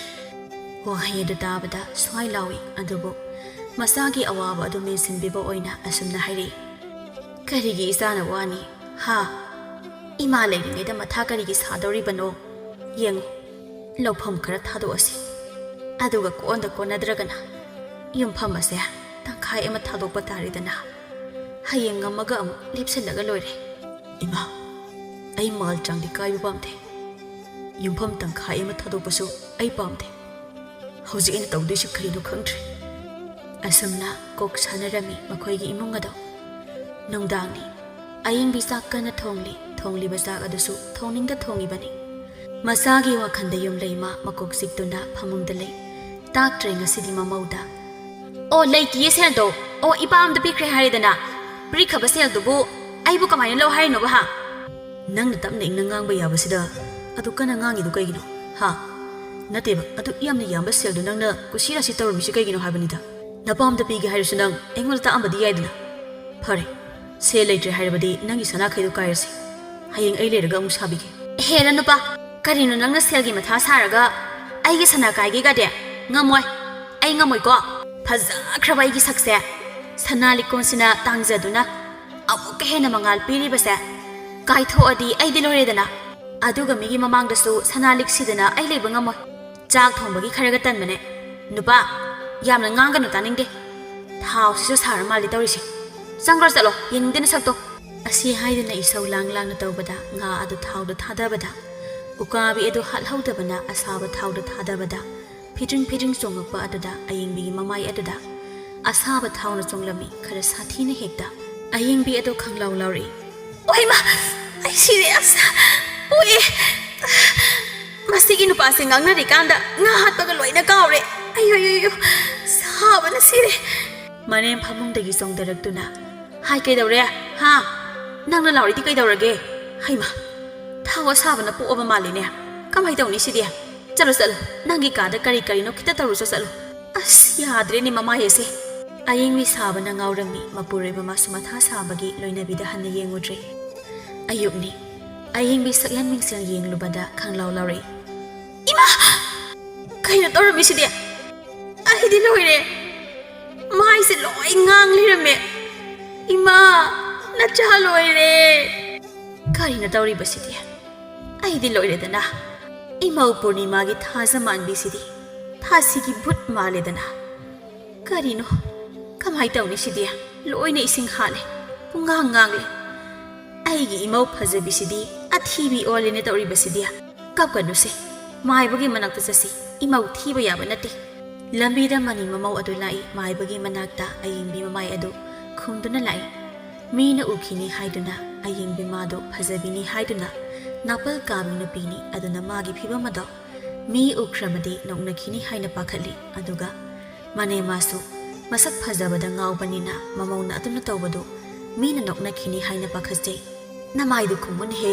ꯋꯥꯍꯩ ꯑꯗꯨ ꯇꯥꯕꯗ ꯁ꯭ꯋꯥꯏ ꯂꯥꯎꯏ, ꯑꯗꯨꯕꯨ ꯃꯆꯥꯒꯤ ꯑꯋꯥꯕ ꯑꯗꯨ ꯃꯦꯟꯁꯤꯟꯕꯤꯕ ꯑꯣꯏꯅ ꯑꯁꯨꯝꯅ ꯍꯥꯏꯔꯛꯏ, "ꯀꯔꯤꯒꯤ ꯏꯆꯥꯅ ꯋꯥꯅꯤ? ꯍꯥ? ꯏꯃꯥ ꯂꯩꯔꯤꯉꯩꯗ ꯃꯊꯥ ꯀꯔꯤꯒꯤ ꯁꯥꯗꯧꯔꯤꯕꯅꯣ? ꯌꯦꯡꯉꯨ, ꯂꯧꯐꯝ ꯈꯔ ꯊꯥꯗꯣꯛꯑꯁꯤ꯫ ꯑꯗꯨꯒ ꯀꯣꯟꯗ ꯀꯣꯟꯅꯗ꯭ꯔꯒꯅ ꯌꯨꯝꯐꯝ ꯑꯁꯦ ꯇꯪꯈꯥꯏ ꯑꯃ ꯊꯥꯗꯣꯛꯄ ꯇꯥꯔꯦꯗꯅ꯫ ꯍꯌꯦꯡ ꯉꯝꯃꯒ ꯑꯃꯨꯛ ꯂꯦꯞꯁꯤꯜꯂꯒ ꯂꯣꯏꯔꯦ꯫" "ꯏꯃꯥ, ꯑꯩ ꯃꯥꯜ ꯆꯥꯡꯗꯤ ꯀꯥꯏꯕ ꯄꯥꯝꯗꯦ꯫ ꯌꯨꯝꯐꯝ ꯇꯪꯈꯥꯏ ꯑꯃ ꯊꯥꯗꯣꯛꯄꯁꯨ ꯑꯩ ꯄꯥꯝꯗꯦ꯫ ꯍꯧꯖꯤꯛ ꯑꯩꯅ ꯇꯧꯗꯣꯏꯁꯤ ꯀꯔꯤꯅꯣ ꯈꯪꯗ꯭ꯔꯦ꯫" ꯑꯁꯨꯝꯅ ꯀꯣꯛ ꯁꯥꯟꯅꯔꯝꯃꯤ ꯃꯈꯣꯏꯒꯤ ꯏꯃꯨꯡ ꯑꯗꯣ꯫ ꯅꯨꯡꯗꯥꯡꯅꯤ꯫ ꯑꯌꯤꯡꯕꯤ ꯆꯥꯛ ꯀꯟꯅ ꯊꯣꯡꯂꯤ꯫ ꯊꯣꯡꯂꯤꯕ ꯆꯥꯛ ꯑꯗꯨꯁꯨ ꯊꯣꯡꯅꯤꯡꯗ ꯊꯣꯡꯉꯤꯕꯅꯤ꯫ ꯃꯆꯥꯒꯤ ꯋꯥꯈꯜꯗ ꯌꯨꯝ ꯂꯩꯃ ꯃꯀꯣꯛ ꯆꯤꯛꯇꯨꯅ ꯐꯃꯨꯡꯗ ꯂꯩ꯫ ꯇꯥꯛꯇ꯭ꯔꯦ ꯉꯁꯤꯗꯤ ꯃꯃꯧꯗ꯫ "ꯑꯣ, ꯂꯩꯇꯤꯌꯦ ꯁꯦꯜꯗꯣ꯫ ꯑꯣ, ꯏꯄꯥ ꯑꯝꯗ ꯄꯤꯈ꯭ꯔꯦ ꯍꯥꯏꯔꯦꯗꯅ꯫ ꯄꯤꯈ꯭ꯔꯕ ꯁꯦꯜꯗꯨꯕꯨ ꯑꯩꯕꯨ ꯀꯃꯥꯏꯅ ꯂꯧ ꯍꯥꯏꯔꯤꯅꯣꯕ, ꯍꯥ?" "ꯅꯪꯅ ꯇꯞꯅ ꯏꯪꯅ ꯉꯥꯡꯕ ꯌꯥꯕꯁꯤꯗ ꯑꯗꯨ ꯀꯟꯅ ꯉꯥꯡꯉꯤꯗꯨ ꯀꯩꯒꯤꯅꯣ, ꯍꯥ? ꯅꯠꯇꯦꯕ, ꯑꯗꯨ ꯌꯥꯝꯅ ꯌꯥꯝꯕ ꯁꯦꯜꯗꯨ ꯅꯪꯅ ꯀꯨꯁꯤ ꯔꯥꯁꯤ ꯇꯧꯔꯝꯃꯤꯁꯤ ꯀꯩꯒꯤꯅꯣ ꯍꯥꯏꯕꯅꯤꯗ꯫ ꯅꯄꯥꯝꯗ ꯄꯤꯒꯦ ꯍꯥꯏꯔꯁꯨ ꯅꯪ ꯑꯩꯉꯣꯟꯗ ꯇꯥꯛꯑꯝꯕꯗꯤ ꯌꯥꯏꯗꯅ꯫ ꯐꯔꯦ, ꯁꯦꯜ ꯂꯩꯇ꯭ꯔꯦ ꯍꯥꯏꯔꯕꯗꯤ ꯅꯪꯒꯤ ꯁꯅꯥꯈꯩꯗꯨ ꯀꯥꯏꯔꯁꯤ꯫ ꯍꯌꯦꯡ ꯑꯩ ꯂꯩꯔꯒ ꯑꯃꯨꯛ ꯁꯥꯕꯤꯒꯦ꯫" "ꯍꯦꯔꯥ ꯅꯨꯄꯥ, ꯀꯔꯤꯅꯣ ꯅꯪꯅ ꯁꯦꯜꯒꯤ ꯃꯊꯥ ꯁꯥꯔꯒ ꯑꯩꯒꯤ ꯁꯅꯥ ꯀꯥꯏꯒꯦꯒꯗꯤ? ꯉꯝꯃꯣꯏ, ꯑꯩ ꯉꯝꯃꯣꯏꯀꯣ꯫ ꯐꯖꯈ꯭ꯔꯕ ꯑꯩꯒꯤ ꯁꯛꯁꯦ ꯁꯅꯥ ꯂꯤꯛꯀꯣꯟꯁꯤꯅ ꯇꯥꯡꯖꯗꯨꯅ ꯑꯃꯨꯛꯀ ꯍꯦꯟꯅ ꯃꯉꯥꯜ ꯄꯤꯔꯤꯕꯁꯦ ꯀꯥꯏꯊꯣꯛꯑꯗꯤ ꯑꯩꯗꯤ ꯂꯣꯏꯔꯦꯗꯅ꯫ ꯑꯗꯨꯒ ꯃꯤꯒꯤ ꯃꯃꯥꯡꯗꯁꯨ ꯁꯅꯥ ꯂꯤꯛ ꯁꯤꯗꯅ ꯑꯩ ꯂꯩꯕ ꯉꯝꯃꯣꯏ꯫ ꯆꯥꯛ ꯊꯣꯡꯕꯒꯤ ꯈꯔꯒ ꯇꯟꯕꯅꯦ꯫ ꯅꯨꯄꯥ, ꯌꯥꯝꯅ ꯉꯥꯡꯒꯅꯨ, ꯇꯥꯅꯤꯡꯗꯦ꯫ ꯊꯥꯎꯁꯤꯁꯨ ꯁꯥꯔ ꯃꯥꯜꯂꯤ ꯇꯧꯔꯤꯁꯦ꯫ ꯆꯪꯈ꯭ꯔꯣ ꯆꯠꯂꯣ, ꯌꯦꯡꯅꯤꯡꯗꯦ ꯅꯁꯛꯇꯣ꯫" ꯑꯁꯤ ꯍꯥꯏꯗꯨꯅ ꯏꯁꯧ ꯂꯥꯡ ꯂꯥꯡꯅ ꯇꯧꯕꯗ ꯉꯥ ꯑꯗꯨ ꯊꯥꯎꯗ ꯊꯥꯗꯕꯗ, ꯎꯀꯥꯕꯤ ꯑꯗꯨ ꯍꯥꯠꯍꯧꯗꯕꯅ ꯑꯁꯥꯕ ꯊꯥꯎꯗ ꯊꯥꯗꯕꯗ, ꯐꯤꯗ꯭ꯔꯤꯡ ꯐꯤꯗ꯭ꯔꯤꯡ ꯆꯣꯡꯉꯛꯄ ꯑꯗꯨꯗ ꯑꯌꯤꯡꯕꯤꯒꯤ ꯃꯃꯥꯏ ꯑꯗꯨꯗ ꯑꯁꯥꯕ ꯊꯥꯎꯅ ꯆꯣꯡꯂꯝꯃꯤ, ꯈꯔ ꯁꯥꯊꯤꯅ ꯍꯦꯛꯇ꯫ ꯑꯌꯤꯡꯕꯤ ꯑꯗꯨ ꯈꯪꯂꯥꯎ ꯂꯥꯎꯔꯛꯏ꯫ "ꯑꯣꯏꯃ, ꯑꯩ ꯁꯤꯔꯦ, ꯑꯁ, ꯄꯣꯛꯑꯦ꯫ ꯃꯁꯤꯒꯤ ꯅꯨꯄꯥꯁꯦ ꯉꯥꯡꯅꯔꯤꯀꯥꯟꯗ ꯉꯥ ꯍꯥꯠꯄꯒ ꯂꯣꯏꯅ ꯀꯥꯎꯔꯦ꯫ ꯑꯩꯌꯣ, ꯑꯌꯣ, ꯑꯌꯣ, ꯁꯥꯕꯅ ꯁꯤꯔꯦ꯫" ꯃꯅꯦꯝ ꯐꯃꯨꯡꯗꯒꯤ ꯆꯣꯡꯊꯔꯛꯇꯨꯅ, "ꯍꯥꯏ, ꯀꯩꯗꯧꯔꯦ? ꯍꯥ? ꯅꯪꯅ ꯂꯥꯎꯔꯤꯗꯤ ꯀꯩꯗꯧꯔꯒꯦ? ꯍꯩꯃ, ꯊꯥꯎ ꯑꯁꯥꯕꯅ ꯄꯣꯛꯑꯕ ꯃꯥꯜꯂꯤꯅꯦ꯫ ꯀꯃꯥꯏ ꯇꯧꯅꯤ ꯁꯤꯗꯤ? ꯆꯠꯂꯣ, ꯆꯠꯂꯣ, ꯅꯪꯒꯤ ꯀꯥꯗ ꯀꯔꯤ ꯀꯔꯤꯅꯣ ꯈꯤꯇ ꯇꯧꯔꯨꯆꯣ, ꯆꯠꯂꯣ꯫ ꯑꯁ, ꯌꯥꯗ꯭ꯔꯦꯅꯦ ꯃꯃꯥꯏ ꯑꯁꯦ꯫ ꯑꯌꯤꯡꯕꯤ ꯁꯥꯕꯅ ꯉꯥꯎꯔꯝꯃꯤ꯫ ꯃꯄꯨꯔꯣꯏꯕ ꯃꯥꯁꯨ ꯃꯊꯥ ꯁꯥꯕꯒꯤ ꯂꯣꯏꯅꯕꯤꯗ ꯍꯟꯅ ꯌꯦꯡꯉꯨꯗ꯭ꯔꯦ꯫ ꯑꯌꯨꯛꯅꯤ꯫ ꯑꯌꯤꯡꯕꯤ ꯁꯛꯌꯦꯟ ꯃꯤꯡꯁꯦꯜ ꯌꯦꯡꯂꯨꯕꯗ ꯈꯪꯂꯥꯎ ꯂꯥꯎꯔꯛꯏ꯫ "ꯏꯃꯥ! ꯀꯩꯅꯣ ꯇꯧꯔꯝꯃꯤꯁꯤꯗꯤ? ꯑꯩꯗꯤ ꯂꯣꯏꯔꯦ꯫ ꯃꯥꯏꯁꯦ ꯂꯣꯏ ꯉꯥꯡ ꯂꯩꯔꯝꯃꯦ꯫ ꯏꯃꯥ, ꯅꯆꯥ ꯂꯣꯏꯔꯦ!" ꯀꯔꯤꯅꯣ ꯇꯧꯔꯤꯕꯁꯤꯗꯤ? ꯑꯩꯗꯤ ꯂꯣꯏꯔꯦꯗꯅ꯫ ꯏꯃꯧ ꯄꯨꯔꯅꯤꯃꯥꯒꯤ ꯊꯥꯖ ꯃꯥꯟꯕꯤꯁꯤꯗꯤ ꯊꯥꯁꯤꯒꯤ ꯚꯨꯠ ꯃꯥꯜꯂꯦꯗꯅ꯫ ꯀꯔꯤꯅꯣ? ꯀꯃꯥꯏ ꯇꯧꯅꯤ ꯁꯤꯗꯤ? ꯂꯣꯏꯅ ꯏꯁꯤꯡ ꯍꯥꯠꯂꯦ꯫ ꯄꯨꯡꯉꯥꯡ ꯉꯥꯡꯂꯦ꯫ ꯑꯩꯒꯤ ꯏꯃꯧ ꯐꯖꯕꯤꯁꯤꯗꯤ ꯑꯊꯤꯕꯤ ꯑꯣꯜꯂꯦꯅꯦ ꯇꯧꯔꯤꯕꯁꯤꯗꯤ꯫ ꯀꯞꯀꯅꯨꯁꯦ꯫ ꯃꯥꯏꯕꯒꯤ ꯃꯅꯥꯛꯇ ꯆꯠꯁꯤ꯫ ꯏꯃꯧ ꯊꯤꯕ ꯌꯥꯕ ꯅꯠꯇꯦ꯫ ꯂꯝꯕꯤꯗ ꯃꯅꯤ ꯃꯃꯧ ꯑꯗꯨ ꯂꯥꯛꯏ꯫ ꯃꯥꯏꯕꯒꯤ ꯃꯅꯥꯛꯇ ꯑꯌꯤꯡꯕꯤ ꯃꯃꯥꯏ ꯑꯗꯨ ꯈꯨꯝꯗꯨꯅ ꯂꯥꯛꯏ꯫ ꯃꯤꯅ ꯎꯈꯤꯅꯤ ꯍꯥꯏꯗꯨꯅ, ꯑꯌꯤꯡꯕꯤ ꯃꯥꯗꯨ ꯐꯖꯕꯤꯅꯤ ꯍꯥꯏꯗꯨꯅ ꯅꯥꯄꯜ ꯀꯥꯕꯤ ꯅꯨꯄꯤꯅꯤ꯫ ꯑꯗꯨꯅ ꯃꯥꯒꯤ ꯐꯤꯕꯝ ꯑꯗꯣ ꯃꯤ ꯎꯈ꯭ꯔꯕꯗꯤ ꯅꯣꯛꯅꯈꯤꯅꯤ ꯍꯥꯏꯅ ꯄꯥꯈꯠꯂꯤ꯫ ꯑꯗꯨꯒ ꯃꯅꯦ ꯃꯥꯁꯨ ꯃꯁꯛ ꯐꯖꯕꯗ ꯉꯥꯎꯕꯅꯤꯅ ꯃꯃꯧꯅ ꯑꯗꯨꯝꯅ ꯇꯧꯕꯗꯨ ꯃꯤꯅ ꯅꯣꯛꯅꯈꯤꯅꯤ ꯍꯥꯏꯅ ꯄꯥꯈꯠꯆꯩ꯫ "ꯅꯃꯥꯏꯗꯨ ꯈꯨꯝꯃꯨꯅꯦꯍꯦ,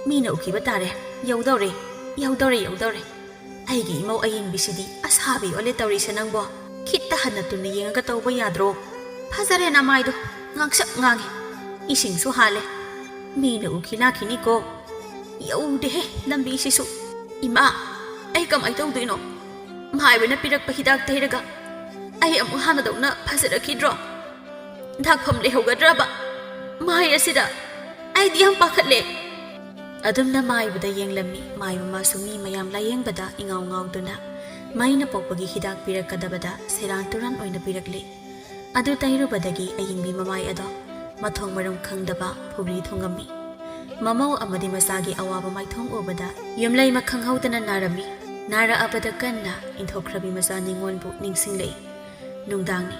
ꯃꯤꯅ ꯎꯈꯤꯕ ꯇꯥꯔꯦ꯫ ꯌꯧꯗꯧꯔꯦ, ꯌꯧꯗꯧꯔꯦ, ꯌꯧꯗꯧꯔꯦ꯫ ꯑꯩꯒꯤ ꯏꯃꯧ ꯑꯌꯤꯡꯕꯤꯁꯤꯗꯤ ꯑꯁꯥꯕꯤ ꯑꯣꯜꯂꯦ ꯇꯧꯔꯤꯁꯦ ꯅꯪꯕꯣ꯫ ꯈꯤꯠꯇ ꯍꯟꯅ ꯇꯨꯅ ꯌꯦꯡꯉꯒ ꯇꯧꯕ ꯌꯥꯗ꯭ꯔꯣ? ꯐꯖꯔꯦ ꯅꯃꯥꯏꯗꯣ, ꯉꯥꯡꯁꯛ ꯉꯥꯡꯉꯦ꯫ ꯏꯁꯤꯡꯁꯨ ꯍꯥꯜꯂꯦ꯫ ꯃꯤꯅ ꯎꯈꯤ ꯂꯥꯛꯈꯤꯅꯤꯀꯣ꯫ ꯌꯧꯗꯦꯍꯦ ꯂꯝꯕꯤꯁꯤꯁꯨ꯫ ꯏꯃꯥ, ꯑꯩ ꯀꯃꯥꯏ ꯇꯧꯗꯣꯏꯅꯣ? ꯃꯥꯏꯕꯅ ꯄꯤꯔꯛꯄ ꯍꯤꯗꯥꯛ ꯇꯩꯔꯒ ꯑꯩ ꯑꯃꯨꯛ ꯍꯥꯟꯅꯗꯧꯅ ꯐꯖꯔꯛꯈꯤꯗ꯭ꯔꯣ? ꯗꯥꯛꯐꯝ ꯂꯩꯍꯧꯒꯗ꯭ꯔꯕ? ꯃꯥꯏ ꯑꯁꯤꯗ ꯑꯩꯗꯤ ꯌꯥꯝ ꯄꯥꯈꯠꯂꯦ꯫" ꯑꯗꯨꯝꯅ ꯃꯥꯏꯕꯗ ꯌꯦꯡꯂꯝꯃꯤ꯫ ꯃꯥꯏꯕ ꯃꯥꯁꯨ ꯃꯤ ꯃꯌꯥꯝ ꯂꯥꯌꯦꯡꯕꯗ ꯏꯉꯥꯎ ꯉꯥꯎꯗꯨꯅ ꯃꯩꯅ ꯄꯣꯛꯄꯒꯤ ꯍꯤꯗꯥꯛ ꯄꯤꯔꯛꯀꯗꯕꯗ ꯁꯦꯔꯥꯟ ꯇꯨꯔꯥꯟ ꯑꯣꯏꯅ ꯄꯤꯔꯛꯂꯤ꯫ ꯑꯗꯨ ꯇꯩꯔꯨꯕꯗꯒꯤ ꯑꯌꯤꯡꯕꯤ ꯃꯃꯥꯏ ꯑꯗꯣ ꯃꯊꯣꯡ ꯃꯔꯝ ꯈꯪꯗꯕ ꯐꯨꯒ꯭ꯔꯤ ꯊꯨꯡꯉꯝꯃꯤ꯫ ꯃꯃꯧ ꯑꯃꯗꯤ ꯃꯆꯥꯒꯤ ꯑꯋꯥꯕ ꯃꯥꯏꯊꯣꯡ ꯎꯕꯗ ꯌꯨꯝꯂꯩꯃ ꯈꯪꯍꯧꯗꯅ ꯅꯥꯔꯝꯃꯤ꯫ ꯅꯥꯔꯛꯑꯕꯗ ꯀꯟꯅ ꯏꯟꯊꯣꯛꯈ꯭ꯔꯕꯤ ꯃꯆꯥ ꯅꯤꯉꯣꯜꯕꯨ ꯅꯤꯡꯁꯤꯡꯂꯛꯏ꯫ ꯅꯨꯡꯗꯥꯡꯅꯤ꯫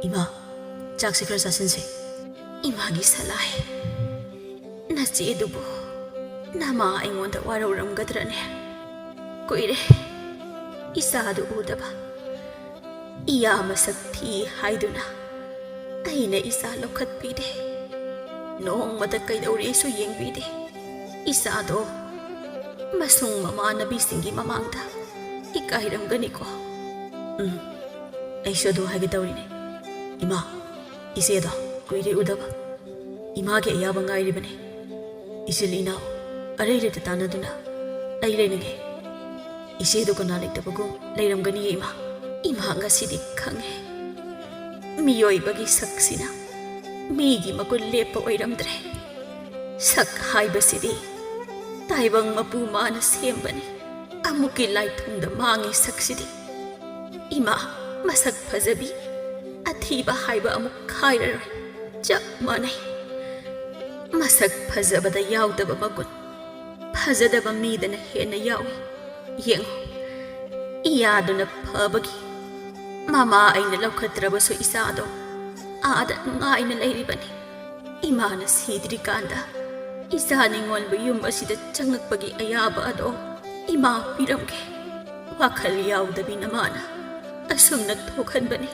"ꯏꯃꯥ, ꯆꯥꯛꯁꯤ ꯈꯔ ꯆꯥꯁꯤꯟꯁꯦ꯫" ꯏꯃꯥꯒꯤ ꯁꯂꯥꯏ꯫ ꯅꯆꯦꯗꯨꯕꯨ ꯅꯃꯥ ꯑꯩꯉꯣꯟꯗ ꯋꯥꯔꯧꯔꯝꯒꯗ꯭ꯔꯅꯦ? ꯀꯨꯏꯔꯦ ꯏꯆꯥꯗꯨ ꯎꯗꯕ꯫ ꯏꯌꯥ ꯃꯁꯛ ꯊꯤ ꯍꯥꯏꯗꯨꯅ ꯑꯩꯅ ꯏꯆꯥ ꯂꯧꯈꯠꯄꯤꯗꯦ꯫ ꯅꯣꯡꯃꯇ ꯀꯩꯗꯧꯔꯦꯁꯨ ꯌꯦꯡꯕꯤꯗꯦ꯫ ꯏꯆꯥꯗꯣ ꯃꯁꯨꯡ ꯃꯃꯥꯟꯅꯕꯤꯁꯤꯡꯒꯤ ꯃꯃꯥꯡꯗ ꯏꯀꯥꯏꯔꯝꯒꯅꯤꯀꯣ꯫ ꯎꯝ, ꯑꯩꯁꯨ ꯑꯗꯨ ꯍꯥꯏꯒꯦ ꯇꯧꯔꯤꯅꯦ꯫ ꯏꯃꯥ, ꯏꯆꯦꯗꯣ ꯀꯨꯏꯔꯦ ꯎꯗꯕ꯫ ꯏꯃꯥꯒꯤ ꯑꯌꯥꯕ ꯉꯥꯏꯔꯤꯕꯅꯦ꯫ ꯏꯆꯤꯜ ꯏꯅꯥꯎ ꯑꯔꯩ ꯂꯩꯇ ꯇꯥꯟꯅꯗꯨꯅ ꯑꯩ ꯂꯩꯅꯤꯡꯉꯦ꯫ ꯏꯆꯦꯗꯣ ꯀꯅꯥ ꯂꯩꯇꯕꯒꯨꯝ ꯂꯩꯔꯝꯒꯅꯤꯌꯦ ꯏꯃꯥ꯫ ꯏꯃꯥ ꯉꯁꯤꯗꯤ ꯈꯪꯉꯦ꯫ ꯃꯤꯑꯣꯏꯕꯒꯤ ꯁꯛꯁꯤꯅ ꯃꯤꯒꯤ ꯃꯒꯨꯟ ꯂꯦꯞꯄ ꯑꯣꯏꯔꯝꯗ꯭ꯔꯦ꯫ ꯁꯛ ꯍꯥꯏꯕꯁꯤꯗꯤ ꯇꯥꯏꯕꯪ ꯃꯄꯨ ꯃꯥꯅ ꯁꯦꯝꯕꯅꯤ꯫ ꯑꯃꯨꯛꯀꯤ ꯂꯥꯏꯊꯨꯡꯗ ꯃꯥꯡꯉꯤ ꯁꯛꯁꯤꯗꯤ꯫ ꯏꯃꯥ, ꯃꯁꯛ ꯐꯖꯕꯤ, ꯑꯊꯤꯕ ꯍꯥꯏꯕ ꯑꯃꯨꯛ ꯈꯥꯏꯔꯔꯣꯏ꯫ ꯆꯞ ꯃꯥꯟꯅꯩ꯫ ꯃꯁꯛ ꯐꯖꯕꯗ ꯌꯥꯎꯗꯕ ꯃꯒꯨꯟ ꯐꯖꯗꯕ ꯃꯤꯗꯅ ꯍꯦꯟꯅ ꯌꯥꯎꯏ꯫ ꯌꯦꯡꯉꯨ, ꯏꯌꯥꯗꯨꯅ ꯐꯕꯒꯤ ꯃꯃꯥ ꯑꯩꯅ ꯂꯧꯈꯠꯇ꯭ꯔꯕꯁꯨ ꯏꯆꯥꯗꯣ ꯑꯥꯗ ꯅꯨꯡꯉꯥꯏꯅ ꯂꯩꯔꯤꯕꯅꯤ꯫ ꯏꯃꯥꯅ ꯁꯤꯗ꯭ꯔꯤꯀꯥꯟꯗ ꯏꯆꯥ ꯅꯤꯉꯣꯜꯕꯨ ꯌꯨꯝ ꯑꯁꯤꯗ ꯆꯪꯉꯛꯄꯒꯤ ꯑꯌꯥꯕ ꯑꯗꯣ ꯏꯃꯥ ꯄꯤꯔꯝꯒꯦ꯫ ꯋꯥꯈꯜ ꯌꯥꯎꯗꯕꯤ ꯅꯃꯥꯅ ꯑꯁꯨꯝꯅ ꯊꯣꯛꯍꯟꯕꯅꯤ꯫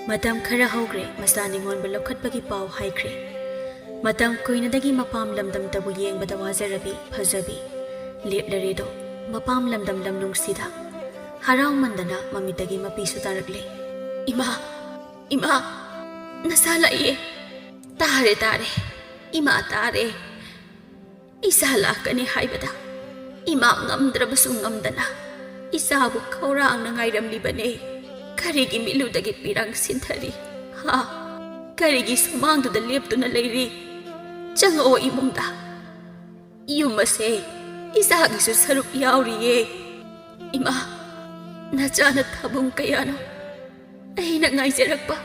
ꯃꯇꯝ ꯈꯔ ꯍꯧꯈ꯭ꯔꯦ ꯃꯆꯥ ꯅꯤꯉꯣꯜꯕꯨ ꯂꯧꯈꯠꯄꯒꯤ ꯄꯥꯎ ꯍꯥꯏꯈ꯭ꯔꯦ꯫ ꯃꯇꯝ ꯀꯨꯏꯅꯗꯒꯤ ꯃꯄꯥꯝ ꯂꯝꯗꯝꯇꯕꯨ ꯌꯦꯡꯕꯗ ꯋꯥꯖꯔꯕꯤ ꯐꯖꯕꯤ ꯂꯦꯞꯂꯔꯦꯗꯣ ꯃꯄꯥꯝ ꯂꯝꯗꯝ ꯂꯝꯅꯨꯡꯁꯤꯗ ꯍꯔꯥꯎꯃꯟꯗꯅ ꯃꯃꯤꯠꯇꯒꯤ ꯃꯄꯤꯁꯨ ꯇꯥꯔꯛꯂꯦ꯫ "ꯏꯃꯥ, ꯏꯃꯥ, ꯅꯆꯥ ꯂꯥꯛꯏꯌꯦ꯫ ꯇꯥꯔꯦ, ꯇꯥꯔꯦ꯫ ꯏꯃꯥ ꯇꯥꯔꯦ꯫ ꯏꯆꯥ ꯂꯥꯛꯀꯅꯤ ꯍꯥꯏꯕꯗ ꯏꯃꯥ ꯉꯝꯗ꯭ꯔꯕꯁꯨ ꯉꯝꯗꯅ ꯏꯆꯥꯕꯨ ꯈꯧꯔꯥꯡꯅ ꯉꯥꯏꯔꯝꯂꯤꯕꯅꯦ꯫ ꯀꯔꯤꯒꯤ ꯃꯤꯠꯂꯨꯗꯒꯤ ꯄꯤꯔꯥꯡ ꯁꯤꯟꯊꯔꯤ? ꯍꯥ? ꯀꯔꯤꯒꯤ ꯁꯨꯃꯥꯡꯗꯨꯗ ꯂꯦꯞꯇꯨꯅ ꯂꯩꯔꯤ? ꯆꯪꯉꯛꯑꯣ ꯏꯃꯨꯡꯗ꯫ ꯌꯨꯝ ꯑꯁꯦ ꯏꯆꯥꯒꯤꯁꯨ ꯁꯔꯨꯛ ꯌꯥꯎꯔꯤꯌꯦ꯫ ꯏꯃꯥ, ꯅꯆꯥꯅ ꯊꯥꯕꯨꯡ ꯀꯌꯥꯅꯣ ꯑꯩꯅ ꯉꯥꯏꯖꯔꯛꯄ꯫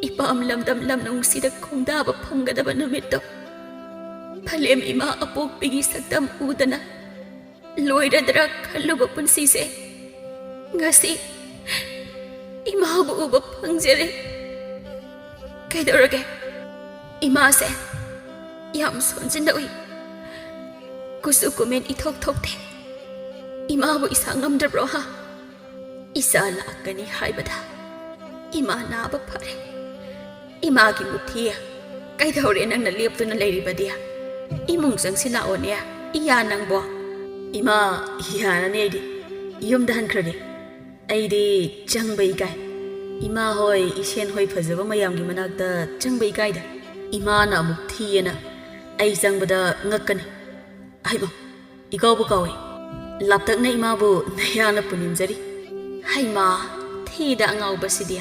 ꯏꯄꯥꯝ ꯂꯝꯗꯝ ꯂꯝꯅꯨꯡꯁꯤꯗ ꯈꯣꯡꯗꯥꯕ ꯐꯪꯒꯗꯕ ꯅꯨꯃꯤꯠꯇꯣ꯫ ꯐꯂꯦꯝ ꯏꯃꯥ ꯑꯄꯣꯛꯄꯤꯒꯤ ꯁꯛꯇꯝ ꯎꯗꯅ ꯂꯣꯏꯔꯗ꯭ꯔꯥ ꯈꯜꯂꯨꯕ ꯄꯨꯟꯁꯤꯁꯦ꯫ ꯉꯁꯤ ꯏꯃꯥꯕꯨ ꯎꯕ ꯐꯪꯖꯔꯦ꯫ ꯀꯩꯗꯧꯔꯒꯦ? ꯏꯃꯥꯁꯦ ꯌꯥꯝ ꯁꯣꯟꯖꯤꯟꯅ ꯎꯏ꯫ ꯀꯨꯆꯨ ꯀꯨꯃꯦꯟ ꯏꯊꯣꯛ ꯊꯣꯛꯇꯦ꯫ ꯏꯃꯥꯕꯨ ꯏꯁꯥ ꯉꯝꯗ꯭ꯔꯕ꯭ꯔꯣ, ꯍꯥ? ꯏꯆꯥ ꯂꯥꯛꯀꯅꯤ ꯍꯥꯏꯕꯗ ꯏꯃꯥ ꯅꯥꯕ ꯐꯔꯦ꯫ ꯏꯃꯥꯒꯤ ꯃꯨꯊꯤ, ꯀꯩꯗꯧꯔꯦ ꯅꯪꯅ ꯂꯦꯞꯇꯨꯅ ꯂꯩꯔꯤꯕꯗꯤ? "ꯏꯃꯨꯡ ꯆꯪꯁꯤꯜꯂꯛꯑꯣꯅꯦ, ꯏꯌꯥ ꯅꯪꯕꯣ?" "ꯏꯃꯥ, ꯌꯥꯔꯅꯤ, ꯑꯩꯗꯤ ꯌꯨꯝꯗ ꯍꯟꯈ꯭ꯔꯒꯦ꯫ ꯑꯩꯗꯤ ꯆꯪꯕ ꯏꯀꯥꯏ꯫ ꯏꯃꯥ ꯍꯣꯏ, ꯏꯁꯦꯟ ꯍꯣꯏ ꯐꯖꯕ ꯃꯌꯥꯝꯒꯤ ꯃꯅꯥꯛꯇ ꯆꯪꯕ ꯏꯀꯥꯏꯗ꯫ ꯏꯃꯥꯅ ꯑꯃꯨꯛ ꯊꯤꯌꯦꯅ ꯑꯩ ꯆꯪꯕꯗ ꯉꯛꯀꯅꯤ꯫ ꯍꯩꯃꯥ, ꯏꯀꯥꯎꯕꯨ ꯀꯥꯎꯏ꯫ ꯂꯥꯞꯇꯛꯅ ꯏꯃꯥꯕꯨ ꯅꯌꯥꯅ ꯄꯨꯅꯤꯡꯖꯔꯤ꯫" "ꯍꯩꯃꯥ, ꯊꯤꯗ ꯑꯉꯥꯎꯕꯁꯤꯗꯤ꯫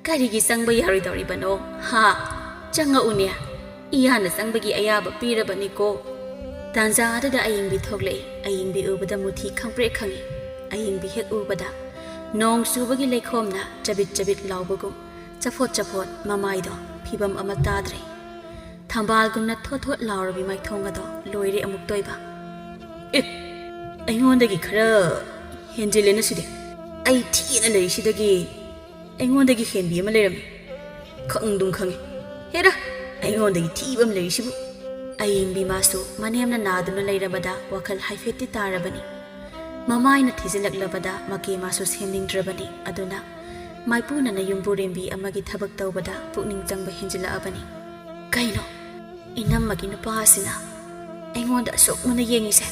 ꯀꯔꯤꯒꯤ ꯆꯪꯕ ꯌꯥꯔꯣꯏꯗꯧꯔꯤꯕꯅꯣ? ꯍꯥ? ꯆꯪꯉꯛꯎꯅꯦ꯫ ꯏꯌꯥꯅ ꯆꯪꯕꯒꯤ ꯑꯌꯥꯕ ꯄꯤꯔꯕꯅꯤꯀꯣ꯫" ꯇꯥꯟꯖꯥ ꯑꯗꯨꯗ ꯑꯌꯤꯡꯕꯤ ꯊꯣꯛꯂꯛꯏ꯫ ꯑꯌꯤꯡꯕꯤ ꯎꯕꯗ ꯃꯨꯊꯤ ꯈꯪꯄ꯭ꯔꯦꯛ ꯈꯪꯉꯤ꯫ ꯑꯌꯤꯡꯕꯤ ꯍꯦꯛ ꯎꯕꯗ ꯅꯣꯡ ꯆꯨꯕꯒꯤ ꯂꯩꯈꯣꯝꯅ ꯆꯕꯤꯠ ꯆꯕꯤꯠ ꯂꯥꯎꯕꯒꯨꯝ, ꯆꯐꯣꯠ ꯆꯐꯣꯠ ꯃꯃꯥꯏꯗꯣ ꯐꯤꯕꯝ ꯑꯃ ꯇꯥꯗ꯭ꯔꯦ꯫ ꯊꯝꯕꯥꯜꯒꯨꯝꯅ ꯊꯣꯠ ꯊꯣꯠ ꯂꯥꯎꯔꯕꯤ ꯃꯥꯏꯊꯣꯡ ꯑꯗꯣ ꯂꯣꯏꯔꯦ ꯑꯃꯨꯛꯇꯣꯏꯕ꯫ "ꯑꯦ, ꯑꯩꯉꯣꯟꯗꯒꯤ ꯈꯔ ꯍꯦꯟꯖꯤꯜꯂꯦꯅ ꯁꯤꯗꯤ꯫ ꯑꯩ ꯊꯤꯅ ꯂꯩꯔꯤꯁꯤꯗꯒꯤ ꯑꯩꯉꯣꯟꯗꯒꯤ ꯍꯦꯟꯕꯤ ꯑꯃ ꯂꯩꯔꯝꯃꯤ꯫ ꯈꯪꯗꯨꯝ ꯈꯪꯉꯤ꯫ ꯍꯦꯔꯥ, ꯑꯩꯉꯣꯟꯗꯒꯤ ꯊꯤꯕ ꯑꯃ ꯂꯩꯔꯤꯁꯤꯕꯨ꯫" ꯑꯌꯤꯡꯕꯤ ꯃꯥꯁꯨ ꯃꯅꯦꯝꯅ ꯅꯥꯗꯨꯅ ꯂꯩꯔꯕꯗ ꯋꯥꯈꯜ ꯍꯥꯏꯐꯦꯠꯇꯤ ꯇꯥꯔꯕꯅꯤ꯫ ꯃꯃꯥꯏꯅ ꯊꯤꯖꯤꯜꯂꯛꯂꯕꯗ ꯃꯀꯦ ꯃꯥꯁꯨ ꯁꯦꯝꯅꯤꯡꯗ꯭ꯔꯕꯅꯤ꯫ ꯑꯗꯨꯅ ꯃꯥꯏꯄꯨꯅꯅ ꯌꯨꯝꯕꯨꯔꯦꯝꯕꯤ ꯑꯃꯒꯤ ꯊꯕꯛ ꯇꯧꯕꯗ ꯄꯨꯛꯅꯤꯡ ꯆꯪꯕ ꯍꯦꯟꯖꯤꯜꯂꯛꯑꯕꯅꯤ꯫ "ꯀꯩꯅꯣ, ꯏꯅꯝꯃꯒꯤ ꯅꯨꯄꯥ ꯑꯁꯤꯅ ꯑꯩꯉꯣꯟꯗ ꯑꯁꯨꯛ ꯃꯨꯟꯅ ꯌꯦꯡꯉꯤꯁꯦ?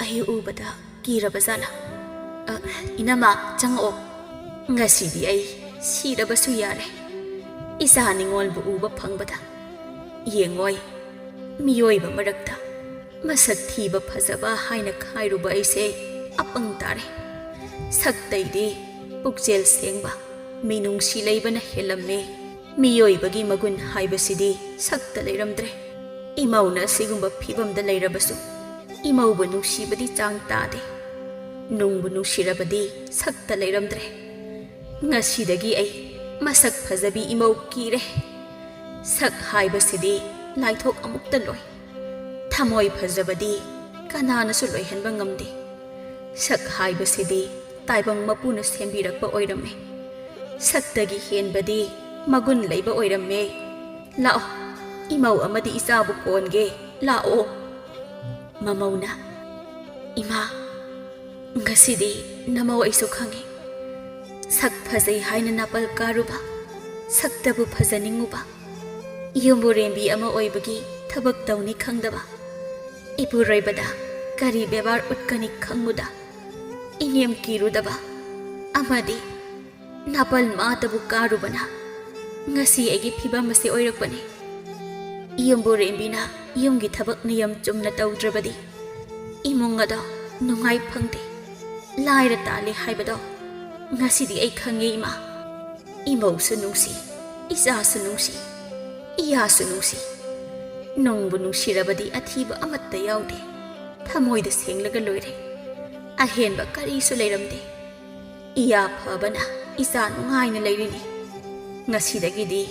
ꯑꯩ ꯎꯕꯗ ꯀꯤꯔꯕ ꯖꯥꯠꯂ? ꯑ, ꯏꯅꯝꯃ, ꯆꯪꯉꯛꯑꯣ꯫ ꯉꯁꯤꯗꯤ ꯑꯩ ꯁꯤꯔꯕꯁꯨ ꯌꯥꯔꯦ, ꯏꯆꯥ ꯅꯤꯉꯣꯜꯕꯨ ꯎꯕ ꯐꯪꯕꯗ꯫ ꯌꯦꯡꯉꯣꯏ, ꯃꯤꯑꯣꯏꯕ ꯃꯔꯛꯇ ꯃꯁꯛ ꯊꯤꯕ ꯐꯖꯕ ꯍꯥꯏꯅ ꯈꯥꯏꯔꯨꯕ ꯑꯩꯁꯦ ꯑꯄꯪ ꯇꯥꯔꯦ꯫ ꯁꯛꯇꯩꯗꯤ ꯄꯨꯛꯆꯦꯜ ꯁꯦꯡꯕ, ꯃꯤꯅꯨꯡꯁꯤ ꯂꯩꯕꯅ ꯍꯦꯜꯂꯝꯃꯦ꯫ ꯃꯤꯑꯣꯏꯕꯒꯤ ꯃꯒꯨꯟ ꯍꯥꯏꯕꯁꯤꯗꯤ ꯁꯛꯇ ꯂꯩꯔꯝꯗ꯭ꯔꯦ꯫ ꯏꯃꯧꯅ ꯑꯁꯤꯒꯨꯝꯕ ꯐꯤꯕꯝꯗ ꯂꯩꯔꯕꯁꯨ, ꯏꯃꯧꯕꯨ ꯅꯨꯡꯁꯤꯕꯗꯤ ꯆꯥꯡ ꯇꯥꯗꯦ, ꯅꯨꯡꯕꯨ ꯅꯨꯡꯁꯤꯔꯕꯗꯤ ꯁꯛꯇ ꯂꯩꯔꯝꯗ꯭ꯔꯦ꯫ ꯉꯁꯤꯗꯒꯤ ꯑꯩ ꯃꯁꯛ ꯐꯖꯕꯤ ꯏꯃꯧ ꯀꯤꯔꯦ꯫ ꯁꯛ ꯍꯥꯏꯕꯁꯤꯗꯤ ꯂꯥꯏꯊꯣꯛ ꯑꯃꯨꯛꯇ ꯂꯣꯏ꯫ ꯊꯃꯣꯏ ꯐꯖꯕꯗꯤ ꯀꯅꯥꯅꯁꯨ ꯂꯣꯏꯍꯟꯕ ꯉꯝꯗꯦ꯫ ꯁꯛ ꯍꯥꯏꯕꯁꯤꯗꯤ ꯇꯥꯏꯕꯪ ꯃꯄꯨꯅ ꯁꯦꯝꯕꯤꯔꯛꯄ ꯑꯣꯏꯔꯝꯃꯦ꯫ ꯁꯛꯇꯒꯤ ꯍꯦꯟꯕꯗꯤ ꯃꯒꯨꯟ ꯂꯩꯕ ꯑꯣꯏꯔꯝꯃꯦ꯫ ꯂꯥꯛꯑꯣ, ꯏꯃꯧ ꯑꯃꯗꯤ ꯏꯆꯥꯕꯨ ꯀꯣꯟꯒꯦ, ꯂꯥꯛꯑꯣ꯫" ꯃꯃꯧꯅ, "ꯏꯃꯥ, ꯉꯁꯤꯗꯤ ꯅꯃꯧ ꯑꯩꯁꯨ ꯈꯪꯉꯤ꯫ ꯁꯛ ꯐꯖꯩ ꯍꯥꯏꯅ ꯅꯥꯄꯜ ꯀꯥꯔꯨꯕ, ꯁꯛꯇꯕꯨ ꯐꯖꯅꯤꯡꯉꯨꯕ, ꯌꯨꯝꯕꯨꯔꯦꯝꯕꯤ ꯑꯃ ꯑꯣꯏꯕꯒꯤ ꯊꯕꯛ ꯇꯧꯅꯤ ꯈꯪꯗꯕ, ꯏꯄꯨꯔꯣꯏꯕꯗ ꯀꯔꯤ ꯕꯦꯕꯥꯔ ꯎꯠꯀꯅꯤ ꯈꯪꯕꯗ ꯏꯅꯦꯝ ꯀꯤꯔꯨꯗꯕ ꯑꯃꯗꯤ ꯅꯥꯄꯜ ꯃꯥꯇꯕꯨ ꯀꯥꯔꯨꯕꯅ ꯉꯁꯤ ꯑꯩꯒꯤ ꯐꯤꯕꯝ ꯑꯁꯤ ꯑꯣꯏꯔꯛꯄꯅꯤ꯫ ꯌꯨꯝꯕꯨꯔꯦꯝꯕꯤꯅ ꯌꯨꯝꯒꯤ ꯊꯕꯛ ꯅꯤꯌꯝ ꯆꯨꯝꯅ ꯇꯧꯗ꯭ꯔꯕꯗꯤ ꯏꯃꯨꯡ ꯑꯗꯣ ꯅꯨꯡꯉꯥꯏ ꯐꯪꯗꯦ, ꯂꯥꯏꯔ ꯇꯥꯜꯂꯤ ꯍꯥꯏꯕꯗꯣ ꯉꯁꯤꯗꯤ ꯑꯩ ꯈꯪꯉꯦ ꯏꯃꯥ꯫ ꯏꯃꯧꯁꯨ ꯅꯨꯡꯁꯤ, ꯏꯆꯥꯁꯨ ꯅꯨꯡꯁꯤ, ꯏꯌꯥꯁꯨ ꯅꯨꯡꯁꯤ꯫ ꯅꯨꯡꯕꯨ ꯅꯨꯡꯁꯤꯔꯕꯗꯤ ꯑꯊꯤꯕ ꯑꯃꯠꯇ ꯌꯥꯎꯗꯦ꯫ ꯊꯃꯣꯏꯗ ꯁꯦꯡꯂꯒ ꯂꯣꯏꯔꯦ꯫ ꯑꯍꯦꯟꯕ ꯀꯔꯤꯁꯨ ꯂꯩꯔꯝꯗꯦ꯫ ꯏꯌꯥ ꯐꯕꯅ ꯏꯆꯥ ꯅꯨꯡꯉꯥꯏꯅ ꯂꯩꯔꯤꯅꯤ꯫ ꯉꯁꯤꯗꯒꯤꯗꯤ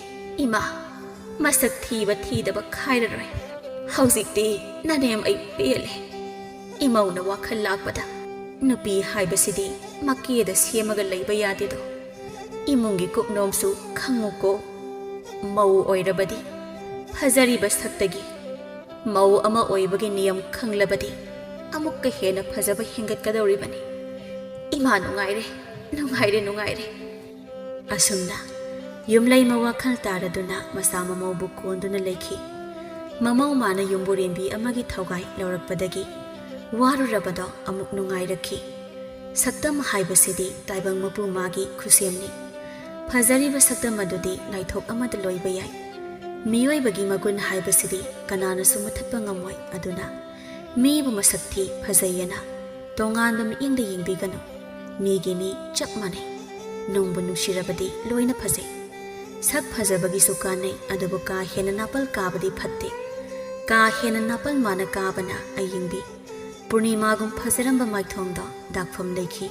ꯏꯃꯥ ꯃꯁꯛ ꯊꯤꯕ ꯊꯤꯗꯕ ꯈꯥꯏꯔꯔꯣꯏ꯫ ꯍꯧꯖꯤꯛꯇꯤ ꯅꯅꯦꯝ ꯑꯩ ꯄꯦꯜꯂꯦ꯫ ꯏꯃꯧꯅ ꯋꯥꯈꯜ ꯂꯥꯛꯄꯗ ꯅꯨꯄꯤ ꯍꯥꯏꯕꯁꯤꯗꯤ ꯃꯀꯦꯗ ꯁꯦꯝꯃꯒ ꯂꯩꯕ ꯌꯥꯗꯦꯗꯣ꯫ ꯏꯃꯨꯡꯒꯤ ꯀꯨꯞꯅꯣꯝꯁꯨ ꯈꯪꯉꯨꯀꯣ꯫ ꯃꯧ ꯑꯣꯏꯔꯕꯗꯤ ꯐꯖꯔꯤꯕ ꯁꯛꯇꯒꯤ ꯃꯧ ꯑꯃ ꯑꯣꯏꯕꯒꯤ ꯅꯤꯌꯝ ꯈꯪꯂꯕꯗꯤ ꯑꯃꯨꯛꯀ ꯍꯦꯟꯅ ꯐꯖꯕ ꯍꯦꯟꯒꯠꯀꯗꯧꯔꯤꯕꯅꯤ꯫ ꯏꯃꯥ ꯅꯨꯡꯉꯥꯏꯔꯦ, ꯅꯨꯡꯉꯥꯏꯔꯦ, ꯅꯨꯡꯉꯥꯏꯔꯦ꯫ ꯑꯁꯨꯝꯅ ꯌꯨꯝꯂꯩꯃ ꯋꯥꯈꯜ ꯇꯥꯔꯗꯨꯅ ꯃꯆꯥ ꯃꯃꯧꯕꯨ ꯀꯣꯟꯗꯨꯅ ꯂꯩꯈꯤ꯫ ꯃꯃꯧ ꯃꯥꯅ ꯌꯨꯝꯕꯨꯔꯦꯝꯕꯤ ꯑꯃꯒꯤ ꯊꯧꯒꯥꯏ ꯂꯧꯔꯛꯄꯗꯒꯤ ꯋꯥꯔꯨꯔꯕꯗꯣ ꯑꯃꯨꯛ ꯅꯨꯡꯉꯥꯏꯔꯛꯈꯤ꯫ ꯁꯛꯇꯝ ꯍꯥꯏꯕꯁꯤꯗꯤ ꯇꯥꯏꯕꯪ ꯃꯄꯨ ꯃꯥꯒꯤ ꯈꯨꯠꯁꯦꯝꯅꯤ꯫ ꯐꯖꯔꯤꯕ ꯁꯛꯇꯝ ꯑꯗꯨꯗꯤ ꯂꯥꯏꯊꯣꯛ ꯑꯃꯗ ꯂꯣꯏꯕ ꯌꯥꯏ꯫ ꯃꯤꯑꯣꯏꯕꯒꯤ ꯃꯒꯨꯟ ꯍꯥꯏꯕꯁꯤꯗꯤ ꯀꯅꯥꯅꯁꯨ ꯃꯨꯊꯠꯄ ꯉꯝꯃꯣꯏ꯫ ꯑꯗꯨꯅ ꯃꯤꯕꯨ ꯃꯁꯛ ꯊꯤ, ꯐꯖꯩꯌꯦꯅ ꯇꯣꯉꯥꯟꯕ ꯃꯤꯠꯌꯦꯡꯗ ꯌꯦꯡꯕꯤꯒꯅꯨ꯫ ꯃꯤꯒꯤ ꯃꯤ ꯆꯞ ꯃꯥꯟꯅꯩ꯫ ꯅꯨꯡꯕꯨ ꯅꯨꯡꯁꯤꯔꯕꯗꯤ ꯂꯣꯏꯅ ꯐꯖꯩ꯫ ꯁꯛ ꯐꯖꯕꯒꯤꯁꯨ ꯀꯥꯟꯅꯩ, ꯑꯗꯨꯕꯨ ꯀꯥ ꯍꯦꯟꯅ ꯅꯥꯄꯜ ꯀꯥꯕꯗꯤ ꯐꯠꯇꯦ꯫ ꯀꯥ ꯍꯦꯟꯅ ꯅꯥꯄꯜ ꯃꯥꯅ ꯀꯥꯕꯅ ꯑꯌꯤꯡꯕꯤ ꯄꯨꯔꯅꯤꯃꯥꯒꯨꯝ ꯐꯖꯔꯝꯕ ꯃꯥꯏꯊꯣꯡꯗꯣ ꯗꯥꯛꯐꯝ ꯂꯩꯈꯤ꯫